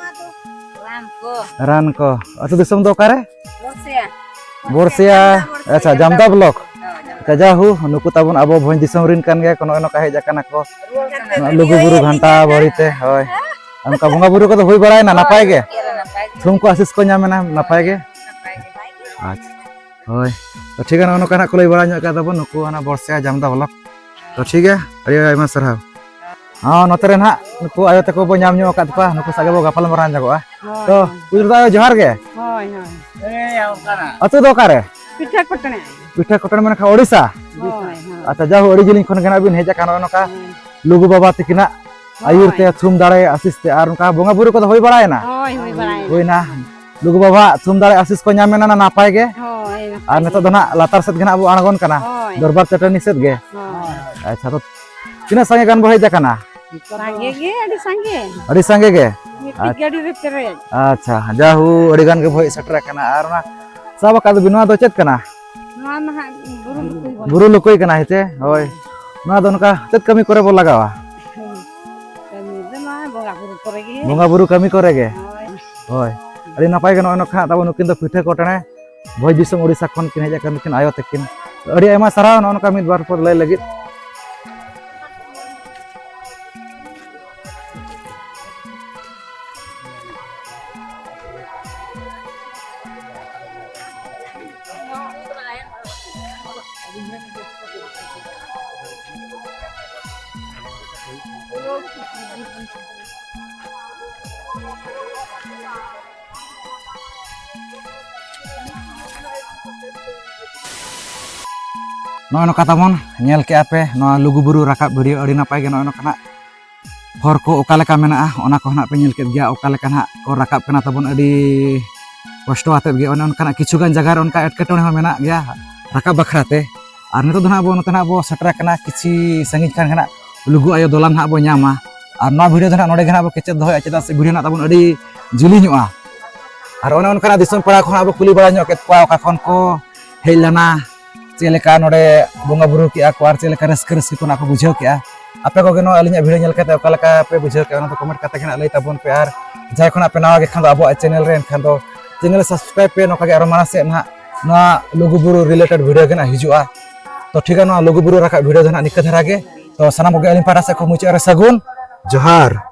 ᱨᱟᱱ ᱠᱚ᱾ ᱨᱟᱱ ᱠᱚ᱾ ᱟᱹᱛᱩ ᱫᱤᱥᱚᱢ ᱫᱚ ᱚᱠᱟᱨᱮ? ᱵᱚᱨᱥᱤᱭᱟ᱾ ᱵᱚᱨᱥᱤᱭᱟ᱾ ᱟᱪᱪᱷᱟ, ᱡᱟᱢᱫᱟ ᱵᱞᱚᱠ᱾ ᱦᱳᱭ, ᱡᱟᱢᱫᱟ᱾ ᱟᱪᱪᱷᱟ, ᱡᱟ ᱦᱳ, ᱱᱩᱠᱩ ᱛᱟᱵᱚᱱ ᱟᱵᱚ ᱵᱷᱚᱸᱡᱽ ᱫᱤᱥᱚᱢ ᱨᱮᱱ ᱠᱟᱱ ᱜᱮᱭᱟ ᱠᱚ, ᱱᱚᱜᱼᱚᱭ ᱱᱚᱝᱠᱟ ᱦᱮᱡ ᱟᱠᱟᱱᱟ ᱠᱚ᱾ ᱱᱚᱣᱟ ᱞᱩᱜᱩ ᱵᱩᱨᱩ ᱜᱷᱟᱱᱴᱟ ᱵᱟᱲᱤ ᱛᱮ, ᱦᱳᱭ᱾ ᱚᱱᱠᱟ ᱵᱚᱸᱜᱟ ᱵᱩᱨᱩ ᱠᱚᱫᱚ ᱦᱩᱭ ᱵᱟᱲᱟᱭᱮᱱᱟ ᱱᱟᱯᱟᱭ ᱜᱮ? ᱱᱟᱯᱟᱭ ᱜᱮ᱾ ᱛᱷᱩᱢ ᱠᱚ ᱟᱥᱤᱥ ᱠᱚ ᱧᱟᱢ ᱮᱱᱟ ᱱᱟᱯᱟᱭ ᱜᱮ? ᱱᱟᱯᱟᱭ ᱜᱮ᱾ ᱟᱪᱪᱷᱟ, ᱦᱳᱭ᱾ ᱛᱚ ᱴᱷᱤᱠ ᱜᱮᱭᱟ, ᱱᱚᱜᱼᱚ ᱱᱚᱝᱠᱟ ᱱᱟᱜ ᱠᱚ ᱞᱟᱹᱭ ᱵᱟᱲᱟ ᱧᱚᱜ ᱠᱟᱫ ᱛᱟᱵᱚᱱ ᱱᱩᱠᱩ ᱦᱟᱱᱟ ᱵᱚᱨᱥᱤᱭᱟ ᱡᱟᱢᱫᱟ ᱵᱞᱚᱠ᱾ ᱛᱚ ᱴᱷᱤᱠ ᱜᱮᱭᱟ, ᱟᱹᱰᱤ ᱟᱭᱢᱟ ᱥᱟᱨᱦᱟᱣ᱾ ᱦᱚᱸ, ᱱᱚᱛᱮ ᱨᱮ ᱱᱟᱦᱟᱜ ᱱᱩᱠᱩ ᱟᱭᱳ ᱛᱟᱠᱚ ᱵᱚ ᱧᱟᱢ ᱧᱚᱜ ᱟᱠᱟᱫ ᱠᱚᱣᱟ, ᱱᱩᱠᱩ ᱥᱟᱶ ᱜᱮᱵᱚ ᱜᱟᱯᱟᱞ ᱢᱟᱨᱟᱣ ᱧᱚᱜᱚᱜᱼᱟ᱾ ᱦᱳᱭ, ᱛᱚ, ᱦᱳᱭ᱾ ᱯᱩᱭᱞᱩ ᱫᱚ ᱟᱭᱳ, ᱡᱚᱦᱟᱨ ᱜᱮ᱾ ᱦᱳᱭ, ᱦᱳᱭ᱾ ᱟᱹᱛᱩ ᱫᱚ ᱚᱠᱟᱨᱮ? ᱯᱤᱴᱷᱟᱹ ᱠᱚᱴᱬᱮ᱾ ᱯᱤᱴᱷᱟᱹ ᱠᱚᱴᱬᱮ ᱢᱮᱱᱠᱷᱟᱱ ᱳᱰᱤᱥᱟ? ᱦᱳᱭ, ᱦᱳᱭ᱾ ᱟᱪᱪᱷᱟ, ᱡᱟ ᱦᱳ, ᱟᱹᱰᱤ ᱡᱤᱞᱤᱧ ᱠᱷᱚᱱ ᱜᱮ ᱱᱟᱜ ᱵᱤᱱ ᱦᱮᱡ ᱟᱠᱟᱱ ᱱᱚᱜᱼᱚ ᱱᱚᱝᱠᱟ ᱦᱳᱭ᱾ ᱞᱩᱜᱩ ᱵᱟᱵᱟ ᱛᱤᱠᱤᱱᱟᱜ ᱦᱳᱭ᱾ ᱟᱹᱭᱩᱨ ᱛᱮ, ᱛᱷᱩᱢ ᱫᱟᱲᱮ ᱟᱥᱤᱥ ᱛᱮ, ᱟᱨ ᱚᱱᱠᱟ ᱵᱚᱸᱜᱟ ᱵᱩᱨᱩ ᱠᱚᱫᱚ ᱦᱩᱭ ᱵᱟᱲᱟᱭᱮᱱᱟ? ᱦᱳᱭ, ᱦᱩᱭ ᱵᱟᱲᱟᱭᱮᱱᱟ᱾ ᱦᱩᱭᱱᱟ᱾ ᱞᱩᱜᱩ ᱵᱟᱵᱟᱣᱟᱜ ᱛᱷᱩᱢ ᱫᱟᱲᱮ ᱟᱥᱤᱥ ᱠᱚ ᱧᱟᱢ ᱮᱱᱟ ᱱᱟ-, ᱱᱟᱯᱟᱭ ᱜᱮ᱾ ᱦᱳᱭ, ᱱᱟᱯᱟᱭ ᱟᱨ ᱜᱮ᱾ ᱱᱤᱛᱚᱜ ᱫᱚ ᱱᱟᱜ ᱞᱟᱛᱟᱨ ᱥᱮᱫ ᱜᱮ ᱱᱟᱜ ᱵᱚ ᱟᱬᱜᱚᱱ ᱠᱟᱱᱟ, ᱦᱳᱭ᱾ ᱫᱚᱨᱵᱟᱨ ᱪᱟᱹᱴᱟᱹᱱᱤ ᱥᱮᱫ ᱜᱮ᱾ ᱦᱳᱭ᱾ ᱟᱪᱪᱷᱟ, ᱛᱚ ᱛᱤᱱᱟᱹᱜ ᱥᱟᱸᱜᱮ ᱜᱟᱱ ᱵᱚ ᱦᱮᱡ ᱟᱠᱟᱱᱟ? ᱥᱟᱸᱜᱮ ᱜᱮ, ᱟᱹᱰᱤ ᱥᱟᱸᱜᱮ᱾ ᱟᱹᱰᱤ ᱥᱟᱸᱜᱮ ᱜᱮ? ᱢᱤᱫᱴᱤᱡ ᱟᱪ-, ᱜᱟᱹᱰᱤ ᱨᱮ ᱯᱮᱨᱮᱡ᱾ ᱟᱪᱪᱷᱟ, ᱡᱟ ᱦᱳ, ᱟᱹᱰᱤ ᱜᱟᱱ ᱜᱮ ᱵᱚ ᱦᱮᱡ ᱥᱮᱴᱮᱨ ᱟᱠᱟᱱᱟ᱾ ᱟᱨ ᱚᱱᱟ ᱥᱟᱵ ᱟᱠᱟᱫ ᱵᱤᱱ, ᱱᱚᱣᱟ ᱫᱚ ᱪᱮᱫ ᱠᱟᱱᱟ? ᱱᱚᱣᱟ ᱢᱟ ᱦᱟᱸᱜ ᱵᱩᱨᱩ ᱞᱩᱠᱩᱭ ᱵᱚᱱ᱾ ᱵᱩᱨᱩ ᱞᱩᱠᱩᱭ ᱠᱟᱱᱟ ᱦᱮᱸᱪᱮ? ᱦᱳᱭ᱾ ᱱᱚᱣᱟ ᱫᱚ ᱱᱚᱝᱠᱟ ᱪᱮᱫ ᱠᱟᱹᱢᱤ ᱠᱚᱨᱮ ᱵᱚ ᱞᱟᱜᱟᱣᱟ? ᱦᱮᱸ᱾ ᱠᱟᱹᱢᱤ ᱫᱚ ᱱᱚᱣᱟ ᱵᱚᱸᱜᱟ ᱵᱩᱨᱩ ᱠᱚᱨᱮ ᱜᱮ᱾ ᱵᱚᱸᱜᱟ ᱵᱩᱨᱩ ᱠᱟᱹᱢᱤ ᱠᱚᱨᱮ ᱜᱮ? ᱦᱳᱭ᱾ ᱦᱳᱭ᱾ ᱟᱹᱰᱤ ᱱᱟᱯᱟᱭ ᱜᱮ ᱱᱚᱜᱼᱚᱭ ᱱᱚᱝᱠᱟ ᱦᱟᱸᱜ ᱛᱟᱵᱚ ᱱᱩᱠᱤᱱ ᱫᱚ ᱯᱤᱴᱷᱟᱹ ᱠᱚᱴᱬᱮ ᱵᱷᱚᱸᱡᱽ ᱫᱤᱥᱚᱢ ᱳᱰᱤᱥᱟ ᱠᱷᱚᱱ ᱠᱤᱱ ᱦᱮᱡ ᱟᱠᱟᱱ ᱱᱩᱠᱤᱱ ᱟᱭᱳ ᱛᱟᱹᱠᱤᱱ᱾ ᱟᱹᱰᱤ ᱟᱭᱢᱟ ᱥᱟᱨᱦᱟᱣ ᱱᱚᱜᱼᱚ ᱱᱚᱝᱠᱟ ᱢᱤᱫ ᱵᱟᱨ ᱯᱚᱫ ᱞᱟᱹᱭ ᱞᱟᱹᱜᱤᱫ᱾ ᱱᱚᱜᱼᱚᱭ ᱱᱚᱝᱠᱟ ᱛᱟᱵᱚᱱ ᱧᱮᱞ ᱠᱮᱜᱼᱟ ᱯᱮ ᱱᱚᱣᱟ ᱞᱩᱜᱩᱵᱩᱨᱩ ᱨᱟᱠᱟᱵ video, ᱟᱹᱰᱤ ᱱᱟᱯᱟᱭ ᱜᱮ᱾ ᱱᱚᱜᱼᱚᱭ ᱱᱚᱝᱠᱟᱱᱟᱜ ᱦᱚᱨ ᱠᱚ ᱚᱠᱟ ᱞᱮᱠᱟ ᱢᱮᱱᱟᱜᱼᱟ, ᱚᱱᱟ ᱠᱚ ᱱᱟᱦᱟᱜ ᱯᱮ ᱧᱮᱞ ᱠᱮᱫ ᱜᱮᱭᱟ, ᱚᱠᱟ ᱞᱮᱠᱟ ᱱᱟᱦᱟᱜ ᱠᱚ ᱨᱟᱠᱟᱵ ᱠᱟᱱᱟ ᱛᱟᱵᱚᱱ ᱟᱹᱰᱤ ᱠᱚᱥᱴᱚ ᱟᱛᱮᱫ ᱜᱮ᱾ ᱚᱱᱮ ᱚᱱᱠᱟᱱᱟᱜ ᱠᱤᱪᱷᱩ ᱜᱟᱱ ᱡᱟᱭᱜᱟ ᱨᱮ ᱚᱱᱠᱟ ᱮᱴᱠᱮᱴᱚᱬᱮ ᱦᱚᱸ ᱢᱮᱱᱟᱜ ᱜᱮᱭᱟ ᱨᱟᱠᱟᱵ ᱵᱟᱠᱷᱨᱟ ᱛᱮ᱾ ᱟᱨ ᱱᱤᱛᱚᱜ ᱫᱚ ᱱᱟᱦᱟᱜ ᱟᱵᱚ ᱱᱚᱛᱮ ᱱᱟᱦᱟᱜ ᱵᱚ ᱥᱮᱴᱮᱨ ᱟᱠᱟᱱᱟ, ᱠᱤᱪᱷᱤ ᱥᱟᱺᱜᱤᱧ ᱠᱷᱟᱱ ᱜᱮ ᱱᱟᱦᱟᱜ ᱞᱩᱜᱩ ᱟᱭᱳ ᱫᱚᱞᱟᱱ ᱱᱟᱦᱟᱜ ᱵᱚ ᱧᱟᱢᱟ᱾ ᱟᱨ ᱱᱚᱣᱟ video ᱫᱚ ᱱᱟᱦᱟᱜ ᱱᱚᱰᱮ ᱜᱮ ᱱᱟᱦᱟᱜ ᱵᱚ ᱠᱮᱪᱮᱫ ᱫᱚᱦᱚᱭᱟ, ᱪᱮᱫᱟᱜ ᱥᱮ video ᱱᱟᱦᱟᱜ ᱛᱟᱵᱚᱱ ᱟᱹᱰᱤ ᱡᱤᱞᱤᱧᱚᱜᱼᱟ᱾ ᱟᱨ ᱚᱱᱮ ᱚᱱᱠᱟᱱᱟᱜ ᱫᱤᱥᱚᱢ ᱯᱮᱲᱟ ᱠᱚᱦᱚᱸ ᱟᱵᱚ ᱠᱩᱞᱤ ᱵᱟᱲᱟ ᱧᱚᱜ ᱠᱮᱫ ᱠᱚᱣᱟ, ᱚᱠᱟ ᱠᱷᱚᱱ ᱠᱚ ᱦᱮᱡ ᱞᱮᱱᱟ, ᱪᱮᱫ ᱞᱮᱠᱟ ᱱᱚᱰᱮ ᱵᱚᱸᱜᱟ ᱵᱩᱨᱩ ᱠᱮᱜᱼᱟ ᱠᱚ ᱟᱨ ᱪᱮᱫ ᱞᱮᱠᱟ ᱨᱟᱹᱥᱠᱟᱹ ᱨᱟᱹᱥᱠᱟᱹ ᱠᱚ ᱱᱟᱜ ᱠᱚ ᱵᱩᱡᱷᱟᱹᱣ ᱠᱮᱜᱼᱟ᱾ ᱟᱯᱮ ᱠᱚᱜᱮ ᱱᱚᱣᱟ ᱟᱹᱞᱤᱧᱟᱜ ᱵᱷᱤᱰᱤᱭᱳ ᱧᱮᱞ ᱠᱟᱛᱮ ᱚᱠᱟ ᱞᱮᱠᱟ ᱯᱮ ᱵᱩᱡᱷᱟᱹᱣ ᱠᱮᱜᱼᱟ, ᱚᱱᱟ ᱫᱚ ᱠᱚᱢᱮᱱᱴ ᱠᱟᱛᱮ ᱜᱮ ᱱᱟᱜ ᱞᱟᱹᱭ ᱛᱟᱵᱚᱱ ᱯᱮ᱾ ᱟᱨ ᱡᱟᱦᱟᱸᱭ ᱠᱷᱚᱱᱟᱜ ᱯᱮ ᱱᱟᱣᱟ ᱜᱮ ᱠᱷᱟᱱ ᱫᱚ ᱟᱵᱚᱣᱟᱜ ᱪᱮᱱᱮᱞ ᱨᱮ, ᱮᱱᱠᱷᱟᱱ ᱫᱚ ᱪᱮᱱᱮᱞ ᱥᱟᱵᱥᱠᱨᱟᱭᱤᱵᱽ ᱯᱮ᱾ ᱱᱚᱝᱠᱟ ᱜᱮ ᱟᱨᱚ ᱢᱟᱲᱟᱝ ᱥᱮᱫ ᱱᱟᱜ ᱱᱚᱣᱟ ᱞᱩᱜᱩᱵᱩᱨᱩ ᱨᱤᱞᱮᱴᱮᱰ ᱵᱷᱤᱰᱤᱭᱳ ᱜᱮ ᱱᱟᱜ ᱦᱤᱡᱩᱜᱼᱟ᱾ ᱛᱚ ᱴᱷᱤᱠᱟ, ᱱᱚᱣᱟ ᱞᱩᱜᱩᱵᱩᱨᱩ ᱨᱟᱠᱟᱵ ᱵᱷᱤᱰᱤᱭᱳ ᱫᱚ ᱱᱟᱜ ᱱᱤᱠᱟᱹ ᱫᱷᱟᱨᱟ ᱜᱮ᱾ ᱛᱚ ᱥᱟᱱᱟᱢ ᱠᱚᱜᱮ ᱟᱹᱞᱤᱧ ᱯᱟᱦᱴᱟ ᱥᱮᱫ ᱠᱷᱚᱱ ᱢᱩᱪᱟᱹᱫ ᱨᱮ ᱥᱟᱹᱜᱩᱱ ᱡᱚᱦᱟᱨ᱾